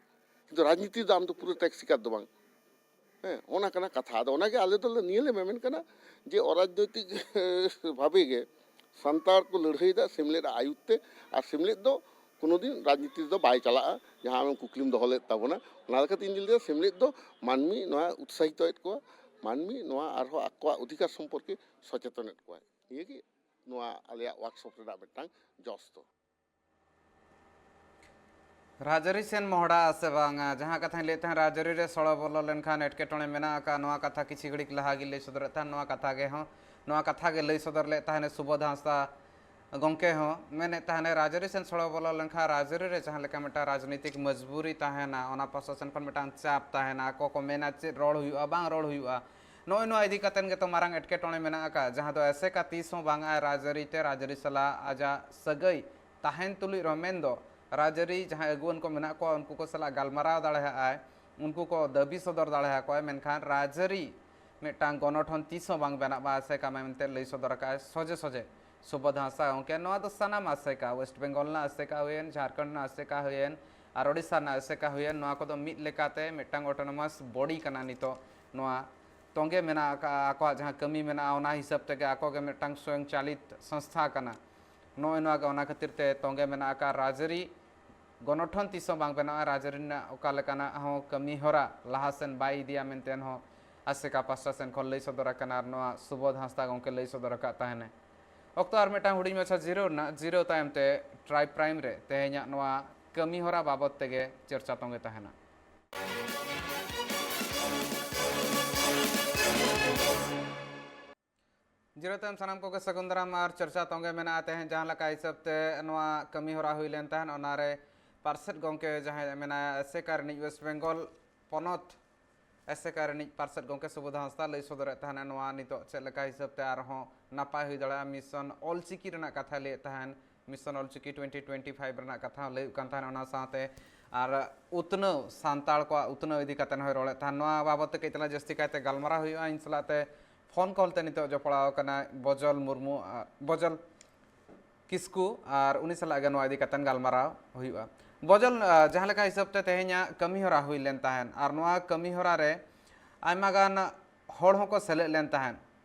ᱠᱤᱱᱛᱩ ᱨᱟᱡᱽᱱᱤᱛᱤ ᱫᱚ ᱟᱢ ᱫᱚ ᱯᱩᱨᱟᱹ ᱛᱮᱜᱽ ᱥᱤᱠᱟᱨ ᱫᱚ ᱵᱟᱝ᱾ ᱦᱮᱸ, ᱚᱱᱟ ᱠᱟᱱᱟ ᱠᱟᱛᱷᱟ᱾ ᱟᱫᱚ ᱚᱱᱟᱜᱮ ᱟᱞᱮ ᱫᱚᱞᱮ ᱱᱤᱭᱟᱹ ᱞᱮ ᱢᱮᱢᱮᱱ ᱠᱟᱱᱟ ᱡᱮ ᱚᱨᱟᱡᱽᱱᱳᱭᱛᱤᱠ ᱵᱷᱟᱵᱮ ᱜᱮ ᱥᱟᱱᱛᱟᱲ ᱠᱚ ᱞᱟᱹᱲᱦᱟᱹᱭᱮᱫᱟ ᱥᱮᱢᱞᱮᱫ ᱟᱭᱩᱨ ᱛᱮ, ᱟᱨ ᱥᱮᱢᱞᱮᱫ ᱫᱚ ᱠᱳᱱᱳ ᱫᱤᱱ ᱨᱟᱡᱽᱱᱤᱛᱤ ᱨᱮᱫᱚ ᱵᱟᱭ ᱪᱟᱞᱟᱜᱼᱟ, ᱡᱟᱦᱟᱸ ᱟᱢᱮᱢ ᱠᱩᱠᱞᱤᱢ ᱫᱚᱦᱚ ᱞᱮᱫ ᱛᱟᱵᱚᱱᱟ᱾ ᱚᱱᱟ ᱞᱮᱠᱟᱛᱮ ᱤᱧ ᱞᱟᱹᱭᱫᱟ, ᱥᱮᱢᱞᱮᱫ ᱫᱚ ᱢᱟᱹᱱᱢᱤ ᱱᱚᱣᱟ ᱩᱛᱥᱟᱦᱤᱛᱚᱭᱮᱫ ᱠᱚᱣᱟ, ᱢᱟᱹᱱᱢᱤ ᱱᱚᱣᱟ ᱟᱨᱦᱚᱸ ᱟᱠᱚᱣᱟᱜ ᱚᱫᱷᱤᱠᱟᱨ ᱥᱚᱢᱯᱚᱨᱠᱮ ᱥᱚᱪᱮᱛᱚᱱᱮᱫ ᱠᱚᱣᱟᱭ᱾ ᱱᱤᱭᱟᱹᱜᱮ ᱱᱚᱣᱟ ᱟᱞᱮᱭᱟᱜ ᱣᱟᱨᱠᱥᱚᱯ ᱨᱮᱱᱟᱜ ᱢᱤᱫᱴᱟᱝ ᱡᱚᱥ ᱫᱚ᱾ ᱨᱟᱡᱽᱟᱹᱨᱤ ᱥᱮᱱ ᱢᱚᱦᱰᱟᱜᱼᱟ ᱥᱮ ᱵᱟᱝᱟ? ᱡᱟᱦᱟᱸ ᱠᱟᱛᱷᱟᱧ ᱞᱟᱹᱭᱮᱫ ᱛᱟᱦᱮᱸᱫ, ᱨᱟᱡᱽᱟᱹᱨᱤ ᱨᱮ ᱥᱚᱲᱚ ᱵᱚᱞᱚ ᱞᱮᱱᱠᱷᱟᱱ ᱮᱴᱠᱮᱴᱚᱬᱮ ᱢᱮᱱᱟᱜ ᱟᱠᱟᱫ, ᱱᱚᱣᱟ ᱠᱟᱛᱷᱟ ᱠᱤᱪᱷᱤ ᱜᱷᱟᱹᱲᱤᱠ ᱞᱟᱦᱟ ᱜᱮ ᱞᱟᱹᱭ ᱥᱚᱫᱚᱨᱮᱫ ᱛᱟᱦᱮᱸᱫ᱾ ᱱᱚᱣᱟ ᱠᱟᱛᱷᱟ ᱜᱮ ᱦᱚᱸ, ᱱᱚᱣᱟ ᱠᱟᱛᱷᱟ ᱜᱮ ᱞᱟᱹᱭ ᱥᱚᱫᱚᱨ ᱞᱮᱫ ᱛᱟᱦᱮᱸᱫ ᱥᱩᱵᱳᱫᱷ ᱦᱟᱸᱥᱫᱟ ᱜᱚᱢᱠᱮ ᱦᱚᱸ᱾ ᱢᱮᱱᱮᱫ ᱛᱟᱦᱮᱸᱫ, ᱨᱟᱡᱽᱟᱹᱨᱤ ᱥᱮᱱ ᱥᱚᱲᱚ ᱵᱚᱞᱚ ᱞᱮᱱᱠᱷᱟᱱ ᱨᱟᱡᱽᱟᱹᱨᱤ ᱨᱮ ᱡᱟᱦᱟᱸ ᱞᱮᱠᱟ ᱢᱤᱫᱴᱟᱝ ᱨᱟᱡᱽᱱᱤᱛᱤᱠ ᱢᱚᱡᱽᱵᱩᱨᱤ ᱛᱟᱦᱮᱱᱟ, ᱚᱱᱟ ᱯᱟᱥᱴᱟ ᱥᱮᱱ ᱠᱷᱚᱱ ᱢᱤᱫᱴᱟᱝ ᱪᱟᱯ ᱛᱟᱦᱮᱱᱟ, ᱟᱠᱚ ᱠᱚ ᱢᱮᱱᱟ ᱪᱮᱫ ᱨᱚᱲ ᱦᱩᱭᱩᱜᱼᱟ, ᱵᱟᱝ ᱨᱚᱲ ᱦᱩᱭᱩᱜᱼᱟ, ᱱᱚᱜᱼᱚᱭ ᱱᱚᱣᱟ ᱤᱫᱤ ᱠᱟᱛᱮᱫ ᱜᱮᱛᱚ ᱢᱟᱨᱟᱝ ᱮᱴᱠᱮᱴᱚᱬᱮ ᱢᱮᱱᱟᱜ ᱟᱠᱟᱫ, ᱡᱟᱦᱟᱸ ᱫᱚ ᱮᱥᱮᱠᱟ ᱛᱤᱥ ᱦᱚᱸ ᱵᱟᱝ ᱟᱭ ᱨᱟᱡᱽᱟᱹᱨᱤ ᱛᱮ, ᱨᱟᱡᱽᱟᱹᱨᱤ ᱥᱟᱞᱟᱜ ᱟᱡᱟᱜ ᱥᱟᱹᱜᱟᱹᱭ ᱛᱟᱦᱮᱱ ᱛᱩᱞᱩᱡ ᱨᱮᱦᱚᱸ, ᱢᱮᱱᱫᱚ ᱨᱟᱡᱽᱟᱹᱨᱤ ᱡᱟᱦᱟᱸᱭ ᱟᱹᱜᱩᱣᱟᱹᱱ ᱠᱚ ᱢᱮᱱᱟᱜ ᱠᱚᱣᱟ, ᱩᱱᱠᱩ ᱠᱚ ᱥᱟᱞᱟᱜ ᱜᱟᱞᱢᱟᱨᱟᱣ ᱫᱟᱲᱮᱭᱟᱜᱼᱟᱭ, ᱩᱱᱠᱩ ᱠᱚ ᱫᱟᱹᱵᱤ ᱥᱚᱫᱚᱨ ᱫᱟᱲᱮᱭᱟᱠᱚᱣᱟᱭ, ᱢᱮᱱᱠᱷᱟᱱ ᱨᱟᱡᱽᱟᱹᱨᱤ ᱢᱤᱫᱴᱟᱝ ᱜᱚᱱᱚᱴᱷᱚᱱ ᱛᱤᱥ ᱦᱚᱸ ᱵᱟᱝ ᱵᱮᱱᱟᱜᱼᱟ ᱟᱥᱮᱠᱟ ᱢᱮᱱᱛᱮ ᱞᱟᱹᱭ ᱥᱚᱫᱚᱨ ᱟᱠᱟᱫᱼᱟᱭ ᱥᱚᱡᱷᱮ ᱥᱚᱡᱷᱮ ᱥᱩᱵᱳᱫᱷ ᱦᱟᱸᱥᱫᱟ ᱜᱚᱢᱠᱮ᱾ ᱱᱚᱣᱟ ᱫᱚ ᱥᱟᱱᱟᱢ ᱟᱥᱮᱠᱟ, ᱳᱭᱮᱥᱴ ᱵᱮᱝᱜᱚᱞ ᱨᱮᱱᱟᱜ ᱟᱥᱮᱠᱟ ᱦᱩᱭᱮᱱ, ᱡᱷᱟᱲᱠᱷᱚᱸᱰ ᱨᱮᱱᱟᱜ ᱟᱥᱮᱠᱟ ᱦᱩᱭᱮᱱ, ᱟᱨ ᱳᱰᱤᱥᱟ ᱨᱮᱱᱟᱜ ᱟᱥᱮᱠᱟ ᱦᱩᱭᱮᱱ, ᱱᱚᱣᱟ ᱠᱚᱫᱚ ᱢᱤᱫ ᱞᱮᱠᱟᱛᱮ ᱢᱤᱫᱴᱟᱝ ᱚᱴᱳᱱᱚᱢᱟᱥ ᱵᱚᱰᱤ ᱠᱟᱱᱟ᱾ ᱱᱤᱛᱚᱜ ᱱᱚᱣᱟ ᱛᱚᱸᱜᱮ ᱢᱮᱱᱟᱜ ᱟᱠᱟᱫᱼᱟ, ᱟᱠᱚᱣᱟᱜ ᱡᱟᱦᱟᱸ ᱠᱟᱹᱢᱤ ᱢᱮᱱᱟᱜᱼᱟ, ᱚᱱᱟ ᱦᱤᱥᱟᱹᱵ ᱛᱮᱜᱮ ᱟᱠᱚ ᱜᱮ ᱢᱤᱫᱴᱟᱝ ᱥᱚᱭᱚᱝ ᱪᱟᱞᱤᱛ ᱥᱚᱝᱥᱛᱷᱟ ᱠᱟᱱᱟ᱾ ᱱᱚᱜᱼᱚᱭ ᱱᱚᱣᱟ ᱜᱮ ᱚᱱᱟ ᱠᱷᱟᱹᱛᱤᱨ ᱛᱮ ᱛᱚᱸᱜᱮ ᱢᱮᱱᱟᱜ ᱟᱠᱟᱫ᱾ ᱨᱟᱡᱽᱟᱹᱨᱤ ᱜᱚᱱᱚᱴᱷᱚᱱ ᱛᱤᱥ ᱦᱚᱸ ᱵᱟᱝ ᱵᱮᱱᱟᱜᱼᱟ, ᱨᱟᱡᱽᱟᱹᱨᱤ ᱨᱮᱱᱟᱜ ᱚᱠᱟ ᱞᱮᱠᱟᱱᱟᱜ ᱦᱚᱸ ᱠᱟᱹᱢᱤ ᱦᱚᱨᱟ ᱞᱟᱦᱟ ᱥᱮᱱ ᱵᱟᱭ ᱤᱫᱤᱭᱟ ᱢᱮᱱᱛᱮ ᱦᱚᱸ ᱟᱥᱮᱠᱟ ᱯᱟᱥᱴᱟ ᱥᱮᱱ ᱠᱷᱚᱱ ᱞᱟᱹᱭ ᱥᱚᱫᱚᱨ ᱟᱠᱟᱱᱟ᱾ ᱟᱨ ᱱᱚᱣᱟ ᱥᱩᱵᱳᱫᱷ ᱦᱟᱸᱥᱫᱟ ᱜᱚᱢᱠᱮ ᱞᱟᱹᱭ ᱥᱚᱫᱚᱨ ᱟᱠᱟᱫ ᱛᱟᱦᱮᱱᱟᱭ᱾ ᱚᱠᱛᱚ ᱟᱨ ᱢᱤᱫᱴᱟᱝ ᱦᱩᱰᱤᱧ ᱢᱟᱪᱷᱟ ᱡᱤᱨᱟᱹᱣ ᱨᱮᱱᱟᱜ, ᱡᱤᱨᱟᱹᱣ ᱛᱟᱭᱚᱢ ᱛᱮ ᱴᱨᱟᱭᱤᱵᱽ ᱯᱨᱟᱭᱤᱢ ᱨᱮ ᱛᱮᱦᱮᱧᱟᱜ ᱱᱚᱣᱟ ᱠᱟᱹᱢᱤ ᱦᱚᱨᱟ ᱵᱟᱵᱚᱫ ᱛᱮᱜᱮ ᱪᱚᱨᱪᱟ ᱛᱚᱸᱜᱮ ᱛᱟᱦᱮᱱᱟ᱾ ᱡᱤᱨᱟᱹᱣ ᱛᱟᱭᱚᱢ ᱥᱟᱱᱟᱢ ᱠᱚᱜᱮ ᱥᱟᱹᱜᱩᱱ ᱫᱟᱨᱟᱢ ᱟᱨ ᱪᱚᱨᱪᱟ ᱛᱚᱸᱜᱮ ᱢᱮᱱᱟᱜᱼᱟ᱾ ᱛᱮᱦᱮᱧ ᱡᱟᱦᱟᱸ ᱞᱮᱠᱟ ᱦᱤᱥᱟᱹᱵ ᱛᱮ ᱱᱚᱣᱟ ᱠᱟᱹᱢᱤ ᱦᱚᱨᱟ ᱦᱩᱭ ᱞᱮᱱ ᱛᱟᱦᱮᱸᱫ, ᱚᱱᱟᱨᱮ ᱯᱟᱨᱥᱮᱛ ᱜᱚᱢᱠᱮ ᱡᱟᱦᱟᱸᱭ ᱢᱮᱱᱟᱭᱟ ᱮᱥᱮᱠᱟ ᱨᱤᱱᱤᱡ, ᱳᱭᱮᱥᱴ ᱵᱮᱝᱜᱚᱞ ᱯᱚᱱᱚᱛ ᱮᱥᱮᱠᱟ ᱨᱤᱱᱤᱡ ᱯᱟᱨᱥᱮᱛ ᱜᱚᱢᱠᱮ ᱥᱩᱵᱳᱫᱷ ᱦᱟᱸᱥᱫᱟ ᱞᱟᱹᱭ ᱥᱚᱫᱚᱨᱮᱫ ᱛᱟᱦᱮᱱᱟ, ᱱᱚᱣᱟ ᱱᱤᱛᱚᱜ ᱪᱮᱫ ᱞᱮᱠᱟ ᱦᱤᱥᱟᱹᱵ ᱛᱮ ᱟᱨᱦᱚᱸ ᱱᱟᱯᱟᱭ ᱦᱩᱭ ᱫᱟᱲᱮᱭᱟᱜᱼᱟ᱾ ᱢᱤᱥᱚᱱ ᱚᱞᱪᱤᱠᱤ ᱨᱮᱱᱟᱜ ᱠᱟᱛᱷᱟᱭ ᱞᱟᱹᱭᱮᱫ ᱛᱟᱦᱮᱱ, mission Ol Chiki twenty twenty five ᱨᱮᱱᱟᱜ ᱠᱟᱛᱷᱟ ᱞᱟᱹᱭ ᱦᱩᱭᱩᱜ ᱠᱟᱱ ᱛᱟᱦᱮᱱᱟ, ᱚᱱᱟ ᱥᱟᱶᱛᱮ ᱟᱨ ᱩᱛᱱᱟᱹᱣ, ᱥᱟᱱᱛᱟᱲ ᱠᱚᱣᱟᱜ ᱩᱛᱱᱟᱹᱣ ᱤᱫᱤ ᱠᱟᱛᱮ ᱦᱚᱸᱭ ᱨᱚᱲᱮᱫ ᱛᱟᱦᱮᱱ᱾ ᱱᱚᱣᱟ ᱵᱟᱵᱚᱫ ᱛᱮ ᱠᱟᱹᱡ ᱛᱟᱞᱟᱝ ᱡᱟᱹᱥᱛᱤ ᱠᱟᱭᱛᱮ ᱜᱟᱞᱢᱟᱨᱟᱣ ᱦᱩᱭᱩᱜᱼᱟ᱾ ᱤᱧ ᱥᱟᱞᱟᱜ ᱛᱮ ᱯᱷᱳᱱ ᱠᱚᱞ ᱛᱮ ᱱᱤᱛᱚᱜ ᱡᱚᱯᱲᱟᱣ ᱟᱠᱟᱱᱟᱭ ᱵᱚᱡᱚᱞ ᱢᱩᱨᱢᱩ, ᱟᱨ ᱵᱚᱡᱚᱞ ᱠᱤᱥᱠᱩ, ᱟᱨ ᱩᱱᱤ ᱥᱟᱞᱟᱜ ᱜᱮ ᱱᱚᱣᱟ ᱤᱫᱤ ᱠᱟᱛᱮ ᱜᱟᱞᱢᱟᱨᱟᱣ ᱦᱩᱭᱩᱜᱼᱟ᱾ ᱵᱚᱡᱚᱞ, ᱟᱨ, ᱡᱟᱦᱟᱸ ᱞᱮᱠᱟ ᱦᱤᱥᱟᱹᱵ ᱛᱮ ᱛᱮᱦᱮᱧᱟᱜ ᱠᱟᱹᱢᱤ ᱦᱚᱨᱟ ᱦᱩᱭ ᱞᱮᱱ ᱛᱟᱦᱮᱸᱫ, ᱟᱨ ᱱᱚᱣᱟ ᱠᱟᱹᱢᱤ ᱦᱚᱨᱟ ᱨᱮ ᱟᱭᱢᱟ ᱜᱟᱱ ᱦᱚᱲ ᱦᱚᱸᱠᱚ ᱥᱮᱞᱮᱫ ᱞᱮᱱ ᱛᱟᱦᱮᱸᱫ,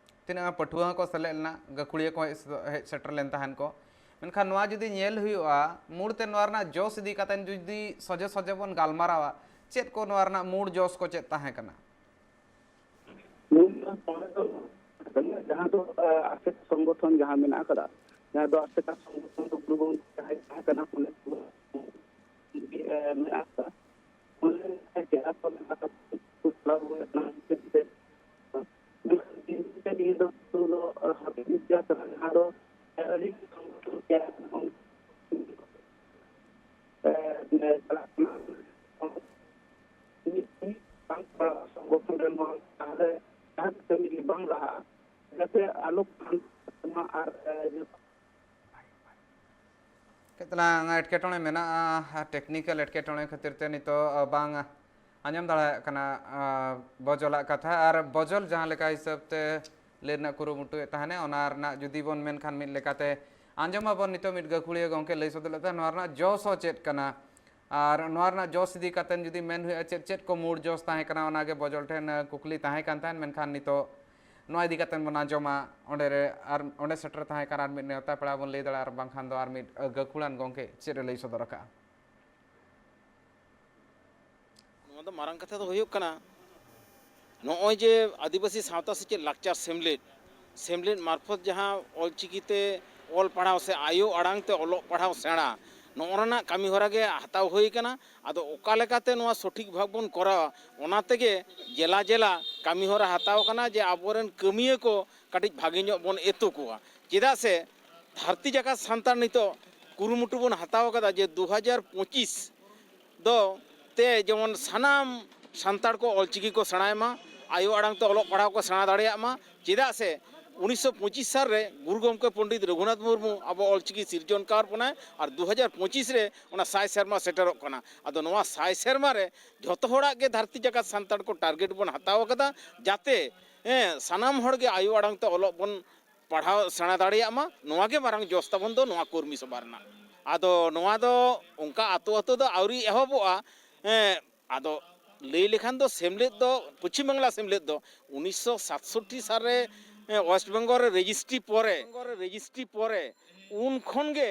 ᱛᱤᱱᱟᱹᱜ ᱜᱟᱱ ᱯᱟᱹᱴᱷᱩᱣᱟᱹ ᱦᱚᱸᱠᱚ ᱥᱮᱞᱮᱫ ᱞᱮᱱᱟ, ᱜᱟᱹᱠᱷᱩᱲᱤᱭᱟᱹ ᱠᱚ ᱦᱮᱡ, ᱦᱮᱡ ᱥᱮᱴᱮᱨ ᱞᱮᱱ ᱛᱟᱦᱮᱸᱫ ᱠᱚ᱾ ᱢᱮᱱᱠᱷᱟᱱ ᱱᱚᱣᱟ ᱡᱩᱫᱤ ᱧᱮᱞ ᱦᱩᱭᱩᱜᱼᱟ, ᱢᱩᱲ ᱛᱮ ᱱᱚᱣᱟ ᱨᱮᱱᱟᱜ ᱡᱚᱥ ᱤᱫᱤ ᱠᱟᱛᱮ ᱡᱩᱫᱤ ᱥᱚᱡᱷᱮ ᱥᱚᱡᱷᱮ ᱵᱚᱱ ᱜᱟᱞᱢᱟᱨᱟᱣᱟ, ᱪᱮᱫ ᱠᱚ ᱱᱚᱣᱟ ᱨᱮᱱᱟᱜ ᱢᱩᱲ ᱡᱚᱥ ᱠᱚ ᱪᱮᱫ ᱛᱟᱦᱮᱸ ᱠᱟᱱᱟ? ᱢᱩᱞ ᱫᱚ ᱱᱚᱰᱮ ᱫᱚ ᱡᱟᱦᱟᱸ ᱫᱚ, ᱟᱥᱮᱠᱟ ᱥᱚᱝᱜᱚᱴᱷᱚᱱ ᱡᱟᱦᱟᱸ ᱢᱮᱱᱟᱜ ᱟᱠᱟᱫᱟ, ᱡᱟᱦᱟᱸ ᱫᱚ ᱟᱥᱮᱠᱟ ᱥᱚᱝᱜᱚᱴᱷᱚᱱ ᱫᱚ ᱜᱩᱨᱩ ᱜᱚᱢᱠᱮ ᱡᱟᱦᱟᱸᱭ ᱛᱟᱦᱮᱸ ᱠᱟᱱᱟ, ᱚᱸᱰᱮ ᱢᱮᱱᱟᱜ ᱟᱠᱟᱫᱟ᱾ ᱚᱸᱰᱮ ᱡᱟᱦᱟᱸ ᱡᱮᱞᱟ ᱠᱚ ᱢᱮᱱᱟᱜ ᱟᱠᱟᱫᱟ, ᱩᱱᱠᱩ ᱪᱟᱞᱟᱣ ᱦᱩᱭ ᱟᱠᱟᱱᱟ, ᱢᱮᱱᱠᱷᱟᱱ ᱫᱤᱱ ᱫᱤᱱ ᱛᱮ ᱱᱤᱭᱟᱹ ᱫᱚ ᱱᱤᱛᱚᱜ ᱫᱚ ᱦᱟᱹᱯᱤᱫ ᱤᱫᱤᱜ ᱠᱟᱱᱟ, ᱡᱟᱦᱟᱸ ᱫᱚ ᱟᱹᱰᱤ ᱥᱚᱝᱜᱚᱴᱷᱚᱱ ᱛᱮᱭᱟᱨ ᱟᱠᱟᱱᱟ, ᱚᱱᱠᱟ ᱪᱟᱞᱟᱜ ᱠᱟᱱᱟ᱾ ᱢᱤᱫ ᱢᱤᱫ ᱵᱟᱝ ᱯᱟᱲᱟᱜᱼᱟ ᱥᱚᱝᱜᱚᱴᱷᱚᱱ ᱨᱮ ᱱᱚᱣᱟ, ᱛᱟᱦᱚᱞᱮ ᱡᱟᱦᱟᱸ ᱠᱟᱹᱢᱤ ᱜᱮ ᱵᱟᱝ ᱞᱟᱦᱟᱜᱼᱟ, ᱡᱟᱛᱮ ᱟᱞᱚ ᱠᱷᱟᱱ ᱢᱟ ᱟᱨ, ᱮ, ᱠᱟᱹᱡ ᱛᱟᱞᱟᱝ ᱮᱴᱠᱮᱴᱚᱬᱮ ᱢᱮᱱᱟᱜᱼᱟ, ᱴᱮᱠᱱᱤᱠᱮᱞ ᱮᱴᱠᱮᱴᱚᱬᱮ ᱠᱷᱟᱹᱛᱤᱨ ᱛᱮ ᱱᱤᱛᱚᱜ, ᱟ, ᱵᱟᱝ ᱟᱸᱡᱚᱢ ᱫᱟᱲᱮᱭᱟᱜ ᱠᱟᱱᱟ, ᱟ, ᱵᱚᱡᱚᱞᱟᱜ ᱠᱟᱛᱷᱟ᱾ ᱟᱨ ᱵᱚᱡᱚᱞ ᱡᱟᱦᱟᱸ ᱞᱮᱠᱟ ᱦᱤᱥᱟᱹᱵ ᱛᱮ ᱞᱟᱹᱭ ᱨᱮᱱᱟᱜ ᱠᱩᱨᱩᱢᱩᱴᱩᱭᱮᱫ ᱛᱟᱦᱮᱱᱮ, ᱚᱱᱟ ᱨᱮᱱᱟᱜ ᱡᱩᱫᱤ ᱵᱚᱱ ᱢᱮᱱᱠᱷᱟᱱ ᱢᱤᱫ ᱞᱮᱠᱟᱛᱮ ᱟᱸᱡᱚᱢᱟᱵᱚᱱ ᱱᱤᱛᱚᱜ ᱢᱤᱫ ᱜᱟᱹᱠᱷᱩᱲᱤᱭᱟᱹ ᱜᱚᱢᱠᱮ ᱞᱟᱹᱭ ᱥᱚᱫᱚᱨ ᱞᱮᱫ ᱛᱟᱦᱮᱸᱫ, ᱱᱚᱣᱟ ᱨᱮᱱᱟᱜ ᱡᱚᱥ ᱦᱚᱸ ᱪᱮᱫ ᱠᱟᱱᱟ? ᱟᱨ ᱱᱚᱣᱟ ᱨᱮᱱᱟᱜ ᱡᱚᱥ ᱤᱫᱤ ᱠᱟᱛᱮ ᱡᱩᱫᱤ ᱢᱮᱱ ᱦᱩᱭᱩᱜᱼᱟ, ᱪᱮᱫ ᱪᱮᱫ ᱠᱚ ᱢᱩᱲ ᱡᱚᱥ ᱛᱟᱦᱮᱸ ᱠᱟᱱᱟ, ᱚᱱᱟᱜᱮ ᱵᱚᱡᱚᱞ ᱴᱷᱮᱱ, ᱟ, ᱠᱩᱠᱞᱤ ᱛᱟᱦᱮᱸ ᱠᱟᱱ ᱛᱟᱦᱮᱸᱫ, ᱢᱮᱱᱠᱷᱟᱱ ᱱᱤᱛᱚᱜ ᱱᱚᱣᱟ ᱤᱫᱤ ᱠᱟᱛᱮ ᱵᱚᱱ ᱟᱸᱡᱚᱢᱟ᱾ ᱚᱸᱰᱮ ᱨᱮ ᱟᱨ ᱚᱸᱰᱮ ᱥᱮᱴᱮᱨ ᱛᱟᱦᱮᱸ ᱠᱟᱱᱟ ᱟᱨ ᱢᱤᱫ ᱱᱮᱣᱛᱟ ᱯᱮᱲᱟ ᱵᱚᱱ ᱞᱟᱹᱭ ᱫᱟᱲᱮᱭᱟᱜᱼᱟ, ᱟᱨ ᱵᱟᱝᱠᱷᱟᱱ ᱫᱚ ᱟᱨ ᱢᱤᱫ, ᱟ, ᱜᱟᱹᱠᱷᱩᱲᱟᱱ ᱜᱚᱢᱠᱮ ᱪᱮᱫ ᱮ ᱞᱟᱹᱭ ᱥᱚᱫᱚᱨ ᱟᱠᱟᱫᱼᱟ᱾ ᱱᱚᱣᱟ ᱫᱚ ᱢᱟᱨᱟᱝ ᱠᱟᱛᱷᱟ ᱫᱚ ᱦᱩᱭᱩᱜ ᱠᱟᱱᱟ, ᱱᱚᱜᱼᱚᱭ ᱡᱮ ᱟᱹᱫᱤᱵᱟᱹᱥᱤ ᱥᱟᱶᱛᱟ ᱥᱮᱪᱮᱫ ᱞᱟᱠᱪᱟᱨ ᱥᱮᱢᱞᱮᱫ, ᱥᱮᱢᱞᱮᱫ ᱢᱟᱨᱯᱷᱚᱛ ᱡᱟᱦᱟᱸ ᱚᱞᱪᱤᱠᱤ ᱛᱮ ᱚᱞ ᱯᱟᱲᱦᱟᱣ ᱥᱮ ᱟᱭᱳ ᱟᱲᱟᱝ ᱛᱮ ᱚᱞᱚᱜ ᱯᱟᱲᱦᱟᱣ ᱥᱮᱬᱟ, ᱱᱚᱜᱼᱚ ᱱᱚᱣᱟ ᱨᱮᱱᱟᱜ ᱠᱟᱹᱢᱤ ᱦᱚᱨᱟ ᱜᱮ ᱦᱟᱛᱟᱣ ᱦᱩᱭ ᱟᱠᱟᱱᱟ᱾ ᱟᱫᱚ ᱚᱠᱟ ᱞᱮᱠᱟᱛᱮ ᱱᱚᱣᱟ ᱥᱚᱴᱷᱤᱠ ᱵᱷᱟᱵᱽ ᱵᱚᱱ ᱠᱚᱨᱟᱣᱟ, ᱚᱱᱟ ᱛᱮᱜᱮ ᱡᱮᱞᱟ ᱡᱮᱞᱟ ᱠᱟᱹᱢᱤ ᱦᱚᱨᱟ ᱦᱟᱛᱟᱣ ᱟᱠᱟᱱᱟ, ᱡᱮ ᱟᱵᱚᱨᱮᱱ ᱠᱟᱹᱢᱤᱭᱟᱹ ᱠᱚ ᱠᱟᱹᱴᱤᱡ ᱵᱷᱟᱜᱮ ᱧᱚᱜ ᱵᱚᱱ ᱮᱛᱚ ᱠᱚᱣᱟ᱾ ᱪᱮᱫᱟᱜ ᱥᱮ ᱫᱷᱟᱹᱨᱛᱤ ᱡᱟᱠᱟᱛ ᱥᱟᱱᱛᱟᱲ ᱱᱤᱛᱚᱜ ᱠᱩᱨᱩᱢᱩᱴᱩ ᱵᱚᱱ ᱦᱟᱛᱟᱣ ᱟᱠᱟᱫᱟ ᱡᱮ ᱫᱩ ᱦᱟᱡᱟᱨ ᱯᱚᱸᱪᱤᱥ ᱫᱚ ᱛᱮ ᱡᱮᱢᱚᱱ ᱥᱟᱱᱟᱢ ᱥᱟᱱᱛᱟᱲ ᱠᱚ ᱚᱞᱪᱤᱠᱤ ᱠᱚ ᱥᱮᱬᱟᱭ ᱢᱟ, ᱟᱭᱳ ᱟᱲᱟᱝ ᱛᱮ ᱚᱞᱚᱜ ᱯᱟᱲᱦᱟᱣ ᱠᱚ ᱥᱮᱬᱟ ᱫᱟᱲᱮᱭᱟᱜ ᱢᱟ᱾ ᱪᱮᱫᱟᱜ ᱥᱮ ᱩᱱᱤᱥᱥᱚ ᱯᱚᱸᱪᱤᱥ ᱥᱟᱞ ᱨᱮ ᱜᱩᱨᱩ ᱜᱚᱢᱠᱮ ᱯᱚᱱᱰᱤᱛ ᱨᱚᱜᱷᱩᱱᱟᱛᱷ ᱢᱩᱨᱢᱩ ᱟᱵᱚ ᱚᱞᱪᱤᱠᱤ ᱥᱤᱨᱡᱚᱱ ᱠᱟᱨ ᱵᱚᱱᱟᱭ, ᱟᱨ ᱫᱩ ᱦᱟᱡᱟᱨ ᱯᱚᱸᱪᱤᱥ ᱨᱮ ᱚᱱᱟ ᱥᱟᱭ ᱥᱮᱨᱢᱟ ᱥᱮᱴᱮᱨᱚᱜ ᱠᱟᱱᱟ᱾ ᱟᱫᱚ ᱱᱚᱣᱟ ᱥᱟᱭ ᱥᱮᱨᱢᱟ ᱨᱮ ᱡᱷᱚᱛᱚ ᱦᱚᱲᱟᱜ ᱜᱮ ᱫᱷᱟᱹᱨᱛᱤ ᱡᱟᱠᱟᱛ ᱥᱟᱱᱛᱟᱲ ᱠᱚ ᱴᱟᱨᱜᱮᱴ ᱵᱚᱱ ᱦᱟᱛᱟᱣ ᱟᱠᱟᱫᱟ, ᱡᱟᱛᱮ ᱦᱮᱸ, ᱥᱟᱱᱟᱢ ᱦᱚᱲ ᱜᱮ ᱟᱭᱳ ᱟᱲᱟᱝ ᱛᱮ ᱚᱞᱚᱜ ᱵᱚᱱ ᱯᱟᱲᱦᱟᱣ ᱥᱮᱬᱟ ᱫᱟᱲᱮᱭᱟᱜ ᱢᱟ, ᱱᱚᱣᱟ ᱜᱮ ᱢᱟᱨᱟᱝ ᱡᱚᱥ ᱛᱟᱵᱚᱱ ᱫᱚ ᱱᱚᱣᱟ ᱠᱚᱨᱢᱤ ᱥᱚᱵᱷᱟ ᱨᱮᱱᱟᱜ᱾ ᱟᱫᱚ ᱱᱚᱣᱟ ᱫᱚ ᱚᱱᱠᱟ ᱟᱛᱳ ᱟᱛᱳ ᱫᱚ ᱟᱹᱣᱨᱤ ᱮᱦᱚᱵᱚᱜᱼᱟ᱾ ᱦᱮᱸ, ᱟᱫᱚ ᱞᱟᱹᱭ ᱞᱮᱠᱷᱟᱱ ᱫᱚ ᱥᱮᱢᱞᱮᱫ ᱫᱚ, ᱯᱚᱪᱷᱤᱢ ᱵᱟᱝᱞᱟ ᱥᱮᱢᱞᱮᱫ ᱫᱚ ᱩᱱᱤᱥᱥᱚ ᱥᱟᱛᱥᱚᱴᱴᱤ ᱥᱟᱞ ᱨᱮ, ᱦᱮᱸ, ᱳᱭᱮᱥᱴ ᱵᱮᱝᱜᱚᱞ ᱨᱮ ᱨᱮᱡᱤᱥᱴᱨᱤ ᱯᱚᱨᱮ, ᱨᱮᱡᱤᱥᱴᱨᱤ ᱯᱚᱨᱮ ᱩᱱ ᱠᱷᱚᱱ ᱜᱮ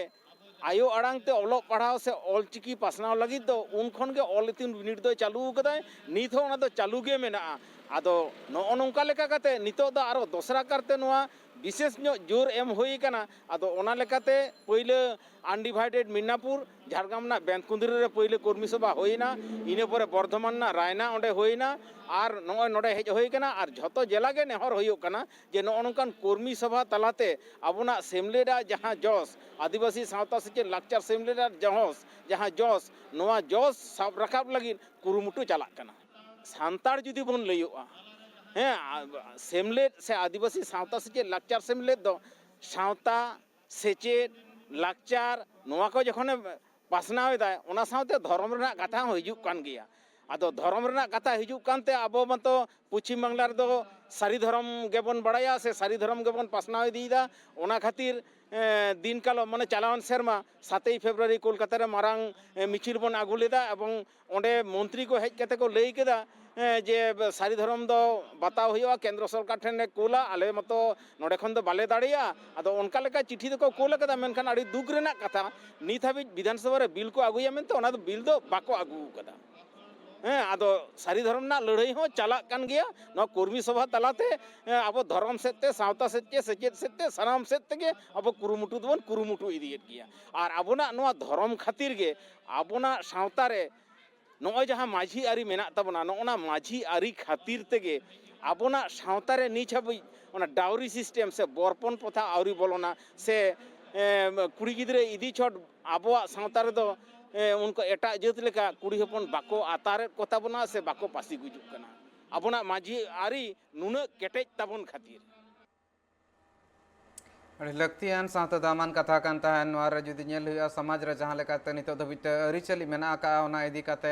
ᱟᱭᱳ ᱟᱲᱟᱝ ᱛᱮ ᱚᱞᱚᱜ ᱯᱟᱲᱦᱟᱣ ᱥᱮ ᱚᱞ ᱪᱤᱠᱤ ᱯᱟᱥᱱᱟᱣ ᱞᱟᱹᱜᱤᱫ ᱫᱚ ᱩᱱ ᱠᱷᱚᱱ ᱜᱮ ᱚᱞ ᱤᱛᱩᱱ ᱵᱤᱱᱤᱰ ᱫᱚᱭ ᱪᱟᱹᱞᱩ ᱟᱠᱟᱫᱟᱭ᱾ ᱱᱤᱛ ᱦᱚᱸ ᱚᱱᱟ ᱫᱚ ᱪᱟᱹᱞᱩ ᱜᱮ ᱢᱮᱱᱟᱜᱼᱟ᱾ ᱟᱫᱚ ᱱᱚᱜᱼᱚ ᱱᱚᱝᱠᱟ ᱞᱮᱠᱟ ᱠᱟᱛᱮ ᱱᱤᱛᱚᱜ ᱫᱚ ᱟᱨᱚ ᱫᱚᱥᱨᱟ ᱠᱟᱨᱛᱮ ᱱᱚᱣᱟ ᱵᱤᱥᱮᱥ ᱧᱚᱜ ᱡᱳᱨ ᱮᱢ ᱦᱩᱭ ᱟᱠᱟᱱᱟ᱾ ᱟᱫᱚ ᱚᱱᱟ ᱞᱮᱠᱟᱛᱮ ᱯᱳᱭᱞᱳ ᱟᱱᱰᱤᱵᱷᱟᱭᱰᱮᱰ ᱢᱤᱫᱱᱟᱯᱩᱨ, ᱡᱷᱟᱲᱜᱨᱟᱢ ᱨᱮᱱᱟᱜ ᱵᱮᱸᱛᱠᱩᱸᱫᱽᱨᱤ ᱨᱮ ᱯᱳᱭᱞᱳ ᱠᱚᱨᱢᱤ ᱥᱚᱵᱷᱟ ᱦᱩᱭᱱᱟ, ᱤᱱᱟᱹ ᱯᱚᱨᱮ ᱵᱚᱨᱫᱷᱚᱢᱟᱱ ᱨᱮᱱᱟᱜ ᱨᱟᱭᱱᱟ ᱚᱸᱰᱮ ᱦᱩᱭᱱᱟ, ᱟᱨ ᱱᱚᱜᱼᱚᱭ ᱱᱚᱰᱮ ᱦᱮᱡ ᱦᱩᱭ ᱟᱠᱟᱱᱟ᱾ ᱟᱨ ᱡᱷᱚᱛᱚ ᱡᱮᱞᱟ ᱜᱮ ᱱᱮᱦᱚᱨ ᱦᱩᱭᱩᱜ ᱠᱟᱱᱟ ᱡᱮ ᱱᱚᱜᱼᱚ ᱱᱚᱝᱠᱟᱱ ᱠᱚᱨᱢᱤ ᱥᱚᱵᱷᱟ ᱛᱟᱞᱟᱛᱮ ᱟᱵᱚᱱᱟᱜ ᱥᱮᱢᱞᱮᱫᱟᱜ ᱡᱟᱦᱟᱸ ᱡᱚᱥ, ᱟᱹᱫᱤᱵᱟᱹᱥᱤ ᱥᱟᱶᱛᱟ ᱥᱮᱪᱮᱫ ᱞᱟᱠᱪᱟᱨ ᱥᱮᱢᱞᱮᱫᱟᱜ ᱡᱚᱥ, ᱡᱟᱦᱟᱸ ᱡᱚᱥ, ᱱᱚᱣᱟ ᱡᱚᱥ ᱥᱟᱵ ᱨᱟᱠᱟᱵ ᱞᱟᱹᱜᱤᱫ ᱠᱩᱨᱩᱢᱩᱴᱩ ᱪᱟᱞᱟᱜ ᱠᱟᱱᱟ᱾ ᱥᱟᱱᱛᱟᱲ ᱡᱩᱫᱤ ᱵᱚᱱ ᱞᱟᱹᱭᱚᱜᱼᱟ, ᱦᱮᱸ, ᱟ-, ᱥᱮᱢᱞᱮᱫ ᱥᱮ ᱟᱹᱫᱤᱵᱟᱹᱥᱤ ᱥᱟᱶᱛᱟ ᱥᱮᱪᱮᱫ ᱞᱟᱠᱪᱟᱨ ᱥᱮᱢᱞᱮᱫ ᱫᱚ ᱥᱟᱶᱛᱟ, ᱥᱮᱪᱮᱫ, ᱞᱟᱠᱪᱟᱨ, ᱱᱚᱣᱟ ᱠᱚ ᱡᱚᱠᱷᱚᱱᱮ ᱯᱟᱥᱱᱟᱣ ᱮᱫᱟᱭ, ᱚᱱᱟ ᱥᱟᱶᱛᱮ ᱫᱷᱚᱨᱚᱢ ᱨᱮᱱᱟᱜ ᱠᱟᱛᱷᱟ ᱦᱚᱸ ᱦᱤᱡᱩᱜ ᱠᱟᱱ ᱜᱮᱭᱟ᱾ ᱟᱫᱚ ᱫᱷᱚᱨᱚᱢ ᱨᱮᱱᱟᱜ ᱠᱟᱛᱷᱟ ᱦᱤᱡᱩᱜ ᱠᱟᱱᱛᱮ ᱟᱵᱚ ᱢᱟᱛᱚ ᱯᱚᱪᱷᱤᱢ ᱵᱟᱝᱞᱟ ᱨᱮᱫᱚ ᱥᱟᱹᱨᱤ ᱫᱷᱚᱨᱚᱢ ᱜᱮᱵᱚᱱ ᱵᱟᱲᱟᱭᱟ ᱥᱮ ᱥᱟᱹᱨᱤ ᱫᱷᱚᱨᱚᱢ ᱜᱮᱵᱚᱱ ᱯᱟᱥᱱᱟᱣ ᱤᱫᱤᱭᱮᱫᱟ᱾ ᱚᱱᱟ ᱠᱷᱟᱹᱛᱤᱨ, ᱮᱸ, ᱫᱤᱱ ᱠᱟᱞᱚᱢ, ᱢᱟᱱᱮ ᱪᱟᱞᱟᱣᱮᱱ ᱥᱮᱨᱢᱟ ᱥᱟᱛᱮᱭ ᱯᱷᱮᱵᱽᱨᱩᱣᱟᱨᱤ ᱠᱳᱞᱠᱟᱛᱟ ᱨᱮ ᱢᱟᱨᱟᱝ, ᱮᱸ, ᱢᱤᱪᱷᱤᱞ ᱵᱚᱱ ᱟᱹᱜᱩ ᱞᱮᱫᱟ ᱮᱵᱚᱝ ᱚᱸᱰᱮ ᱢᱚᱱᱛᱨᱤ ᱠᱚ ᱦᱮᱡ ᱠᱟᱛᱮ ᱠᱚ ᱞᱟᱹᱭ ᱠᱮᱫᱟ, ᱮᱸ, ᱡᱮ ᱥᱟᱹᱨᱤ ᱫᱷᱚᱨᱚᱢ ᱫᱚ ᱵᱟᱛᱟᱣ ᱦᱩᱭᱩᱜᱼᱟ, ᱠᱮᱱᱫᱨᱚ ᱥᱚᱨᱠᱟᱨ ᱴᱷᱮᱱ ᱞᱮ ᱠᱳᱞᱟ, ᱟᱞᱮ ᱢᱟᱛᱚ ᱱᱚᱰᱮ ᱠᱷᱚᱱ ᱫᱚ ᱵᱟᱞᱮ ᱫᱟᱲᱮᱭᱟᱜᱼᱟ᱾ ᱟᱫᱚ ᱚᱱᱠᱟ ᱞᱮᱠᱟ ᱪᱤᱴᱷᱤ ᱫᱚᱠᱚ ᱠᱳᱞ ᱟᱠᱟᱫᱟ, ᱢᱮᱱᱠᱷᱟᱱ ᱟᱹᱰᱤ ᱫᱩᱠ ᱨᱮᱱᱟᱜ ᱠᱟᱛᱷᱟ, ᱱᱤᱛ ᱦᱟᱹᱵᱤᱡ ᱵᱤᱫᱷᱟᱱ ᱥᱚᱵᱷᱟ ᱨᱮ ᱵᱤᱞ ᱠᱚ ᱟᱹᱜᱩᱭᱟ ᱢᱮᱱᱛᱮ ᱚᱱᱟ ᱫᱚ ᱵᱤᱞ ᱫᱚ ᱵᱟᱠᱚ ᱟᱹᱜᱩ ᱟᱠᱟᱫᱟ᱾ ᱦᱮᱸ, ᱟᱫᱚ ᱥᱟᱹᱨᱤ ᱫᱷᱚᱨᱚᱢ ᱨᱮᱱᱟᱜ ᱞᱟᱹᱲᱦᱟᱹᱭ ᱦᱚᱸ ᱪᱟᱞᱟᱜ ᱠᱟᱱ ᱜᱮᱭᱟ᱾ ᱱᱚᱣᱟ ᱠᱚᱨᱢᱤ ᱥᱚᱵᱷᱟ ᱛᱟᱞᱟᱛᱮ, ᱦᱮᱸ, ᱟᱵᱚ ᱫᱷᱚᱨᱚᱢ ᱥᱮᱫ ᱛᱮ, ᱥᱟᱶᱛᱟ ᱥᱮᱫ ᱛᱮ, ᱥᱮᱪᱮᱫ ᱥᱮᱫ ᱛᱮ, ᱥᱟᱱᱟᱢ ᱥᱮᱫ ᱛᱮᱜᱮ ᱟᱵᱚ ᱠᱩᱨᱩᱢᱩᱴᱩ ᱫᱚᱵᱚᱱ ᱠᱩᱨᱩᱢᱩᱴᱩ ᱤᱫᱤᱭᱮᱫ ᱜᱮᱭᱟ᱾ ᱟᱨ ᱟᱵᱚᱱᱟᱜ ᱱᱚᱣᱟ ᱫᱷᱚᱨᱚᱢ ᱠᱷᱟᱹᱛᱤᱨ ᱜᱮ ᱟᱵᱚᱱᱟᱜ ᱥᱟᱶᱛᱟ ᱨᱮ ᱱᱚᱜᱼᱚᱭ ᱡᱟᱦᱟᱸ ᱢᱟᱹᱡᱷᱤ ᱟᱹᱨᱤ ᱢᱮᱱᱟᱜ ᱛᱟᱵᱚᱱᱟ, ᱱᱚᱜᱼᱚ ᱱᱟ ᱢᱟᱹᱡᱷᱤ ᱟᱹᱨᱤ ᱠᱷᱟᱹᱛᱤᱨ ᱛᱮᱜᱮ ᱟᱵᱚᱱᱟᱜ ᱥᱟᱶᱛᱟ ᱨᱮ ᱱᱤᱛ ᱦᱟᱹᱵᱤᱡ ᱚᱱᱟ ᱰᱟᱣᱨᱤ ᱥᱤᱥᱴᱮᱢ ᱥᱮ ᱵᱚᱨᱯᱚᱱ ᱯᱨᱚᱛᱷᱟ ᱟᱹᱣᱨᱤ ᱵᱚᱞᱚᱱᱟ, ᱥᱮ, ᱮ, ᱠᱩᱲᱤ ᱜᱤᱫᱽᱨᱟᱹ ᱤᱫᱤ ᱪᱷᱚᱴ ᱟᱵᱚᱣᱟᱜ ᱥᱟᱶᱛᱟ ᱨᱮᱫᱚ, ᱮ, ᱩᱱᱠᱩ ᱮᱴᱟᱜ ᱡᱟᱹᱛ ᱞᱮᱠᱟ ᱠᱩᱲᱤ ᱦᱚᱯᱚᱱ ᱵᱟᱠᱚ ᱟᱛᱟᱨᱮᱫ ᱠᱚ ᱛᱟᱵᱚᱱᱟ ᱥᱮ ᱵᱟᱠᱚ ᱯᱟᱹᱥᱤ ᱜᱩᱡᱩᱜ ᱠᱟᱱᱟ, ᱟᱵᱚᱱᱟᱜ ᱢᱟᱹᱡᱷᱤ ᱟᱹᱨᱤ ᱱᱩᱱᱟᱹᱜ ᱠᱮᱴᱮᱡ ᱛᱟᱵᱚᱱ ᱠᱷᱟᱹᱛᱤᱨ᱾ ᱟᱹᱰᱤ ᱞᱟᱹᱠᱛᱤᱭᱟᱱ ᱥᱟᱶᱛᱮ ᱫᱟᱢᱟᱱ ᱠᱟᱛᱷᱟ ᱠᱟᱱ ᱛᱟᱦᱮᱸᱫ᱾ ᱱᱚᱣᱟ ᱨᱮ ᱡᱩᱫᱤ ᱧᱮᱞ ᱦᱩᱭᱩᱜᱼᱟ, ᱥᱚᱢᱟᱡᱽ ᱨᱮ ᱡᱟᱦᱟᱸ ᱞᱮᱠᱟᱛᱮ ᱱᱤᱛᱚᱜ ᱫᱷᱟᱹᱵᱤᱡ ᱛᱮ ᱟᱹᱨᱤᱪᱟᱹᱞᱤ ᱢᱮᱱᱟᱜ ᱟᱠᱟᱫᱼᱟ, ᱚᱱᱟ ᱤᱫᱤ ᱠᱟᱛᱮ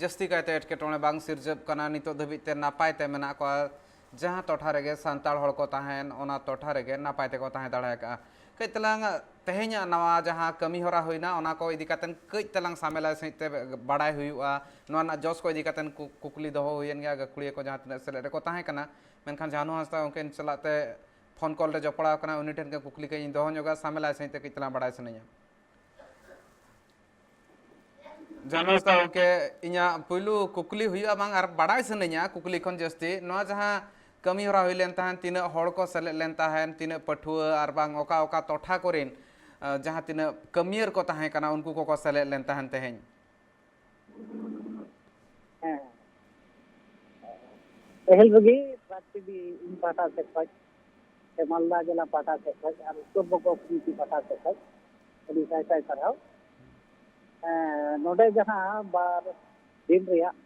ᱡᱟᱹᱥᱛᱤ ᱠᱟᱭᱛᱮ ᱮᱴᱠᱮᱴᱚᱬᱮ ᱵᱟᱝ ᱥᱤᱨᱡᱟᱹᱜ ᱠᱟᱱᱟ, ᱱᱤᱛᱚᱜ ᱫᱷᱟᱹᱵᱤᱡ ᱛᱮ ᱱᱟᱯᱟᱭ ᱛᱮ ᱢᱮᱱᱟᱜ ᱠᱚᱣᱟ᱾ ᱡᱟᱦᱟᱸ ᱴᱚᱴᱷᱟ ᱨᱮᱜᱮ ᱥᱟᱱᱛᱟᱲ ᱦᱚᱲ ᱠᱚ ᱛᱟᱦᱮᱱ, ᱚᱱᱟ ᱴᱚᱴᱷᱟ ᱨᱮᱜᱮ ᱱᱟᱯᱟᱭ ᱛᱮᱠᱚ ᱛᱟᱦᱮᱸ ᱫᱟᱲᱮ ᱟᱠᱟᱫᱼᱟ᱾ ᱠᱟᱹᱡ ᱛᱟᱞᱟᱝ ᱛᱮᱦᱮᱧᱟᱜ ᱱᱟᱣᱟ ᱡᱟᱦᱟᱸ ᱠᱟᱹᱢᱤ ᱦᱚᱨᱟ ᱦᱩᱭᱱᱟ, ᱚᱱᱟ ᱠᱚ ᱤᱫᱤ ᱠᱟᱛᱮ ᱠᱟᱹᱡ ᱛᱟᱞᱟᱝ ᱥᱟᱢᱮᱞᱟᱭ ᱥᱟᱺᱦᱤᱡ ᱛᱮ ᱵᱟᱲᱟᱭ ᱦᱩᱭᱩᱜᱼᱟ᱾ ᱱᱚᱣᱟ ᱨᱮᱱᱟᱜ ᱡᱚᱥ ᱠᱚ ᱤᱫᱤ ᱠᱟᱛᱮ ᱠᱩ-, ᱠᱩᱠᱞᱤ ᱫᱚᱦᱚ ᱦᱩᱭᱮᱱ ᱜᱮᱭᱟ ᱜᱟᱹᱠᱷᱩᱲᱤᱭᱟᱹ ᱠᱚ ᱡᱟᱦᱟᱸ ᱛᱤᱱᱟᱹᱜ ᱥᱮᱞᱮᱫ ᱨᱮᱠᱚ ᱛᱟᱦᱮᱸ ᱠᱟᱱᱟ᱾ ᱢᱮᱱᱠᱷᱟᱱ ᱡᱷᱟᱱᱩ ᱦᱟᱸᱥᱫᱟ ᱩᱱᱠᱤᱱ ᱥᱟᱞᱟᱜ ᱛᱮ ᱯᱷᱳᱱ ᱠᱚᱞ ᱨᱮ ᱡᱚᱯᱲᱟᱣ ᱠᱟᱱᱟ, ᱩᱱᱤ ᱴᱷᱮᱱ ᱜᱮ ᱠᱩᱠᱞᱤ ᱠᱟᱹᱡ ᱤᱧ ᱫᱚᱦᱚ ᱧᱚᱜᱟ, ᱥᱟᱢᱮᱞᱟᱭ ᱥᱟᱺᱦᱤᱡ ᱛᱮ ᱠᱟᱹᱡ ᱛᱟᱞᱟᱝ ᱵᱟᱲᱟᱭ ᱥᱟᱱᱟᱧᱟ᱾ ᱡᱷᱟᱱᱩ ᱦᱟᱸᱥᱫᱟ ᱜᱚᱢᱠᱮ, ᱤᱧᱟᱹᱜ ᱯᱩᱭᱞᱩ ᱠᱩᱠᱞᱤ ᱦᱩᱭᱩᱜᱼᱟ, ᱵᱟᱝ ᱟᱨ ᱵᱟᱲᱟᱭ ᱥᱟᱱᱟᱧᱟ ᱠᱩᱠᱞᱤ ᱠᱷᱚᱱ ᱡᱟᱹᱥᱛᱤ, ᱱᱚᱣᱟ ᱡᱟᱦᱟᱸ ᱠᱟᱹᱢᱤ ᱦᱚᱨᱟ ᱦᱩᱭ ᱞᱮᱱ ᱛᱟᱦᱮᱸᱱ, ᱛᱤᱱᱟᱹᱜ ᱦᱚᱲ ᱠᱚ ᱥᱮᱞᱮᱫ ᱞᱮᱱ ᱛᱟᱦᱮᱸᱱ, ᱛᱤᱱᱟᱹᱜ ᱯᱟᱹᱴᱷᱩᱣᱟᱹ ᱟᱨ ᱵᱟᱝ ᱚᱠᱟ ᱚᱠᱟ ᱴᱚᱴᱷᱟ ᱠᱚᱨᱮᱱ, ᱟᱸ, ᱡᱟᱦᱟᱸ ᱛᱤᱱᱟᱹᱜ ᱠᱟᱹᱢᱤᱭᱟᱹᱨ ᱠᱚ ᱛᱟᱦᱮᱸ ᱠᱟᱱᱟ, ᱩᱱᱠᱩ ᱠᱚᱠᱚ ᱥᱮᱞᱮᱫ ᱞᱮᱱ ᱛᱟᱦᱮᱸᱱ ᱛᱮᱦᱮᱧ? ᱦᱮᱸ, ᱯᱟᱹᱦᱤᱞ ᱨᱮᱜᱮ ᱯᱨᱟᱠ ᱴᱤᱵᱷᱤ ᱤᱧ ᱯᱟᱦᱴᱟ ᱥᱮᱫ ᱠᱷᱚᱱ, ᱥᱮ ᱢᱟᱞᱫᱟ ᱡᱮᱞᱟ ᱯᱟᱦᱴᱟ ᱥᱮᱫ ᱠᱷᱚᱱ ᱟᱨ ᱩᱛᱛᱚᱨ ᱵᱚᱝᱜᱚ ᱠᱚᱢᱤᱴᱤ ᱯᱟᱦᱴᱟ ᱥᱮᱫ ᱠᱷᱚᱱ ᱟᱹᱰᱤ ᱥᱟᱭ ᱥᱟᱭ ᱥᱟᱨᱦᱟᱣ᱾ ᱦᱮᱸ, ᱱᱚᱰᱮ ᱡᱟᱦᱟᱸ ᱵᱟᱨ ᱫᱤᱱ ᱨᱮᱭᱟᱜ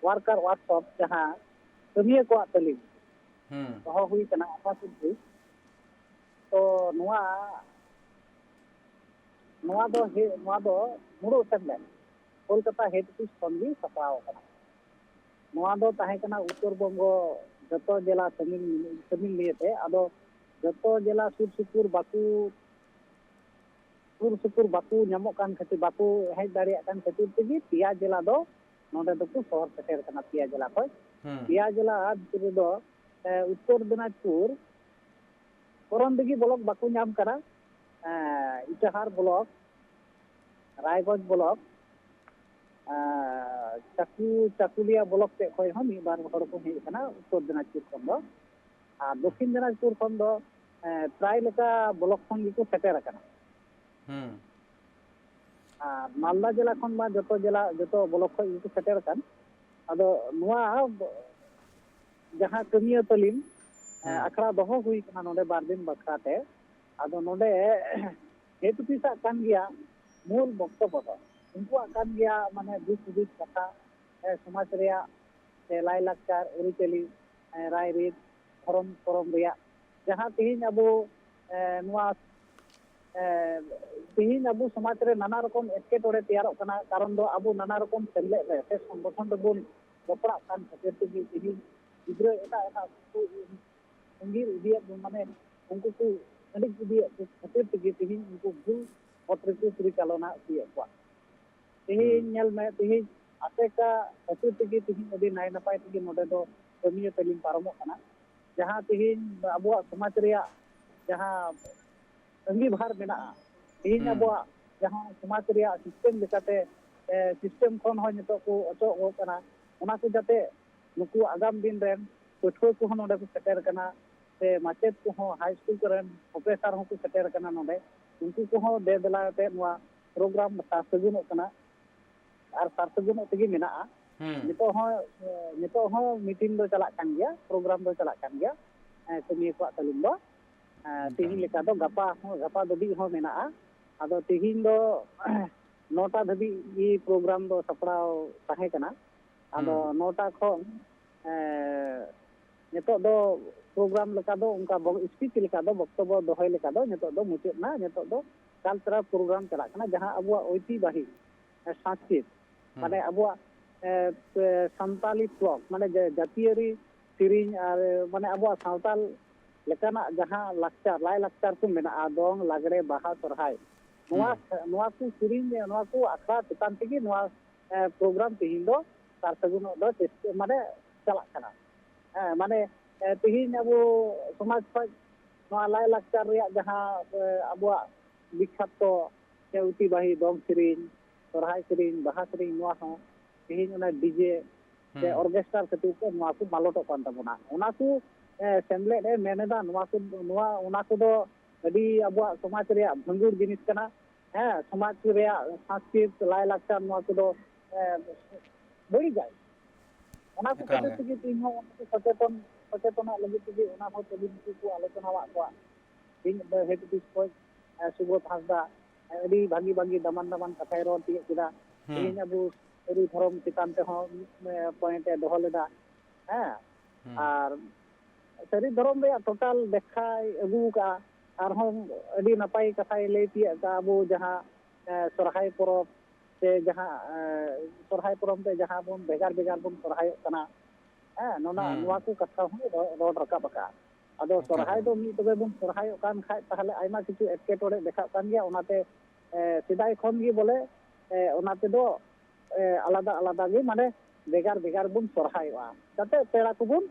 ᱣᱟᱨᱠᱟᱨ ᱣᱟᱨᱠᱥᱚᱯ, ᱡᱟᱦᱟᱸ ᱠᱟᱹᱢᱤᱭᱟᱹ ᱠᱚᱣᱟᱜ ᱛᱟᱹᱞᱤᱢ ᱦᱩᱸ᱾ ᱫᱚᱦᱚ ᱦᱩᱭ ᱠᱟᱱᱟ ᱟᱯᱟᱥᱩᱫᱷᱤ, ᱛᱚ ᱱᱚᱣᱟ, ᱱᱚᱣᱟ ᱫᱚ ᱦᱮ-, ᱱᱚᱣᱟ ᱫᱚ ᱢᱩᱬᱩᱫ ᱥᱮᱢᱞᱮᱫ ᱠᱳᱞᱠᱟᱛᱟ ᱦᱮᱰ ᱚᱯᱷᱤᱥ ᱠᱷᱚᱱ ᱜᱮ ᱥᱟᱯᱲᱟᱣ ᱟᱠᱟᱱᱟ᱾ ᱱᱚᱣᱟ ᱫᱚ ᱛᱟᱦᱮᱸ ᱠᱟᱱᱟ ᱩᱛᱛᱚᱨ ᱵᱚᱝᱜᱚ ᱡᱚᱛᱚ ᱡᱮᱞᱟ ᱥᱟᱹᱢᱤᱞ, ᱥᱟᱹᱢᱤᱞ ᱱᱤᱭᱮᱛᱮ᱾ ᱟᱫᱚ ᱡᱚᱛᱚ ᱡᱮᱞᱟ ᱥᱩᱨ ᱥᱩᱯᱩᱨ ᱵᱟᱠᱚ, ᱥᱩᱨ ᱥᱩᱯᱩᱨ ᱵᱟᱠᱚ ᱧᱟᱢᱚᱜ ᱠᱟᱱ ᱠᱷᱟᱹᱛᱤᱨ, ᱵᱟᱠᱚ ᱦᱮᱡ ᱫᱟᱲᱮᱭᱟᱜ ᱠᱟᱱ ᱠᱷᱟᱹᱛᱤᱨ ᱛᱮᱜᱮ ᱯᱮᱭᱟ ᱡᱮᱞᱟ ᱫᱚ ᱱᱚᱰᱮ ᱫᱚᱠᱚ ᱥᱚᱦᱚᱨ ᱥᱮᱴᱮᱨ ᱠᱟᱱᱟ, ᱯᱮᱭᱟ ᱡᱮᱞᱟ ᱠᱷᱚᱱ᱾ ᱦᱩᱸ᱾ ᱯᱮᱭᱟ ᱡᱮᱞᱟ ᱵᱷᱤᱛᱨᱤ ᱨᱮᱫᱚ, ᱮ, ᱩᱛᱛᱚᱨ ᱫᱤᱱᱟᱡᱽᱯᱩᱨ, ᱠᱚᱨᱚᱱᱫᱤᱜᱷᱤ ᱵᱞᱚᱠ ᱵᱟᱠᱚ ᱧᱟᱢ ᱠᱟᱱᱟ, ᱮ, ᱤᱴᱟᱦᱟᱨ ᱵᱞᱚᱠ, ᱨᱟᱭᱜᱚᱸᱡᱽ ᱵᱞᱚᱠ, ᱮ, ᱪᱟᱠᱩ-, ᱪᱟᱠᱩᱞᱤᱭᱟ ᱵᱞᱚᱠ ᱥᱮᱫ ᱠᱷᱚᱱ ᱦᱚᱸ ᱢᱤᱫ ᱵᱟᱨ ᱦᱚᱲ ᱠᱚ ᱦᱮᱡ ᱟᱠᱟᱱᱟ ᱩᱛᱛᱚᱨ ᱫᱤᱱᱟᱡᱽᱯᱩᱨ ᱠᱷᱚᱱ ᱫᱚ᱾ ᱟᱨ ᱫᱚᱠᱠᱷᱤᱱ ᱫᱤᱱᱟᱡᱽᱯᱩᱨ ᱠᱷᱚᱱ ᱫᱚ, ᱮ, ᱯᱨᱟᱭ ᱞᱮᱠᱟ ᱵᱞᱚᱠ ᱠᱷᱚᱱ ᱜᱮᱠᱚ ᱥᱮᱴᱮᱨ ᱟᱠᱟᱱᱟ᱾ ᱦᱩᱸ᱾ ᱟᱨ ᱢᱟᱞᱫᱟ ᱡᱮᱞᱟ ᱠᱷᱚᱱ ᱢᱟ ᱡᱚᱛᱚ ᱡᱮᱞᱟ, ᱡᱚᱛᱚ ᱵᱞᱚᱠ ᱠᱷᱚᱱ ᱜᱮᱠᱚ ᱥᱮᱴᱮᱨ ᱟᱠᱟᱱ᱾ ᱟᱫᱚ ᱱᱚᱣᱟ ᱡᱟᱦᱟᱸ ᱠᱟᱹᱢᱤᱭᱟᱹ ᱛᱟᱹᱞᱤᱢ, ᱮ, ᱦᱩᱸ᱾ ᱟᱠᱷᱲᱟ ᱫᱚᱦᱚ ᱦᱩᱭ ᱠᱟᱱᱟ ᱱᱚᱰᱮ ᱵᱟᱨ ᱫᱤᱱ ᱵᱟᱠᱷᱨᱟ ᱛᱮ᱾ ᱟᱫᱚ ᱱᱚᱰᱮ ᱦᱮᱰ ᱚᱯᱷᱤᱥᱟᱜ ᱠᱟᱱ ᱜᱮᱭᱟ ᱢᱩᱞ ᱵᱚᱠᱛᱚᱵᱚ ᱫᱚ᱾ ᱩᱱᱠᱩᱣᱟᱜ ᱠᱟᱱ ᱜᱮᱭᱟ ᱢᱟᱱᱮ ᱫᱤᱥ ᱦᱩᱫᱤᱥ ᱠᱟᱛᱷᱟ, ᱮ, ᱥᱚᱢᱟᱡᱽ ᱨᱮᱭᱟᱜ ᱥᱮ ᱞᱟᱭᱼᱞᱟᱠᱪᱟᱨ, ᱟᱹᱨᱤᱪᱟᱹᱞᱤ, ᱮ, ᱨᱟᱭᱨᱤᱛ, ᱫᱷᱚᱨᱚᱢ ᱠᱚᱨᱚᱢ ᱨᱮᱭᱟᱜ ᱡᱟᱦᱟᱸ ᱛᱮᱦᱮᱧ ᱟᱵᱚ, ᱮ, ᱱᱚᱣᱟ, ᱮ, ᱛᱮᱦᱮᱧ ᱟᱵᱚ ᱥᱚᱢᱟᱡᱽ ᱨᱮ ᱱᱟᱱᱟ ᱨᱚᱠᱚᱢ ᱮᱴᱠᱮᱴᱚᱬᱮ ᱛᱮᱭᱟᱨᱚᱜ ᱠᱟᱱᱟ, ᱠᱟᱨᱚᱱ ᱫᱚ ᱟᱵᱚ ᱱᱟᱱᱟ ᱨᱚᱠᱚᱢ ᱥᱮᱢᱞᱮᱫ ᱨᱮ ᱥᱮ ᱥᱚᱝᱜᱚᱴᱷᱚᱱ ᱨᱮᱵᱚᱱ ᱡᱚᱯᱲᱟᱜ ᱠᱟᱱ ᱠᱷᱟᱹᱛᱤᱨ ᱛᱮᱜᱮ ᱛᱮᱦᱮᱧ ᱜᱤᱫᱽᱨᱟᱹ ᱮᱴᱟᱜ ᱮᱴᱟᱜ ᱠᱚ ᱟᱸᱜᱤᱨ ᱤᱫᱤᱭᱮᱫ ᱵᱚᱱ, ᱢᱟᱱᱮ ᱩᱱᱠᱩ ᱠᱚ ᱟᱹᱰᱤ ᱤᱫᱤᱭᱮᱫ ᱠᱚ ᱠᱷᱟᱹᱛᱤᱨ ᱛᱮᱜᱮ ᱛᱮᱦᱮᱧ ᱩᱱᱠᱩ ᱵᱷᱩᱞ ᱯᱚᱛᱷ ᱨᱮᱠᱚ ᱯᱚᱨᱤᱪᱟᱞᱚᱱᱟ ᱤᱫᱤᱭᱮᱫ ᱠᱚᱣᱟ᱾ ᱛᱮᱦᱮᱧ ᱦᱩᱸ᱾ ᱧᱮᱞ ᱢᱮ, ᱛᱮᱦᱮᱧ ᱟᱥᱮᱠᱟ ᱠᱷᱟᱹᱛᱤᱨ ᱛᱮᱜᱮ ᱛᱮᱦᱮᱧ ᱟᱹᱰᱤ ᱱᱟᱭ ᱱᱟᱯᱟᱭ ᱛᱮᱜᱮ ᱱᱚᱰᱮ ᱫᱚ ᱠᱟᱹᱢᱤᱭᱟᱹ ᱛᱟᱹᱞᱤᱢ ᱯᱟᱨᱚᱢᱚᱜ ᱠᱟᱱᱟ᱾ ᱡᱟᱦᱟᱸ ᱛᱮᱦᱮᱧ ᱟᱵᱚᱣᱟᱜ ᱥᱚᱢᱟᱡᱽ ᱨᱮᱭᱟᱜ ᱡᱟᱦᱟᱸ ᱟᱹᱜᱤᱵᱷᱟᱨ ᱢᱮᱱᱟᱜᱼᱟ, ᱛᱮᱦᱮᱧ ᱦᱩᱸ᱾ ᱟᱵᱚᱣᱟᱜ ᱡᱟᱦᱟᱸ ᱥᱚᱢᱟᱡᱽ ᱨᱮᱭᱟᱜ ᱥᱤᱥᱴᱮᱢ ᱞᱮᱠᱟᱛᱮ, ᱮ, ᱥᱤᱥᱴᱮᱢ ᱠᱷᱚᱱ ᱦᱚᱸ ᱱᱤᱛᱚᱜ ᱠᱚ ᱚᱪᱚᱜᱚᱜ ᱠᱟᱱᱟ, ᱚᱱᱟ ᱠᱚ ᱡᱟᱛᱮ ᱱᱩᱠᱩ ᱟᱜᱟᱢ ᱫᱤᱱ ᱨᱮᱱ ᱯᱟᱹᱴᱷᱩᱣᱟᱹ ᱠᱚᱦᱚᱸ ᱱᱚᱰᱮ ᱠᱚ ᱥᱮᱴᱮᱨ ᱠᱟᱱᱟ, ᱥᱮ ᱢᱟᱪᱮᱫ ᱠᱚᱦᱚᱸ, ᱦᱟᱭ ᱥᱠᱩᱞ ᱠᱚᱨᱮᱱ ᱯᱨᱚᱯᱷᱮᱥᱟᱨ ᱦᱚᱸᱠᱚ ᱥᱮᱴᱮᱨ ᱠᱟᱱᱟ ᱱᱚᱰᱮ, ᱩᱱᱠᱩ ᱠᱚᱦᱚᱸ ᱫᱮ ᱫᱮᱞᱟ ᱟᱛᱮ ᱱᱚᱣᱟ ᱯᱨᱳᱜᱨᱟᱢ ᱥᱟᱨ ᱥᱟᱹᱜᱩᱱᱚᱜ ᱠᱟᱱᱟ᱾ ᱟᱨ ᱥᱟᱨ ᱥᱟᱹᱜᱩᱱᱚᱜ ᱛᱮᱜᱮ ᱢᱮᱱᱟᱜᱼᱟ᱾ ᱦᱩᱸ᱾ ᱱᱤᱛᱚᱜ ᱦᱚᱸ, ᱱᱤᱛᱚᱜ ᱦᱚᱸ ᱢᱤᱴᱤᱝ ᱫᱚ ᱪᱟᱞᱟᱜ ᱠᱟᱱ ᱜᱮᱭᱟ, ᱯᱨᱳᱜᱨᱟᱢ ᱫᱚ ᱪᱟᱞᱟᱜ ᱠᱟᱱ ᱜᱮᱭᱟ, ᱮ, ᱠᱟᱹᱢᱤᱭᱟᱹ ᱠᱚᱣᱟᱜ ᱛᱟᱹᱞᱤᱢ ᱫᱚ᱾ ᱮ, ᱚᱱᱠᱟ᱾ ᱛᱮᱦᱮᱧ ᱞᱮᱠᱟ ᱫᱚ ᱜᱟᱯᱟ ᱦᱚᱸ, ᱜᱟᱯᱟ ᱫᱷᱟᱹᱵᱤᱡ ᱦᱚᱸ ᱢᱮᱱᱟᱜᱼᱟ᱾ ᱟᱫᱚ ᱛᱮᱦᱮᱧ ᱫᱚ ᱱᱚᱴᱟ ᱫᱷᱟᱹᱵᱤᱡ ᱜᱮ ᱯᱨᱳᱜᱨᱟᱢ ᱫᱚ ᱥᱟᱯᱲᱟᱣ ᱛᱟᱦᱮᱸ ᱠᱟᱱᱟ᱾ ᱟᱫᱚ ᱦᱩᱸ᱾ ᱱᱚᱴᱟ ᱠᱷᱚᱱ, ᱮ, ᱱᱤᱛᱚᱜ ᱫᱚ ᱯᱨᱳᱜᱨᱟᱢ ᱞᱮᱠᱟ ᱫᱚ ᱚᱱᱠᱟ ᱵᱚ-, ᱥᱯᱤᱪ ᱞᱮᱠᱟ ᱫᱚ, ᱵᱚᱠᱛᱚᱵᱵᱚ ᱫᱚᱦᱚᱭ ᱞᱮᱠᱟ ᱫᱚ ᱱᱤᱛᱚᱜ ᱫᱚ ᱢᱩᱪᱟᱹᱫ ᱮᱱᱟ᱾ ᱱᱤᱛᱚᱜ ᱫᱚ ᱠᱟᱞᱪᱟᱨᱟᱞ ᱯᱨᱳᱜᱨᱟᱢ ᱪᱟᱞᱟᱜ ᱠᱟᱱᱟ, ᱡᱟᱦᱟᱸ ᱟᱵᱚᱣᱟᱜ ᱳᱭᱛᱤᱵᱟᱦᱤ, ᱮ, ᱥᱟᱝᱥᱠᱨᱤᱛ, ᱦᱩᱸ᱾ ᱢᱟᱱᱮ ᱟᱵᱚᱣᱟᱜ, ᱮ, ᱮ, ᱥᱟᱱᱛᱟᱞᱤ ᱯᱷᱞᱚᱠ, ᱢᱟᱱᱮ ᱡᱮ ᱡᱟᱹᱛᱤᱭᱟᱹᱨᱤ ᱥᱮᱨᱮᱧ ᱟᱨ, ᱢᱟᱱᱮ ᱟᱵᱚᱣᱟᱜ ᱥᱟᱶᱛᱟᱞ ᱞᱮᱠᱟᱱᱟᱜ ᱡᱟᱦᱟᱸ ᱞᱟᱠᱪᱟᱨ, ᱞᱟᱭ ᱞᱟᱠᱪᱟᱨ ᱠᱚ ᱢᱮᱱᱟᱜᱼᱟ, ᱫᱚᱝ, ᱞᱟᱜᱽᱲᱮ, ᱵᱟᱦᱟ, ᱥᱚᱨᱦᱟᱭ, ᱱᱚᱣᱟ, ᱦᱩᱸ᱾ ᱱᱚᱣᱟ ᱠᱚ ᱥᱮᱨᱮᱧ, ᱱᱚᱣᱟ ᱠᱚ ᱟᱠᱷᱲᱟ ᱪᱮᱛᱟᱱ ᱛᱮᱜᱮ ᱱᱚᱣᱟ, ᱮ, ᱯᱨᱳᱜᱨᱟᱢ ᱛᱮᱦᱮᱧ ᱫᱚ ᱥᱟᱨ ᱥᱟᱹᱜᱩᱱᱚᱜ ᱫᱚ ᱪᱮᱥᱴᱟ, ᱢᱟᱱᱮ ᱪᱟᱞᱟᱜ ᱠᱟᱱᱟ᱾ ᱦᱮᱸ, ᱢᱟᱱᱮ, ᱮ, ᱛᱮᱦᱮᱧ ᱟᱵᱚ ᱥᱚᱢᱟᱡᱽ ᱠᱷᱚᱱ ᱱᱚᱣᱟ ᱞᱟᱭ ᱞᱟᱠᱪᱟᱨ ᱨᱮᱭᱟᱜ ᱡᱟᱦᱟᱸ, ᱮ, ᱟᱵᱚᱣᱟᱜ ᱵᱤᱠᱠᱷᱟᱛᱚ ᱥᱮ ᱳᱭᱛᱤᱵᱟᱦᱤ ᱫᱚᱝ ᱥᱮᱨᱮᱧ, ᱥᱚᱨᱦᱟᱭ ᱥᱮᱨᱮᱧ, ᱵᱟᱦᱟ ᱥᱮᱨᱮᱧ, ᱱᱚᱣᱟ ᱦᱚᱸ ᱛᱮᱦᱮᱧ ᱚᱱᱟ ᱰᱤᱡᱮ ᱥᱮ ᱦᱩᱸ᱾ ᱚᱨᱜᱮᱥᱴᱟᱨ ᱠᱷᱟᱹᱛᱤᱨ ᱛᱮ ᱱᱚᱣᱟ ᱠᱚ ᱢᱟᱞᱚᱴᱚᱜ ᱠᱟᱱ ᱛᱟᱵᱚᱱᱟ᱾ ᱚᱱᱟ ᱠᱚ, ᱮ, ᱥᱮᱢᱞᱮᱫ ᱮ ᱢᱮᱱ ᱮᱫᱟ, ᱱᱚᱣᱟ ᱠᱚ, ᱱᱚᱣᱟ, ᱚᱱᱟ ᱠᱚᱫᱚ ᱟᱹᱰᱤ ᱟᱵᱚᱣᱟᱜ ᱥᱚᱢᱟᱡᱽ ᱨᱮᱭᱟᱜ ᱵᱷᱟᱺᱜᱩᱲ ᱡᱤᱱᱤᱥ ᱠᱟᱱᱟ᱾ ᱦᱮᱸ, ᱥᱚᱢᱟᱡᱽ ᱨᱮᱭᱟᱜ ᱥᱚᱝᱥᱠᱨᱤᱛ, ᱞᱟᱭ ᱞᱟᱠᱪᱟᱨ, ᱱᱚᱣᱟ ᱠᱚᱫᱚ, ᱮ, ᱵᱟᱹᱲᱤᱡᱟᱭ᱾ ᱚᱱᱟ ᱠᱚ ᱮᱠᱟᱞ ᱠᱷᱟᱹᱛᱤᱨ ᱜᱮ᱾ ᱛᱮᱜᱮ ᱛᱮᱦᱮᱧ ᱦᱚᱸ ᱚᱱᱟ ᱠᱚ ᱥᱚᱪᱮᱛᱚᱱ, ᱥᱚᱪᱮᱛᱚᱱᱚᱜ ᱞᱟᱹᱜᱤᱫ ᱛᱮᱜᱮ ᱚᱱᱟ ᱦᱚᱸ ᱠᱟᱹᱢᱤ ᱠᱚ ᱟᱞᱳᱪᱚᱱᱟᱣᱟᱜ ᱠᱚᱣᱟ᱾ ᱛᱮᱦᱮᱧ ᱫᱚ ᱦᱮᱰ ᱚᱯᱷᱤᱥ ᱠᱷᱚᱱ, ᱮ, ᱥᱩᱵᱳᱫᱷ ᱦᱟᱸᱥᱫᱟ, ᱮ, ᱟᱹᱰᱤ ᱵᱷᱟᱹᱜᱤ ᱵᱷᱟᱹᱜᱤ ᱫᱟᱢᱟᱱ ᱫᱟᱢᱟᱱ ᱠᱟᱛᱷᱟᱭ ᱨᱚᱲ ᱛᱤᱭᱳᱜ ᱠᱮᱫᱟ᱾ ᱦᱩᱸ᱾ ᱛᱮᱦᱮᱧ ᱟᱵᱚ ᱥᱟᱹᱨᱤ ᱫᱷᱚᱨᱚᱢ ᱪᱮᱛᱟᱱ ᱛᱮᱦᱚᱸ ᱢᱤᱫ, ᱮ, ᱯᱚᱭᱮᱱᱴ ᱮ ᱫᱚᱦᱚ ᱞᱮᱫᱟ᱾ ᱦᱮᱸ᱾ ᱦᱩᱸ᱾ ᱟᱨ ᱥᱟᱹᱨᱤ ᱫᱷᱚᱨᱚᱢ ᱨᱮᱭᱟᱜ ᱴᱳᱴᱟᱞ ᱵᱮᱠᱠᱷᱟᱭ ᱟᱹᱜᱩ ᱟᱠᱟᱫᱼᱟ᱾ ᱟᱨᱦᱚᱸ ᱟᱹᱰᱤ ᱱᱟᱯᱟᱭ ᱠᱟᱛᱷᱟᱭ ᱞᱟᱹᱭ ᱛᱤᱭᱳᱜ ᱟᱠᱟᱫᱼᱟ, ᱟᱵᱚ ᱡᱟᱦᱟᱸ, ᱮ, ᱥᱚᱨᱦᱟᱭ ᱯᱚᱨᱚᱵᱽ ᱥᱮ ᱡᱟᱦᱟᱸ, ᱮ, ᱥᱚᱨᱦᱟᱭ ᱯᱚᱨᱚᱵᱽ ᱨᱮ ᱡᱟᱦᱟᱸ ᱵᱚᱱ ᱵᱷᱮᱜᱟᱨ ᱵᱷᱮᱜᱟᱨ ᱵᱚᱱ ᱥᱚᱨᱦᱟᱭᱚᱜ ᱠᱟᱱᱟ, ᱦᱮᱸ, ᱱᱚᱣᱟ ᱦᱩᱸ᱾ ᱱᱚᱣᱟ ᱠᱚ ᱠᱟᱛᱷᱟ ᱦᱚᱸ ᱨᱚ-, ᱨᱚᱲ ᱨᱟᱠᱟᱵ ᱟᱠᱟᱫᱼᱟ᱾ ᱟᱫᱚ ᱮᱠᱟᱞ ᱥᱚᱨᱦᱟᱭ ᱜᱮ᱾ ᱫᱚ ᱢᱤᱫ ᱛᱚᱵᱮ ᱵᱚᱱ ᱥᱚᱨᱦᱟᱭᱚᱜ ᱠᱟᱱ ᱠᱷᱟᱡ, ᱛᱟᱦᱚᱞᱮ ᱟᱭᱢᱟ ᱠᱤᱪᱷᱩ ᱮᱴᱠᱮᱴᱚᱬᱮ ᱫᱮᱠᱷᱟᱜ ᱠᱟᱱ ᱜᱮᱭᱟ᱾ ᱚᱱᱟᱛᱮ, ᱮ, ᱥᱮᱫᱟᱭ ᱠᱷᱚᱱ ᱜᱮ ᱵᱚᱞᱮ, ᱮ, ᱚᱱᱟ ᱛᱮᱫᱚ, ᱮ, ᱟᱞᱟᱫᱟ ᱟᱞᱟᱫᱟ ᱜᱮ, ᱢᱟᱱᱮ ᱵᱷᱮᱜᱟᱨ ᱵᱷᱮᱜᱟᱨ ᱵᱚᱱ ᱥᱚᱨᱦᱟᱭᱚᱜᱼᱟ, ᱡᱟᱛᱮ ᱯᱮᱲᱟ ᱠᱚᱵᱚᱱ,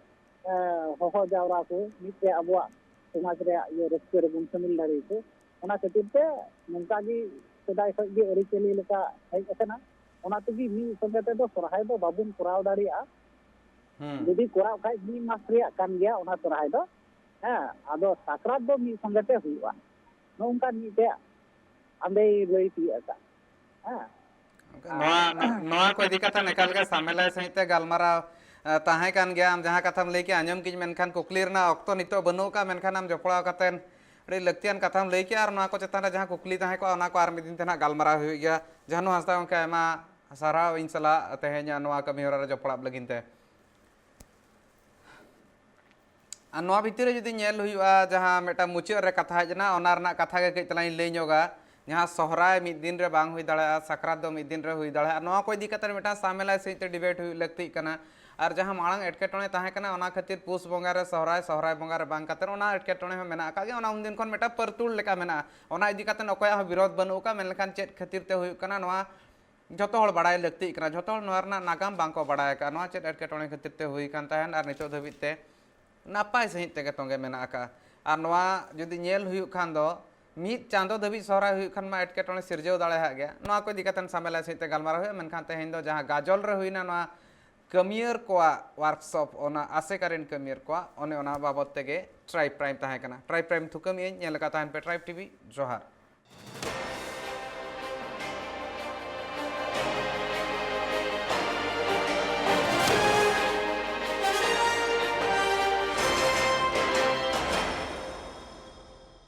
ᱮ, ᱦᱚᱦᱚ ᱡᱟᱣᱨᱟ ᱠᱚ, ᱢᱤᱫᱴᱮᱡ ᱟᱵᱚᱣᱟᱜ ᱥᱚᱢᱟᱡᱽ ᱨᱮᱭᱟᱜ ᱤᱭᱟᱹ ᱨᱟᱹᱥᱠᱟᱹ ᱨᱮᱵᱚᱱ ᱥᱟᱹᱢᱤᱞ ᱫᱟᱲᱮᱭᱟᱠᱚ᱾ ᱚᱱᱟ ᱠᱷᱟᱹᱛᱤᱨ ᱛᱮ ᱱᱚᱝᱠᱟ ᱜᱮ ᱥᱮᱫᱟᱭ ᱠᱷᱚᱱ ᱜᱮ ᱟᱹᱨᱤᱪᱟᱹᱞᱤ ᱞᱮᱠᱟ ᱦᱮᱡ ᱟᱠᱟᱱᱟ᱾ ᱚᱱᱟ ᱛᱮᱜᱮ ᱢᱤᱫ ᱥᱚᱸᱜᱮ ᱛᱮᱫᱚ ᱥᱚᱨᱦᱟᱭ ᱫᱚ ᱵᱟᱵᱚᱱ ᱠᱚᱨᱟᱣ ᱫᱟᱲᱮᱭᱟᱜᱼᱟ᱾ ᱦᱩᱸ᱾ ᱡᱩᱫᱤ ᱠᱚᱨᱟᱣ ᱠᱷᱟᱡ ᱢᱤᱫ ᱢᱟᱥ ᱨᱮᱭᱟᱜ ᱠᱟᱱ ᱜᱮᱭᱟ ᱚᱱᱟ ᱥᱚᱨᱦᱟᱭ ᱫᱚ᱾ ᱦᱮᱸ, ᱟᱫᱚ ᱥᱟᱠᱨᱟᱛ ᱫᱚ ᱢᱤᱫ ᱥᱚᱸᱜᱮ ᱛᱮ ᱦᱩᱭᱩᱜᱼᱟ᱾ ᱱᱚᱜᱼᱚ ᱱᱚᱝᱠᱟ ᱢᱤᱫᱴᱮᱡ ᱟᱸᱫᱮᱭ ᱞᱟᱹᱭ ᱛᱤᱭᱳᱜ ᱟᱠᱟᱫ᱾ ᱦᱮᱸ᱾ ᱱᱚᱣᱟ, ᱱᱚᱣᱟ ᱠᱚ ᱤᱫᱤ ᱠᱟᱛᱮ ᱮᱠᱟᱞ ᱜᱮ ᱥᱟᱢᱮᱞᱟᱭ ᱥᱟᱺᱦᱤᱡ ᱛᱮ ᱜᱟᱞᱢᱟᱨᱟᱣ, ᱮ, ᱛᱟᱦᱮᱸ ᱠᱟᱱ ᱜᱮᱭᱟ᱾ ᱟᱢ ᱡᱟᱦᱟᱸ ᱠᱟᱛᱷᱟᱢ ᱞᱟᱹᱭ ᱠᱮᱜᱼᱟ, ᱟᱸᱡᱚᱢ ᱠᱤᱧ, ᱢᱮᱱᱠᱷᱟᱱ ᱠᱩᱠᱞᱤ ᱨᱮᱱᱟᱜ ᱚᱠᱛᱚ ᱱᱤᱛᱚᱜ ᱵᱟᱹᱱᱩᱜ ᱟᱠᱟᱫ, ᱢᱮᱱᱠᱷᱟᱱ ᱟᱢ ᱡᱚᱯᱲᱟᱣ ᱠᱟᱛᱮ ᱟᱹᱰᱤ ᱞᱟᱹᱠᱛᱤᱭᱟᱱ ᱠᱟᱛᱷᱟᱢ ᱞᱟᱹᱭ ᱠᱮᱜᱼᱟ, ᱟᱨ ᱱᱚᱣᱟ ᱠᱚ ᱪᱮᱛᱟᱱ ᱨᱮ ᱡᱟᱦᱟᱸ ᱠᱩᱠᱞᱤ ᱛᱟᱦᱮᱸ ᱠᱚᱜᱼᱟ, ᱚᱱᱟ ᱠᱚ ᱟᱨ ᱢᱤᱫ ᱫᱤᱱ ᱛᱮ ᱱᱟᱦᱟᱜ ᱜᱟᱞᱢᱟᱨᱟᱣ ᱦᱩᱭᱩᱜ ᱜᱮᱭᱟ᱾ ᱡᱟᱦᱟᱱᱩ ᱦᱟᱸᱥᱫᱟ ᱜᱚᱢᱠᱮ, ᱟᱭᱢᱟ ᱥᱟᱨᱦᱟᱣ ᱤᱧ ᱥᱟᱞᱟᱜ ᱛᱮᱦᱮᱧ ᱱᱚᱣᱟ ᱠᱟᱹᱢᱤ ᱦᱚᱨᱟ ᱨᱮ ᱡᱚᱯᱲᱟᱜ ᱞᱟᱹᱜᱤᱫ ᱛᱮ᱾ ᱟᱨ ᱱᱚᱣᱟ ᱵᱷᱤᱛᱤᱨ ᱨᱮ ᱡᱩᱫᱤ ᱧᱮᱞ ᱦᱩᱭᱩᱜᱼᱟ, ᱡᱟᱦᱟᱸ ᱢᱤᱫᱴᱟᱝ ᱢᱩᱪᱟᱹᱫ ᱨᱮ ᱠᱟᱛᱷᱟ ᱦᱮᱡ ᱮᱱᱟ, ᱚᱱᱟ ᱨᱮᱱᱟᱜ ᱠᱟᱛᱷᱟ ᱜᱮ ᱠᱟᱹᱡ ᱛᱟᱞᱟᱝ ᱤᱧ ᱞᱟᱹᱭ ᱧᱚᱜᱟ᱾ ᱡᱟᱦᱟᱸ ᱥᱚᱦᱨᱟᱭ ᱢᱤᱫ ᱫᱤᱱ ᱨᱮ ᱵᱟᱝ ᱦᱩᱭ ᱫᱟᱲᱮᱭᱟᱜᱼᱟ, ᱥᱟᱠᱨᱟᱛ ᱫᱚ ᱢᱤᱫ ᱫᱤᱱ ᱨᱮ ᱦᱩᱭ ᱫᱟᱲᱮᱭᱟᱜᱼᱟ, ᱱᱚᱣᱟ ᱠᱚ ᱤᱫᱤ ᱠᱟᱛᱮ ᱢᱤᱫᱴᱟᱝ ᱥᱟᱢᱮᱞᱟᱭ ᱥᱟᱺᱦᱤᱡ ᱛᱮ ᱰᱤᱵᱮᱴ ᱦᱩᱭᱩᱜ ᱞᱟᱹᱠᱛᱤᱜ ᱠᱟᱱᱟ᱾ ᱟᱨ ᱡᱟᱦᱟᱸ ᱢᱟᱲᱟᱝ ᱮᱴᱠᱮᱴᱚᱬᱮ ᱛᱟᱦᱮᱸ ᱠᱟᱱᱟ, ᱚᱱᱟ ᱠᱷᱟᱹᱛᱤᱨ ᱯᱩᱥ ᱵᱚᱸᱜᱟ ᱨᱮ ᱥᱚᱦᱨᱟᱭ, ᱥᱚᱦᱨᱟᱭ ᱵᱚᱸᱜᱟ ᱨᱮ ᱵᱟᱝ ᱠᱟᱛᱮ, ᱚᱱᱟ ᱮᱴᱠᱮᱴᱚᱬᱮ ᱦᱚᱸ ᱢᱮᱱᱟᱜ ᱟᱠᱟᱫ ᱜᱮᱭᱟ᱾ ᱚᱱᱟ ᱩᱱᱫᱤᱱ ᱠᱷᱚᱱ ᱢᱤᱫᱴᱟᱝ ᱯᱟᱹᱨᱛᱩᱲ ᱞᱮᱠᱟ ᱢᱮᱱᱟᱜᱼᱟ᱾ ᱚᱱᱟ ᱤᱫᱤ ᱠᱟᱛᱮ ᱚᱠᱚᱭᱟᱜ ᱦᱚᱸ ᱵᱤᱨᱳᱫᱷ ᱵᱟᱹᱱᱩᱜ ᱟᱠᱟᱫ, ᱢᱮᱱᱠᱷᱟᱱ ᱪᱮᱫ ᱠᱷᱟᱹᱛᱤᱨ ᱛᱮ ᱦᱩᱭᱩᱜ ᱠᱟᱱᱟ, ᱱᱚᱣᱟ ᱡᱷᱚᱛᱚ ᱦᱚᱲ ᱵᱟᱲᱟᱭ ᱞᱟᱹᱠᱛᱤᱜ ᱠᱟᱱᱟ᱾ ᱡᱷᱚᱛᱚ ᱦᱚᱲ ᱱᱚᱣᱟ ᱨᱮᱱᱟᱜ ᱱᱟᱜᱟᱢ ᱵᱟᱝ ᱠᱚ ᱵᱟᱲᱟᱭ ᱟᱠᱟᱫᱼᱟ, ᱱᱚᱣᱟ ᱪᱮᱫ ᱮᱴᱠᱮᱴᱚᱬᱮ ᱠᱷᱟᱹᱛᱤᱨ ᱛᱮ ᱦᱩᱭ ᱟᱠᱟᱱ ᱛᱟᱦᱮᱸᱫ ᱟᱨ ᱱᱤᱛᱚᱜ ᱫᱷᱟᱹᱵᱤᱡ ᱛᱮ ᱱᱟᱯᱟᱭ ᱥᱟᱺᱦᱤᱡ ᱛᱮᱜᱮ ᱛᱚᱸᱜᱮ ᱢᱮᱱᱟᱜ ᱟᱠᱟᱫᱼᱟ᱾ ᱟᱨ ᱱᱚᱣᱟ ᱡᱩᱫᱤ ᱧᱮᱞ ᱦᱩᱭᱩᱜ ᱠᱷᱟᱱ ᱫᱚ, ᱢᱤᱫ ᱪᱟᱸᱫᱚ ᱫᱷᱟᱹᱵᱤᱡ ᱥᱚᱦᱨᱟᱭ ᱦᱩᱭᱩᱜ ᱠᱷᱟᱱ ᱢᱟ ᱮᱴᱠᱮᱴᱚᱬᱮ ᱥᱤᱨᱡᱟᱹᱣ ᱫᱟᱲᱮᱭᱟᱜ ᱜᱮᱭᱟ᱾ ᱱᱚᱣᱟ ᱠᱚ ᱤᱫᱤ ᱠᱟᱛᱮ ᱥᱟᱢᱮᱞᱟᱭ ᱥᱟᱺᱦᱤᱡ ᱛᱮ ᱜᱟᱞᱢᱟᱨᱟᱣ ᱦᱩᱭᱩᱜᱼᱟ, ᱢᱮᱱᱠᱷᱟᱱ ᱛᱮᱦᱮᱧ ᱫᱚ ᱡᱟᱦᱟᱸ ᱜᱟᱡᱚᱞ ᱨᱮ ᱦᱩᱭᱱᱟ ᱱᱚᱣᱟ ᱠᱟᱹᱢᱤᱭᱟᱹᱨ ᱠᱚᱣᱟᱜ ᱣᱟᱨᱠᱥᱚᱯ, ᱚᱱᱟ ᱟᱥᱮᱠᱟ ᱨᱮᱱ ᱠᱟᱹᱢᱤᱭᱟᱹᱨ ᱠᱚᱣᱟᱜ, ᱚᱱᱮ ᱚᱱᱟ ᱵᱟᱵᱚᱛ ᱛᱮᱜᱮ ᱴᱨᱟᱭᱤᱵᱽ ᱯᱨᱟᱭᱤᱢ ᱛᱟᱦᱮᱸ ᱠᱟᱱᱟ᱾ ᱴᱨᱟᱭᱤᱵᱽ ᱯᱨᱟᱭᱤᱢ ᱛᱷᱩᱠᱟᱹᱢ ᱤᱧ ᱧᱮᱞ ᱟᱠᱟᱫ ᱛᱟᱦᱮᱱ ᱯᱮ ᱴᱨᱟᱭᱤᱵᱽ ᱴᱤᱵᱷᱤ᱾ ᱡᱚᱦᱟᱨ᱾